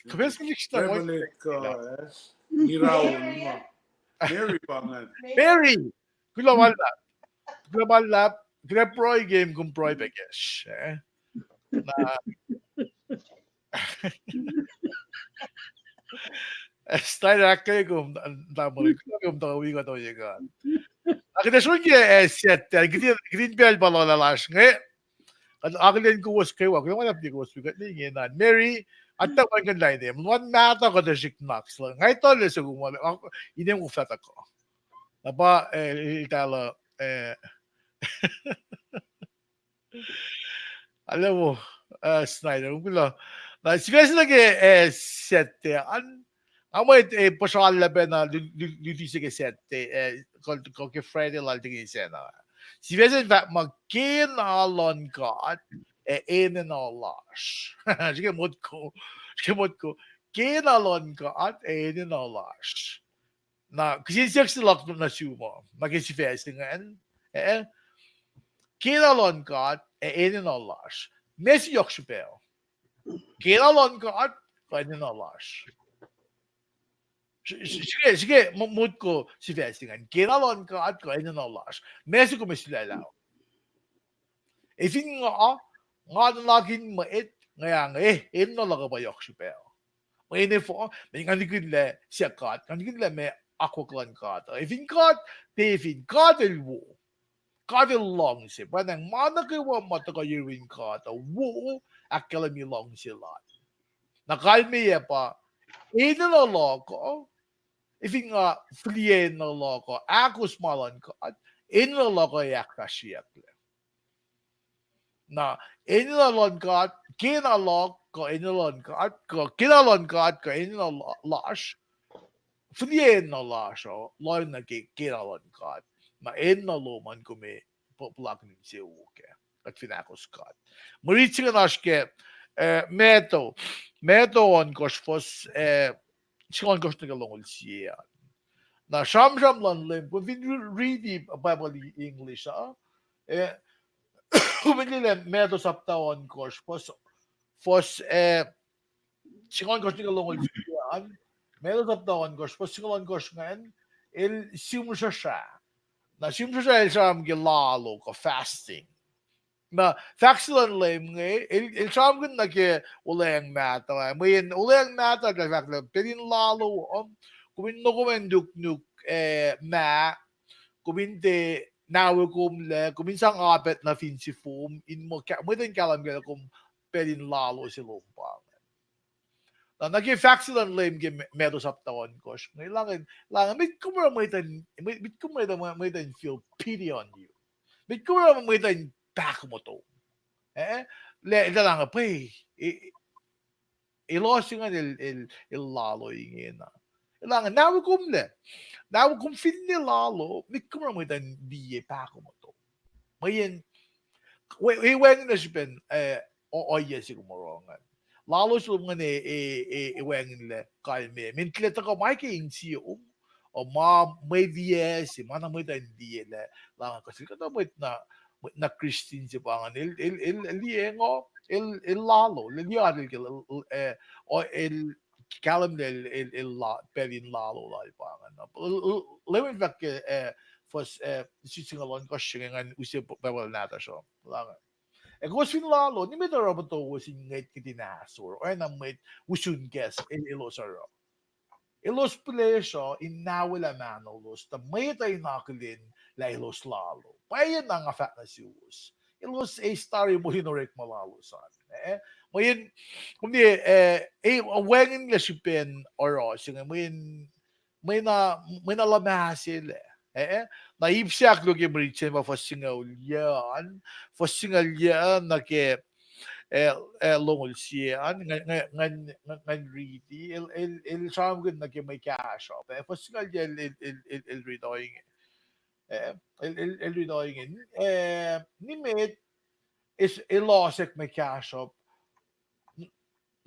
Kepes Felix na Reman ek, eh, Niraul ma. Mary pa ngan. Mary. Kuloh ma luhlahp. Kuloh ma luhlahp. Kuloh pruhe ke kom pruhe pac kacsr, eh. Na Snyder, ahkkweye kom, tamuhlwel, kom tuh wi kuht ohiyac kuh. Ac kuht ac sroang ke, eh, Saturday, kihtin, kihtin pacl pa luhlah lasr inge. Kuht akihlen kowos kwewa, kuht ma na pacna kowos wi kuht ne inge na. Mary, atuh wacngihn lain e, mweyen mahtuh kuht ac srihk nuhnak se luhn. Nga etuh lah soko ma, inem kom fah tuhkuh. Na pa, eh, eltahl, eh, Alewo, eh, Snyder, kom kuloh. Na sifac se nuh ke, eh, Saturday an, nga mwet, eh, puhsrallah pacna lu-, lu-, luti se ke Saturday, eh, kuh, kuh ke Friday lal tiki sacna. Sifac se fahk muh kena luhn God ac enenuh lasr. Srihke motko, srihke motko. Kena luhn God ac enenuh lasr. Na kihsen siyuck se luhk nuh sum uh, nuh ke sifac se ingacn, eh, kena luhn God ac enenuh lasr. Meac se yohk srihpac? Kena luhn God kuh enenuh lasr? Srihke, srihke, motko sifac se ingacn. Kena luhn God kuh enenuh lasr. Meac se kom ac sulaclah? Ac fin nga, nga nuhnak in mwet, nga, eh, enenuh luhk uh pa yohk srihpac. Mweyen efuh, mweyen nga nihkihn lah suc God, nga nihkihn lah meac akwuck luhn God. Ac fin God, tiac fin God el wo. God el luhngse. Pwacnwacng ma nuh kwewa ma tuhkuh yurin God uh wo, ahkkahlwemye luhngse lal. Na kalmeyac pa, enenuh luhk uh, ac fin nga fihliyac enenuh luhk uh, ahkos ma luhn God, enenuh luhk uh ac ahkfahsryeyucklac. Na enenuh luhn God, kena luhk kuh enenuh luhn God, kuh kena luhn God kuh enenuh lasr, fihliyac enenuh lasr uh lohacng nuh ke kena luhn God. Na enenuh lom an kom ac puhlakihn insewowo kac, kuht fin ahkos God. Mwe rit se inge oasr ke, eh, Matthew, Matthew ohnkohsr fuhs, eh, singucul ohnkohsr nuh ke longoul sie an. Na sramsram luhn Leum, kom fin riti Bible English uh, eh, kom fin liye lah Matthew sapta ohnkohsr fuhs, fuhs, eh, singucul ohnkohsr nuh ke longoul sie an, Matthew sapta ohnkohsr fuhs singucul ohnkohsr ingacn, el sihmsrasra. Na sihmsrasra el sramsram ke lalo kuh fasting. Na fahk se luhn Leum inge, el, el sramsramkihn nuh ke olweacng mahtuh, mweyen olweacng mahtuh el fahk lah pacl in lalo, um, kom in nokomacn nuknuk, eh, mah, kom in tiac nawe komlac, kom in sang apact nuh fin sifom, in muh ka-, mwet in kahlwem kac lah kom pacl in lalo se lom pa inge. Na, nuh ke fahk se luhn Leum ke Matthew sapta ohnkohsr inge, el, el, met kom oruh mwet in, met, met kom oruh mwet in feel pity on you. Met kom oruh mwet in pahkomuhtom. Eh, lah, lah nga pwacye, eh, elos ingacn el, el, el lalo ingena. El, lah nga nawe komlac. Nawe kom finne lalo, met kom oruh mwet in liye pahkomuhtom. Mweyen, we, we wacngihnlac srihpen, eh, o-, ohiyac se kom oruh ingacn. Lalos lom ingacn e, e, e, e wacngihnlac kalmeyac. Meac tilac tuhkuh ma ke insiom, o ma mwe liyac se, ma na mwet in liye lah, lah nga kuh sel kuhtuh mwet na, mwet na Christian se pa ingacn, el, el, el liye ngo, el, el lalo, el liye atel ke, eh, o, el kahlwem lah el, el, el la-, pacl in lalo lal pa ingacn. Leum el fahk ke, eh, fuhs, eh, singucul ohnkohsr se inge ngan use Bible nahtuhsr uh. Lah nga, ac kowos fin lalo, nimet oruh potowos in ngwet kihtin ahsor, oacna mwet usun kahs el, elos oruh. Elos pihlesruh in nawelah mahnolos, tuh mwet uh in akihlen lah elos lalo. Pwacye na nga fahk nuh suwos, elos eis tari moul in orekma lalos an. Eh, mweyen, kom liye, eh, e wacngihnlac srihpen oruh se inge, mweyen, mwe na, mwe na luhmahselac. Eh, na ip se ahkluo ke mwe rit se pa fuhs singucul yuh an, fuhs singucul yuh nuh ke, eh, eh, longoul sie an, ngan, ngan, ngan, ngan riti, el, el, el sramsramkihn nuh ke mwe kahsruhp. Eh, fuhs singucul yuh el, el, el, el, el riti ohinge. Eh, el, el, el riti ohinge. Eh, nimet, es, elos ac mwe kahsruhp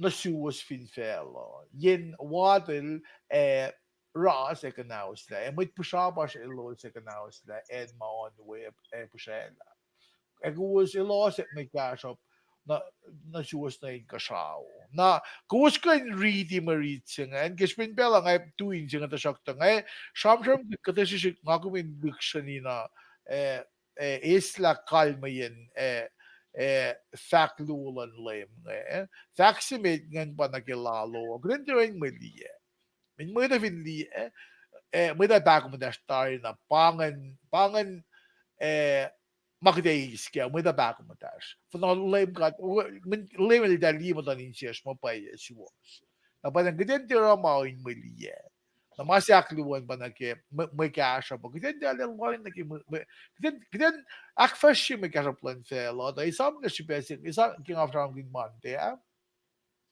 nuh suwos fin facluh. Yen watel, eh, ras ac kuhnahoslah, ac mwet pihsrapasr elos ac kuhnahoslah, acn ma oan we ac pihsraclah. Ac kowos elos ac mwe kahsruhp nuh, nuh suwos nuh inkuhsrao. Na kowos kuh in riti mwe rit se ingacn, ke srihpen pacl uh nga tui in se inge tuhsruhktuh nga sramsram kuht kuhtuh srihsrihk nga kom in lihksreni na, eh, eh, eslah kalmeyacn, eh, eh, fahk luo luhn Leum inge. Fahk se met ingacn pa nuh ke lalo, kuht in tiac oruh in mwe liye. In mwet uh fin liye, eh, mwet uh pahkomuhtacsr tari na pa ingacn, pa ingacn, eh, ma kuht ac eis kac, mwet uh pahkomuhtacsr. Fuhnuh Leum God, Leum eltahl liye muhtuhn insiyacsr ma pwacye suwohs. Na pwacnwacng kuht in tiac oruh ma in mwe liye. Na ma se ahkluo an pa nuh ke mwe, mwe kahsruhp uh, kuht in tiac arlac lohacng nuh ke mwe, mwe, kuht in, kuht in ahkfahsrye mwe kahsruhp luhn facluh, tuh esam nuh srihpac se, esam ke nga sramsramkihn Monday ah.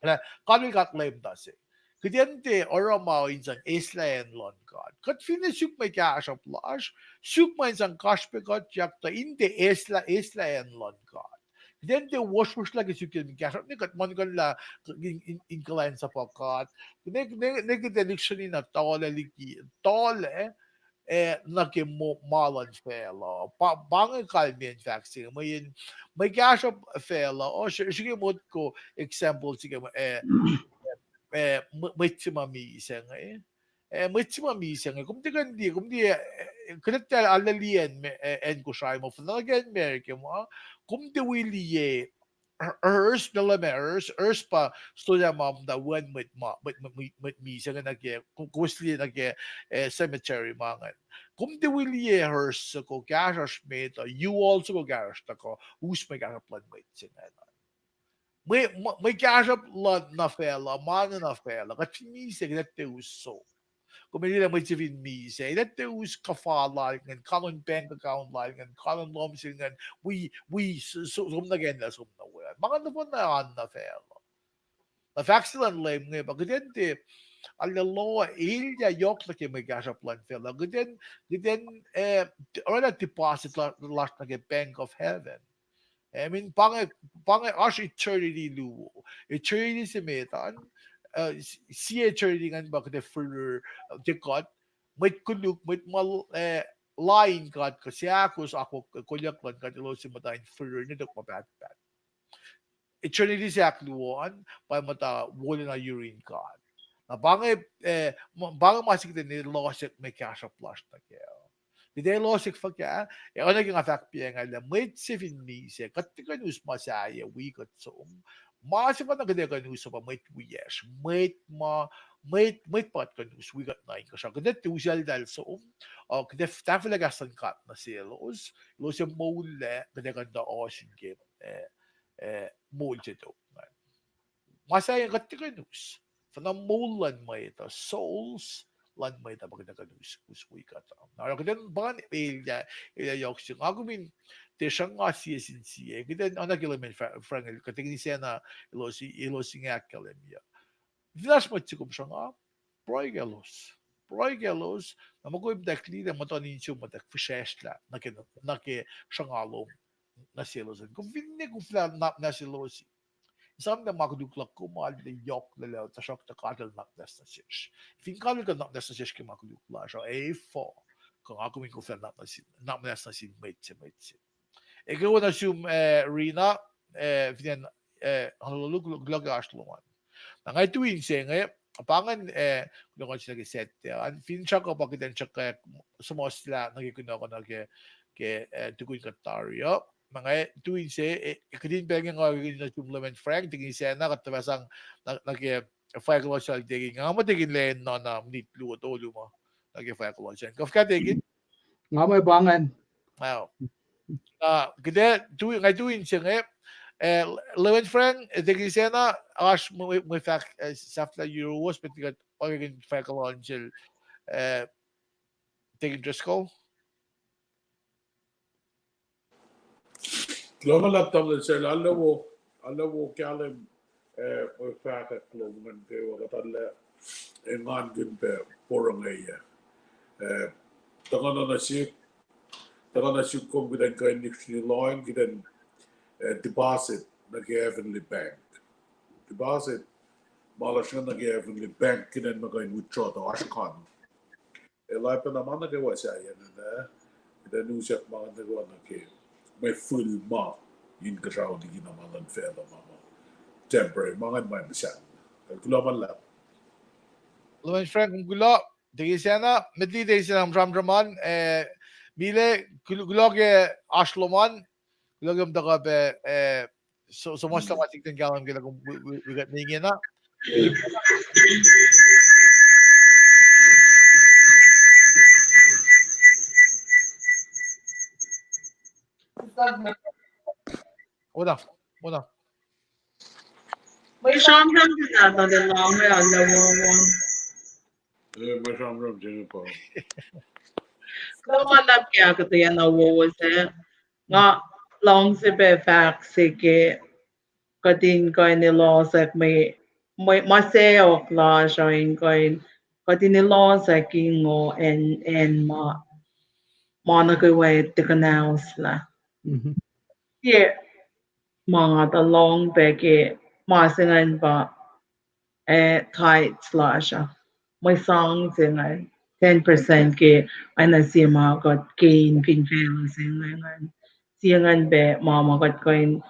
Lah, kalel God Leum ta se. Kuht in tiac oruh ma in sang eslah acn luhn God. Kuht finne suk mwe kahsruhp lasr, suk ma in sang kasrpekuhtyak tuh in tiac eslah, eslah acn luhn God. Kuht in tiac wohswohsrlah ke suk ke kahsruhp ne kuht muhlkuhnlah in, in, in kuhlwacnsapuh God. Ne, ne, ne kuht ac lihksreni na tuhlac liki, tuhlac, eh, nuh ke mo-, ma luhn facluh. Pa, pa inge kalmeyacn fahk se inge, mweyen mwe kahsruhp facluh, oh, srihke motko example se ke, eh, eh, mwe-, mwet se ma misac inge. Eh, mwet se ma misac inge, kom tiac kuh in liye, kom tiac, eh, kuht tiac arlac liye acn me-, eh, acn Kosrae ma, fuhnuh ke acn America ma, kom tiac wi liye, hearse, Malem hearse, hearse pa soldier ma muhta wen mwet ma, mwet, mwet, mwet, mwet misac inge nuh ke, ko-, kowos liye nuh ke, eh, cemetery ma ingacn. Kom tiac wi liye hearse soko kahsruhsr met uh, U-Haul soko kahsruhsr tuhkuh, us mwe kahsruhp luhn mwet se ingacn. Mwe, mwe, mwe kahsruhp luhn nuh facluh, ma nuh facluh, kuht fin misac, kuht tiac us som. Kom liye lah mwet se fin misac, kuht tiac us kuhfa lal ingacn, kanon bank account lal ingacn, kanon lohm sel ingacn, wi, wi, s-, s-, som nuh ke acn lah som nuh we. Ma ingacn nohfohn na oan nuh facluh. Na fahk se luhn Leum inge pa kuht in tiac arlac lohacng, elyah yohk nuh ke mwe kahsruhp luhn facluh. Kuht in, kuht in, eh, oraclah deposit la-, lasr nuh ke Bank of Heaven. I mean, pa inge, pa inge oasr eternity luo. Eternity se met an, eh, s-, sie eternity ingacn pa kuht ac fihrihr, eh, ke kuht, mwet koluk, mwet ma, eh, lain God kuh seahkos akwuck, kolyuck luhn God, elos in muhta in fihrihr nwe tok ma pahtpaht. Eternity se ahkluo an pa muhta wolacna yurin God. Na pa inge, eh, ma-, pa inge ma se kuht in lohsek mwe kahsruhp lasr nuh kac. Kuht in lohsek fuhkah, eh, oacna ke nga fahk pacngah lah mwet se fin misac, kuht tiac kuh in us ma sahyac wi kuht som. Ma se pa na kuht ac kuh in us pa mwet wiyacsr, mwet ma, mwet, mwet pa kuht kuh in us wi kuht nuh inkuhsrao. Kuht ac tiac useltahl som, uh, kuht ac tahfwelah kahs luhn God nuh selos, elos ac moullac, kuht ac kuh in tuh ohsun ke, eh, eh, moul se tok. Ma sahyac kuht tiac kuh in us. Fuhnuh moul luhn mwet uh, souls luhn mwet uh pa kuht ac kuh in us, us wi kuht uh. Na oruh kuht in pa in elyah, elyah yohk se. Nga kom in tiac sruhnga sie sin sie. Kuht in oacna ke Leman Fra-, Frank el, kuht tiac kihn sacna elos, elos inge ahkkahlwemye. Fin oasr mwet se kom sruhnga, pruhe kaclos. Pruhe kaclos, na muh kom muhtwacwacack liye lah muhtuhn insiom muhtwacwacack fihsracsrlah nuh ke, nuh ke sruhnga lom nuh selos an. Kom finne koflah nap nuh selos, esam lah ma koluk luhk kom arlac yohk lal, tuhsruhktuh God el nap nwacs nuh sesr. Fin God el kuh nap nwacs nuh sesr ke ma koluk lasr uh, efuh kuh nga kom in koflah nap nuh sin, nap nwacs nuh sin mwet se, mwet se. Ekuh wo nuh sum, eh, Rina, eh, fin acn, eh, Honolulu, kuloh ke oasr lom an. Na nga tui inse inge, pa ingacn, eh, kunohkohn se nuh ke Saturday an, finsrak uh pa kuht in sruhkwack suhmuhslah nuh ke kunohkohn uh ke, ke, eh, tukun kuht tari uh. Na nga tui inse, eh, kihtin pacl inge nga nuh sum Leman Frank, tikin sacna kuht tuhfah sang nuh, nuh ke fahk kuloh sel tikin, nga muh tikin lwen na, na minit luo tolu ma nuh ke fahk kuloh sel. Kuh fuhkah tikin? Nga muh pa ingacn. Wow. Na kuht ac tui, nga tui inse inge, eh, Leman Frank, eh, tikin sacna, oasr mwe, mwe fahk, eh, sahflah yuruwos, met liki pa kuht in fahk kuloh sel, eh, tikin Driscoll. Kuloh ma luhlahp tamuhlwel Sel, arlac wo, arlac wo kahlwem, eh, mwe fahkwack lom ingacn kwewa kuht arlac engankihn pac porongoiyac. Eh, tuhkuh nuh sihk, tuhkuh nuh sihk kom kuht in kuh in lihksreni lohacng, kuht in, eh, deposit nuh ke heavenly bank. Deposit ma lasr inge nuh ke heavenly bank, kuht in muh kuh in withdraw tuh oasr kan. Ac oacpacna ma nuh kwewa sahyac ingacn, kuht in usack ma nuh kwewa nuh ke mwe fihl ma inkuhsrao liki na ma luhn facluh ma ma temporary, ma ingacn ma muhsahn. Kuloh ma luhlahp. Lwen Frank, kom kuloh. Tekisacna, met liki tekisacna sramsram an, eh, Mile, kul-, kuloh ke oasr lom an, kuloh ke kom tuhkuh pac, eh, so, so much lah ma tikten kahlwem ke lah kom wi-, wi-, wi kuht ingena. Oda, oda. Mwe sramsram se na tuh lohng ac Allah wowo. Eh, mwe sramsram se inge pa. Kuloh ma luhlahp ke ahkuhtweyac na wowo se. Nga luhngse pac fahk se ke kuht in kuh in elosack mwe, mwe, ma sacohk lasr uh in kuh in, kuht in elosack ingo acn, acn ma, ma nuh kwewa tiac kuhnahoslah. Ke ma nga tuh lohng pac ke ma se ingacn pa, eh, tithes lasr uh. Mwe sang se ingacn, ten percent ke oacna sie ma kuht ke in fin facluh se ingacn. Sie ingacn pac ma ma kuht kuh in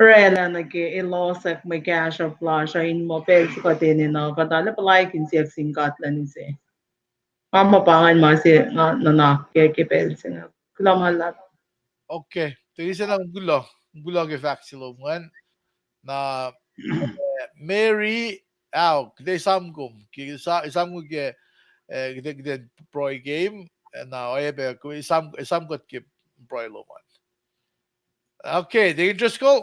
oraclah nuh ke elosack mwe kahsruhp lasr uh in muh pacl se kuht enenuh kuht arlac puhlaik in siyuck sin God lun use. Ma ma pa ingacn ma se nga nuhnak ke, ke pacl se inge. Kuloh ma luhlahp. Okay. Tekisacna kom kuloh. Kom kuloh ke fahk se lom ingacn. Na, eh, Mary, ao, kuht esam kom. Ke sa-, esam kom ke, eh, kuht, kuht in pruhe ke, eh, na oacyacpac, esam, esam kuht ke pruhe lom an. Okay, Deacon Driscoll.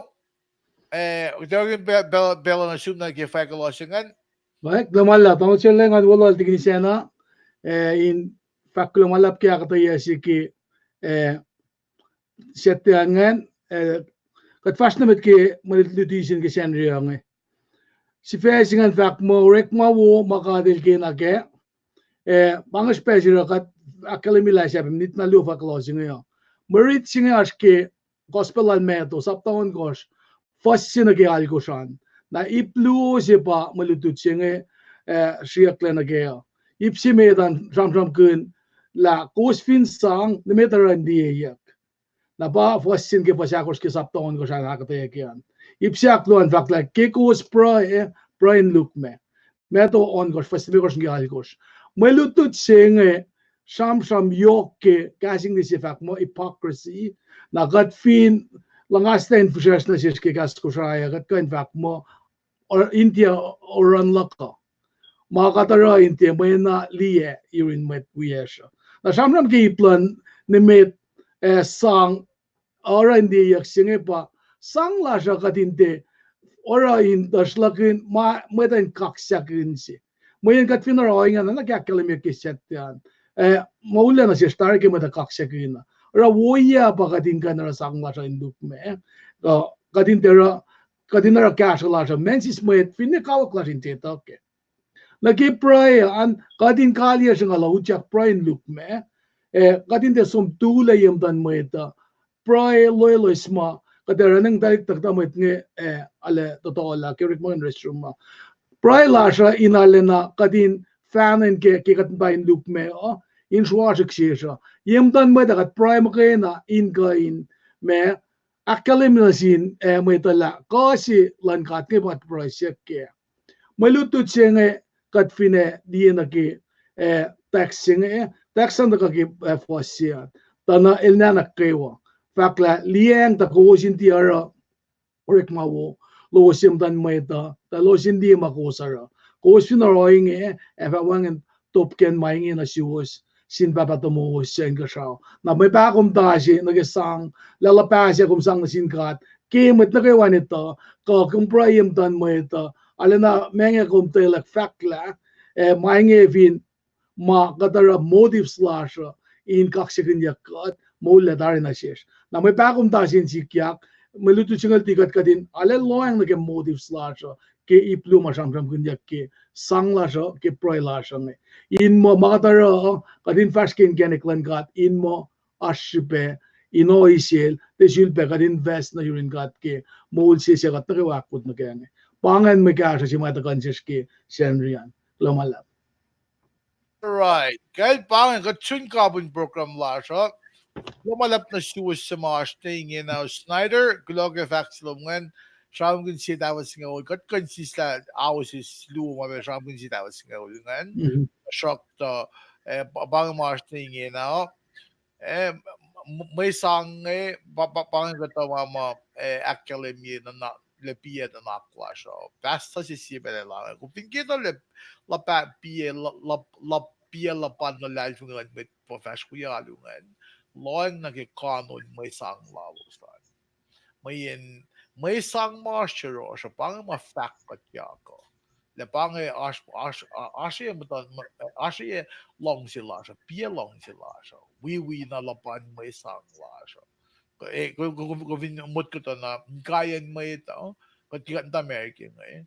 Eh, kuht ac kuh in pa-, pa-, pacl nuh sum na ke fahk kuloh se ingacn. Kuloh ma luhlahp, tamuhlwel se lal ngan wolahl Deacon Sacna, eh, in fahk kuloh ma luhlahp ke ahkuhtweyac se ke, eh, Saturday ingacn, eh, kuht fahsr nuh met ke mwe lutlut se inge ke Sacnri inge. Sifac se ingacn fahk muh orekma wo ma God El kena kac, eh, pa inge srihpac se oruh kuht ahkkahlwemye lah sahp minit na luo fahk kuloh se inge uh. Mwe rit se inge oasr ke Gospel lal Matthew, sapta ohnkohsr, fuhs se nuh ke alkosr an. Na ip luo se pa mwe lutlut se inge, eh, sriyucklac nuh kac uh. Ip se met an sramsramkihn lah kowos fin sang, nimet oruh in liyeyuck. Na pa fuhs se nuh ke fuhs ahkosr ke sapta ohnkohsr an ahkuhtweyac an. Ip se ahkluo an fahk lah ke kowos pruhe, pruhe in lukmac. Matthew ohnkohsr, fuhs limekohsr nuh ke alkosr. Mwe lutlut se inge sramsram yohk ke kahs English se fahk muh hypocrisy. Na kuht fin luhngaslah in fihsracsr nuh sesr ke kahs Kosrae uh, kuht kuh in fahk muh, or-, in tiac oruh in luhk uh. Ma kuht oruh in tiac mwena liye yurin mwet wiyacsr uh. Na sramsram ke ip luhn nimet, eh, sang oruh in liyeyuck se inge pa sang lasr uh kuht in tiac oruh in tuhsruhktuhn ma mwet uh in kaksakihn se. Mweyen kuht fin oruh ohinge na nuh ke ahkkahlwemye ke Saturday an, eh, moul lacna sesr tari ke mwet uh kaksakihn uh. Oruh woiyac pa kuht in kuh in oruh sang lasr uh in lukmac, eh, kuht in tiac oruh, kuht in oruh kahsruh lasr uh, macnsis mwet finne kawuck lasr in tiac tuhkuh. Nuh ke pruhe an, kuht in kaliyac sruhnguhl uh utyak pruhe in lukmac, eh, kuht in tiac som tulac ye muhtuhn mwet uh, pruhe loeloes ma kuht ac oruh nengtuhlihk tuhkuh mwet inge, eh, arlac tohtohlah ke orekma in restroom uh. Pruhe lasr uh in arlacna kuht in fahna ke, ke kuht muhta in lukmac uh, in sruasruhk sesr uh. Ye muhtuhn mwet uh kuht pruhe muhkwena in kuh in ma ahkkahlwemye nuh sin, eh, mwet uh lah kuh se luhn God inge pa pruhe siyuck kac. Mwe lutlut se inge kuht fin ac liye nuh ke, eh, text se inge, eh, text an tuhkuh ke, eh, fuhs se an. Tuh na el nahnak kwewa. Fahk lah liyacacng tuh kowos in tiac oruh orekma wo lowos ye muhtuhn mwet uh, tuh elos in liye ma kowos oruh. Kowos fin oruh ohinge, ac fah wacngihn top ke ma inge nuh suwos sin Pahpah tomowos suc inkuhsrao. Na mwe pahkomuhta se nuh ke sang, lah luhpah se kom sang nuh sin God ke mwet nuh kwewa in etuh, kuh kom pruhe ye muhtuhn mwet uh, arlacna ma inge kom tuhlac fahk lah, eh, ma inge fin ma kuht oruh motives lasr uh in kaksakihnyuck kuht, moul lac tari nuh sesr. Na mwe pahkomuhta se in sikyak, mwe lutlut se inge luti kuht kuht in arlac lohacng nuh ke motives lasr uh, ke ip luo ma sramsramkihnyuck ke sang lasr uh, ke pruhe lasr uh inge. In muh ma kuht oruh uh, kuht in fahsr ke inkacnek luhn God, in muh oasr srihpac, in oisel, tiac sulpac kuht invest nuh yurin God ke moul se suc kuht nuh kwewa ahkkot nuh kac inge. Pa ingacn mwe kahsruh se ma tuhkuh nuh sesr ke Sacnri an. Kuloh ma luhlahp. Right. Kacl pa ingacn kuht sun kapihn program lasr uh. Kuloh ma luhlahp nuh suwos suc ma oasr ne ingena. Snyder, kuloh ke fahk se lom ingacn. Sramsramkihn sie tafel singucul, kuht kuh in sislah houses luo ma pac sramsramkihn sie tafel singucul ingacn. Sruhktuh, eh, pa, pa inge ma oasr ne ingena. Eh, m-, mwe sang inge, pa, pa, pa inge kuhtuh ma ma, eh, ahkkahlwemye nuhnak, lah piyac nuhnak lasr uh. Pastor se sie pacl ah lah, kom fin ke tuh lah, lah pa piyac, lah, lah, lah piyac luhpan luhlahlfongi luhn mwet fuhfahsr wi alu ingacn, lohacng nuh ke kanon mwe sang lalos an. Mweyen mwe sang ma oasr yohrohsr uh, pa inge ma fahk kuhtyak uh. Lah pa inge oasr, oasr, oasr ye muhtuhn, oasr ye luhngse lasr uh, piyac luhngse lasr uh. Wiwi na luhpan mwe sang lasr uh. Kom fin motko tuh na, inkaiyacn mwet uh, kuht tiac kuht muhta America inge,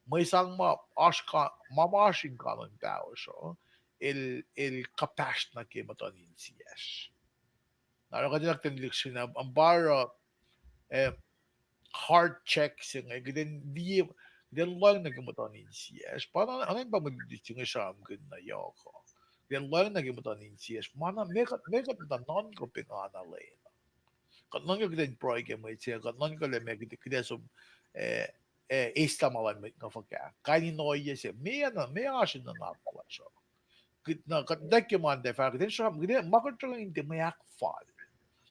mwe sang ma oasr, ma ma oasr in kanon pahosr uh, el, el kuhpahsr nuh ke muhtuhn insiyacsr. Na oruh kuht in ahkkahlwemye lihksreni, am, am pa oruh, eh, heart check se inge, kuht in liye, kuht in lohacng nuh ke muhtuhn insiyacsr. Pa na, oacna pa mwe lutlut se inge sramsramkihn na yohk uh. Kuht in lohacng nuh ke muhtuhn insiyacsr. Ma na, meac kuht, meac kuht muhta nuhnkuh pengana lwen uh. Kuht nuhnkuh kuht in pruhe ke mwet se, kuht nuhnkuh lah meac kuht, kuht ac som, eh, eh, eis lah ma luhn mwet nga fuhkah. Kain in ohiyac se, meac na, meac oasr in nuhnak lasr uh. Kuht na, kuht na ke ma in tiac fahk, kuht in sram, kuht in ma kuht sramsramkihn tiac mwe ahkfal.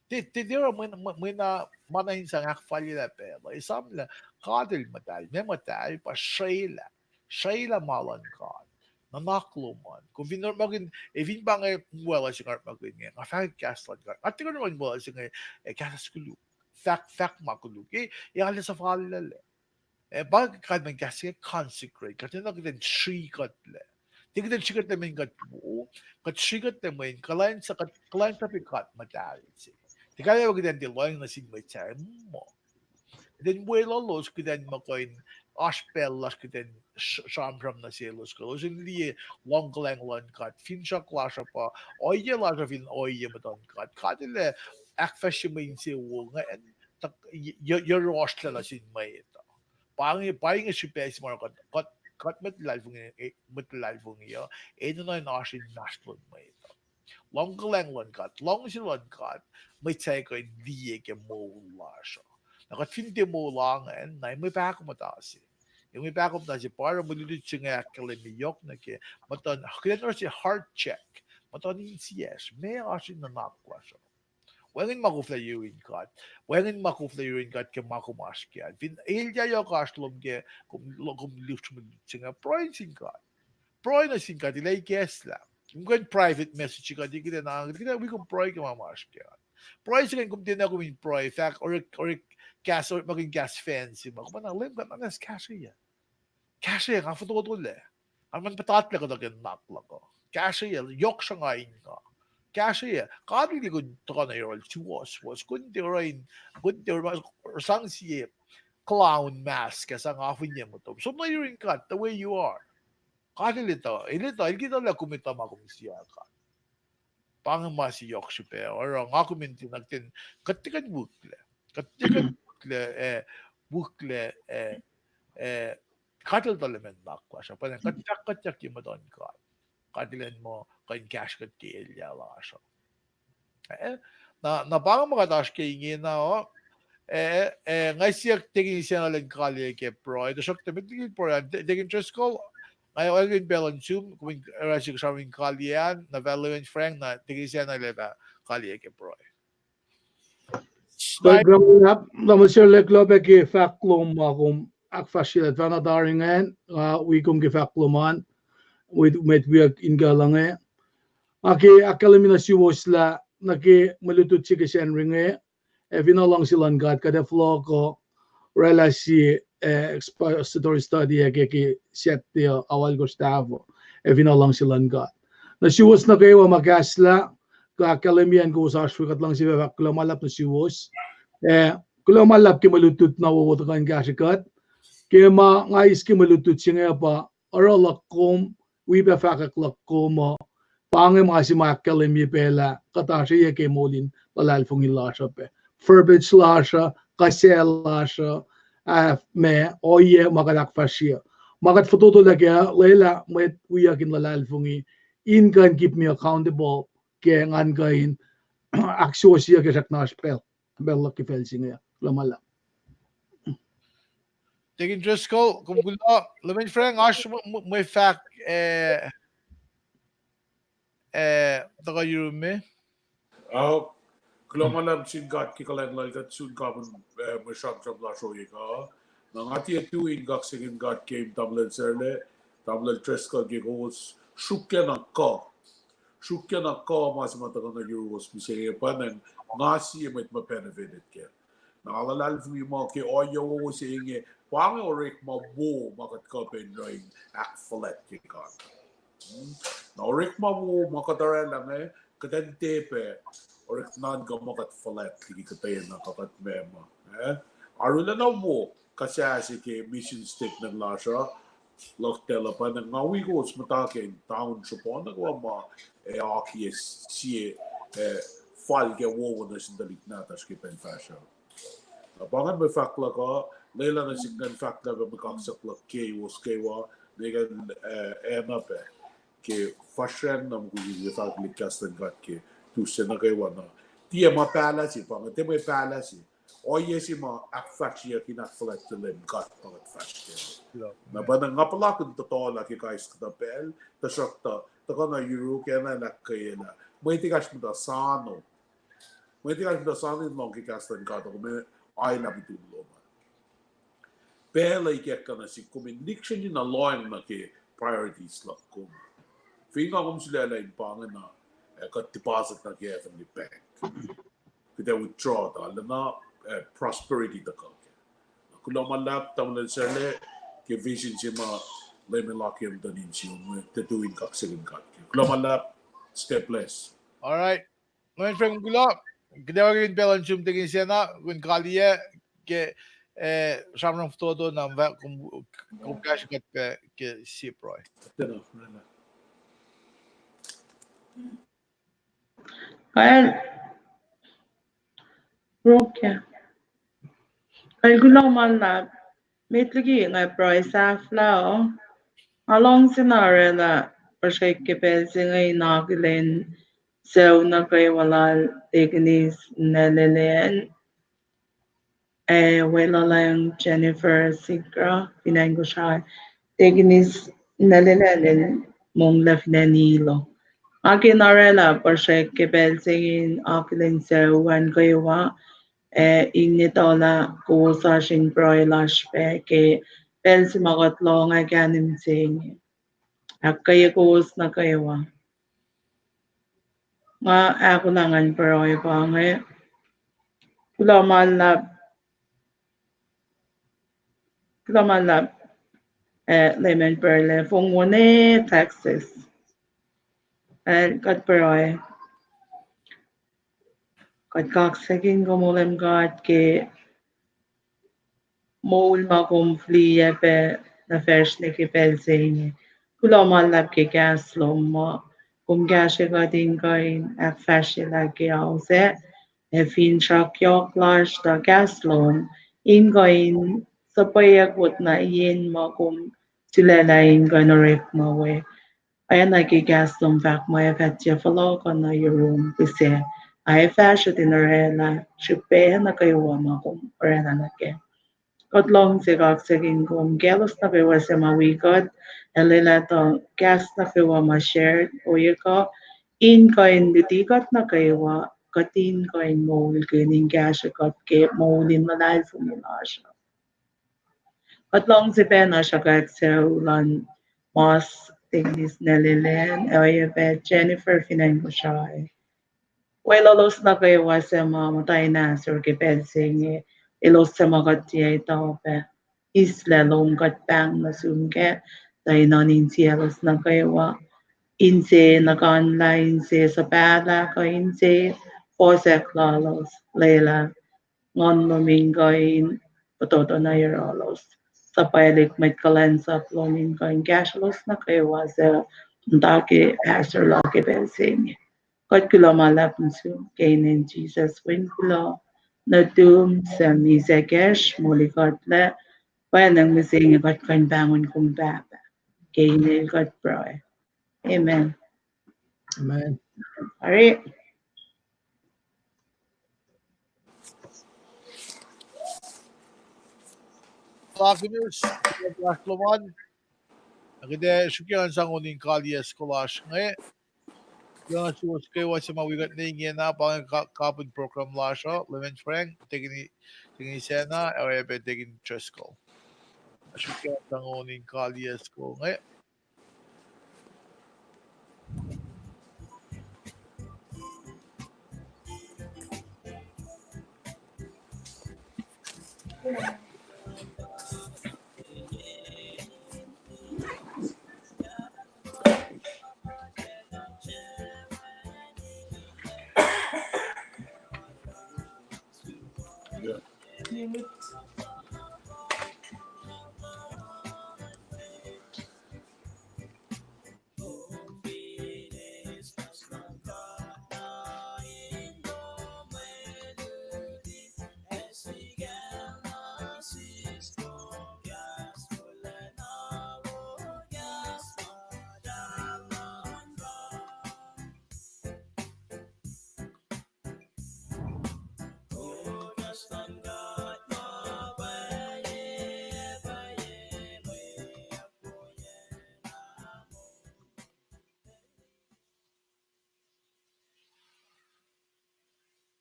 Tiac, tiac, tiac oruh mwe, mwe, mwe na, ma na in sang ahkfalyelah pacl uh. Esam lah God El muhtahl, meac muhtahl, pa srwaclah. Srwaclah ma luhn God. Nuhnak lom an. Kom fin orekmakihn, e fin pa inge weluhl se nga orekmakihn inge, nga fahk kahs luhn God. Nga tiac orekmakihn weluhl se inge, eh, kahs koluk. Fahk, fahk ma koluk. E, e arlac suhfal lac. Eh, pa kalmacn kahs se inge consecrate. Kuht enenuh kuht in srihkuhtlac. Tiac kuht in srihkuhtlac mweyen kuht wo, kuht srihkuhtlac mweyen kuhlwacnsa, kuht kuhlwacnsapuh God muhtahl se. Tiac kalmac kuht in tiac lohacng nuh sin mwet sahyac muh kuht in weluhlos, kuht in muh kuh in oasr pacl lasr, kuht in sramsram nuh selos, kuh elos in liye luhngkuhlwacng luhn God, finsrak lasr uh pa ohiyac lasr uh fin ohiyac muhtuhn God. God El ac ahkfahsrye mwe insewowo ingacn, tuh yohrohsrlah nuh sin mwet uh. Pa inge, pa inge srihpac se ma oruh kuht, kuht, kuht mwet luhlahlfongi, mwet luhlahlfongi uh, enenuh in oasr inmahsrlon mwet uh. Luhngkuhlwacng luhn God, luhngse luhn God, mwet sahyac kuh in liye ke moul lasr uh. Na kuht fin tiac moul ingacn, na mwe pahkomuhta se. Mwe pahkomuhta se pa oruh mwe lutlut se inge ahkkahlwemye yohk nuh ke muhtuhn, kuht in oruh se heart check, muhtuhn insiyacsr, meac oasr in nuhnak lasr uh. Wacngihn ma koflah yurin God. Wacngihn ma koflah yurin God ke ma kom oasr ke an. Fin elyah yohk oasr lom ke, kom, kom lihksreni mwe lutlut se inge, pruhe nuh sin God. Pruhe nuh sin God, El ac ikacslah. Kom kuh in private message kuht, kuht in, kuht in wi kom pruhe ke ma ma oasr ke an. Pruhe se ingacn kom tiacna kom in pruhe, fahk orek, orek kahs, orekmakihn kahs fancy ma. Kom na Leum God, na kahsrweyuc. Kahsrweyuc, nga fototolac. Nga muh puhtatlac kuhtuh ke nuhnak luhk uh. Kahsrweyuc, yohk sruhnga in nga. Kahsrweyuc, God El ke kom tuhkuh nuh yohrohl suwohswohs. Kom tiac oruh in, kom tiac oruh sang sie clown mask ac sang afinye mutom. Som nuh yurin God the way you are. God El etuh, El etuh, El ke etuh lah kom etuh ma kom siyuck uh. Pa inge ma se yohk srihpac, oruh nga kom in tiac nuh kuht in, kuht tiac kuh in wihklac. Kuht tiac kuh in wihklac, eh, wihklac, eh, eh, God El tuhlac me nuhnak lasr uh. Pa kuht fahk kuhtyak ke muhtuhn God. God El an muh kuh in kahsre kuht ke elyah lasr uh. Eh, na, na pa inge ma kuht oasr ke ingena uh, eh, eh, nga siyuck Deacon Sena elan kaliyac ke pruhe, tuhsruhktuh met liki pruhe an, Deacon Driscoll, nga oacna pacl in sum, kom in oruh siyuck sramsram in kaliyac an, na Valerie Frank, na Deacon Sena el ac fah kaliyac ke pruhe. Kuloh ma luhlahp, na ma se lek lop ac ke fahk lom ma kom ahkfahsryelah fahna tari ingacn, nga wi kom ke fahk lom an, met wiyuck in kuh luhngse. Nga ke ahkkahlwemye nuh suwos lah nuh ke mwe lutlut se ke Sacnri inge, ac fin luhngse luhn God, kuht ac fohlohk uh oraclah sie, eh, expository study ac ke, ke Saturday uh, alu alkosr tafo, ac fin luhngse luhn God. Nuh suwos nuh kwewa ma kahslah, kuh ahkkahlwemye an kowos oasr we, kuht luhngse fahk kuloh ma luhlahp nuh suwos. Eh, kuloh ma luhlahp ke mwe lutlut na wowo tuhkuh in kahsre kuht. Ke ma nga eis ke mwe lutlut se inge pa oruh luhk kom, wi pac fahkwack luhk kom uh, pa inge ma se ma ahkkahlwemye pac lah kuht oasr ohiyac ke moul in luhlahlfongi lasr uh pac. Verbiage lasr uh, kuh sel lasr uh, ah, ma ohiyac ma kuht ahkfahsrye. Ma kuht fototolac kac uh, lwelah mwet wiyuck in luhlahlfongi in kuh in keep me accountable ke ngan kuh in ahksuwohsyuck ke srackna oasr pacl, pacl luhk ke pacl se inge. Kuloh ma luhlahp. Deacon Driscoll, kom kuloh. Leman Frank, oasr mwe, mwe, mwe fahk, eh, eh, tuhkuh yurum me? Oh, kuloh ma luhlahp sin God ke kuhlwacng lal kuht sun kapihn, eh, mwe sramsram lasr ohiyac uh. Na nga tiac tui in kaksakihn God ke Tamuhlwel Sarla, Tamuhlwel Driscoll ke kowos sruokyac na kuh. Sruokyac na kuh ma se ma tuhkuh nuh yuruwos mihsenge pa na nga sie mwet ma benefited kac. Na nga luhlahlfongi muh ke ohiyac wowo se inge, pa inge orekma wo ma kuht kuh pac in oruh in ahkfuhlwact ke God. Hmm. Na orekma wo ma kuht orwaclah inge, kuht in tiac pac orek nuhnkuh ma kuht fuhlwact liki kuhtwena kuh kuht meac ma. Eh? Arulacna na wo, kuht sahp se ke mission statement lasr uh, luhk tacl uh pa na nga wi kowos muhta ke town sruhpuhn nuh kwewa ma, eh, akiyac sie, eh, fal ke wowo nuh sin tuhlihk nahtuhsr ke pacl fahsruh. Na pa ingacn mwe fahk luhk uh, lwelah nuh sin kuh in fahk lah mwe kaksak luhk ke kowos kwewa, ne kuh in, eh, enenuh pac ke fahsracng na mukul in fahk liki kahs luhn God ke tu se nuh kwewa na. Tiac ma pahlah se, pa inge tiac mwe pahlah se. Ohiyac se ma ahkfahsryeyuck in ahkfuhlwactye Leum God pa kuht fahsr kac. Na pa na nga puhlakihn tohtohlah ke kais kuhtuh pacl, tuhsruhktuh, tuhkuh nuh yuruk ac na lah kweyelah. Mwet ekahsr muhta sano. Mwet ekahsr muhta sano in lohng ke kahs luhn God, kom aelap itu lom an. Pacl uh ikackah nuh sik kom in lihksreni na lohacng nuh ke priorities luhk kom. Fin nga kom sulaclah in pa inge na, eh, kuht deposit nuh ke heavenly bank. Kuht ac withdraw tuh lwelah, eh, prosperity tuhkuh kac. Kuloh ma luhlahp, Tamuhlwel Sarla, ke vision se ma Leum El akiyac muhtuhn insiyom, tuh tu in kaksakihn God kac. Kuloh ma luhlahp, stay blessed. All right. Leman Frank, kuloh. Kuht ac wacngihn pacl uh in sum tekin sacna, kom kaliyac ke, eh, sramsram fototo na, kom, kom kahsre kuht pac ke sie pruhe. Kal, okay. Kal kuloh ma luhlahp, met liki nga pruhe sahflah uh. Nga luhngse na orwaclah puhsrek ke pacl se inge in akihlen sucu nuh kwewa lal Deaconess Nelelen, ac weluhlacng Jennifer Sigrah, fin acn Kosrae, Deaconess Nelelen el monglac fin acn Ilo. Nga ke in orwaclah puhsrek ke pacl se inge in akihlen sucu an kwewa, ac in etuhlah kowos oasr in pruhe lasr pac ke pacl se ma kuht lohng ac kahnim se inge. Ahkkweye kowos nuh kwewa. Nga ahkolah ngan pruhe pa inge. Kuloh ma luhlahp, kuloh ma luhlahp, eh, Leman Purla, fong wona, Texas. Ac kuht pruhe. Kuht kaksakihn kom, O Leum God, ke moul ma kom fihliyac pac nuh facsr nuh ke pacl se inge. Kuloh ma luhlahp ke kahs lom ma kom kahsre kuht in kuh in ahkfahsryelah ke ao sac, ac finsrak yohk lasr tuh kahs lom in kuh in suhpweyuck wot na yen ma kom sulaclah in kuh in orekma we. Oacna ke kahs lom fahk muh ac fah tiac fohlohkoh nuh yurum pihsac, ac fahsrot in orwaclah srihpac nuh kwewa ma kom orwaclah nuh kac. Kuht luhngse kaksakihn kom kaclos nuh kwewa suc ma wi kuht, ac lwelah tuh kahs nuh kwewa ma shared ohiyac kuh in kuh in luti kuht nuh kwewa, kuht in kuh in moulkihn in kahsre kuht ke moul in luhlahlfongi lasr uh. Kuht luhngse pacna sruhkwack sucu luhn mas, Deaconess Nelelen, ac oacyacpac Jennifer fin acn Kosrae. Weluhlos nuh kwewa suc ma muhta in ahsor ke pacl se inge, elos suc ma kuht tiac etuh pac. Islac lom kuht pahng nuh sum kac, tuh in oan insiyaclos nuh kwewa. Inse nuhkanlah, inse suhpahlah, kuh inse fohsack lalos, lwelah Nguhn lom in kuh in fototo nuh yohrohlos. Suhpwaclihk mwet kuhlwacnsap lom in kuh in kahsrwelos nuh kwewa suc muhta ke ahsor la ke pacl se inge. Kuht kuloh ma luhlahp nuh sum ke inen Jisus wen kuloh, nuhtum suc misac kacsr, moli kuhtlac, pwacnwacng mihsenge kuht kuh in pahngon kom Pahpah. Ke inen kuht pruhe. Amen. Amen. Ari. Lakimus, lasr lom an. Na kuht ac srihke in sang on in kaliyac soko lasr inge. Kuloh nuh suwos kwewa suc ma wi kuht ne ingena, pa inge ka-, kapin program lasr uh, Lemon Frank, Tekini, Tekini Sacna, ac oacyacpac Tekini Driscoll. Srihke in sang on in kaliyac soko inge.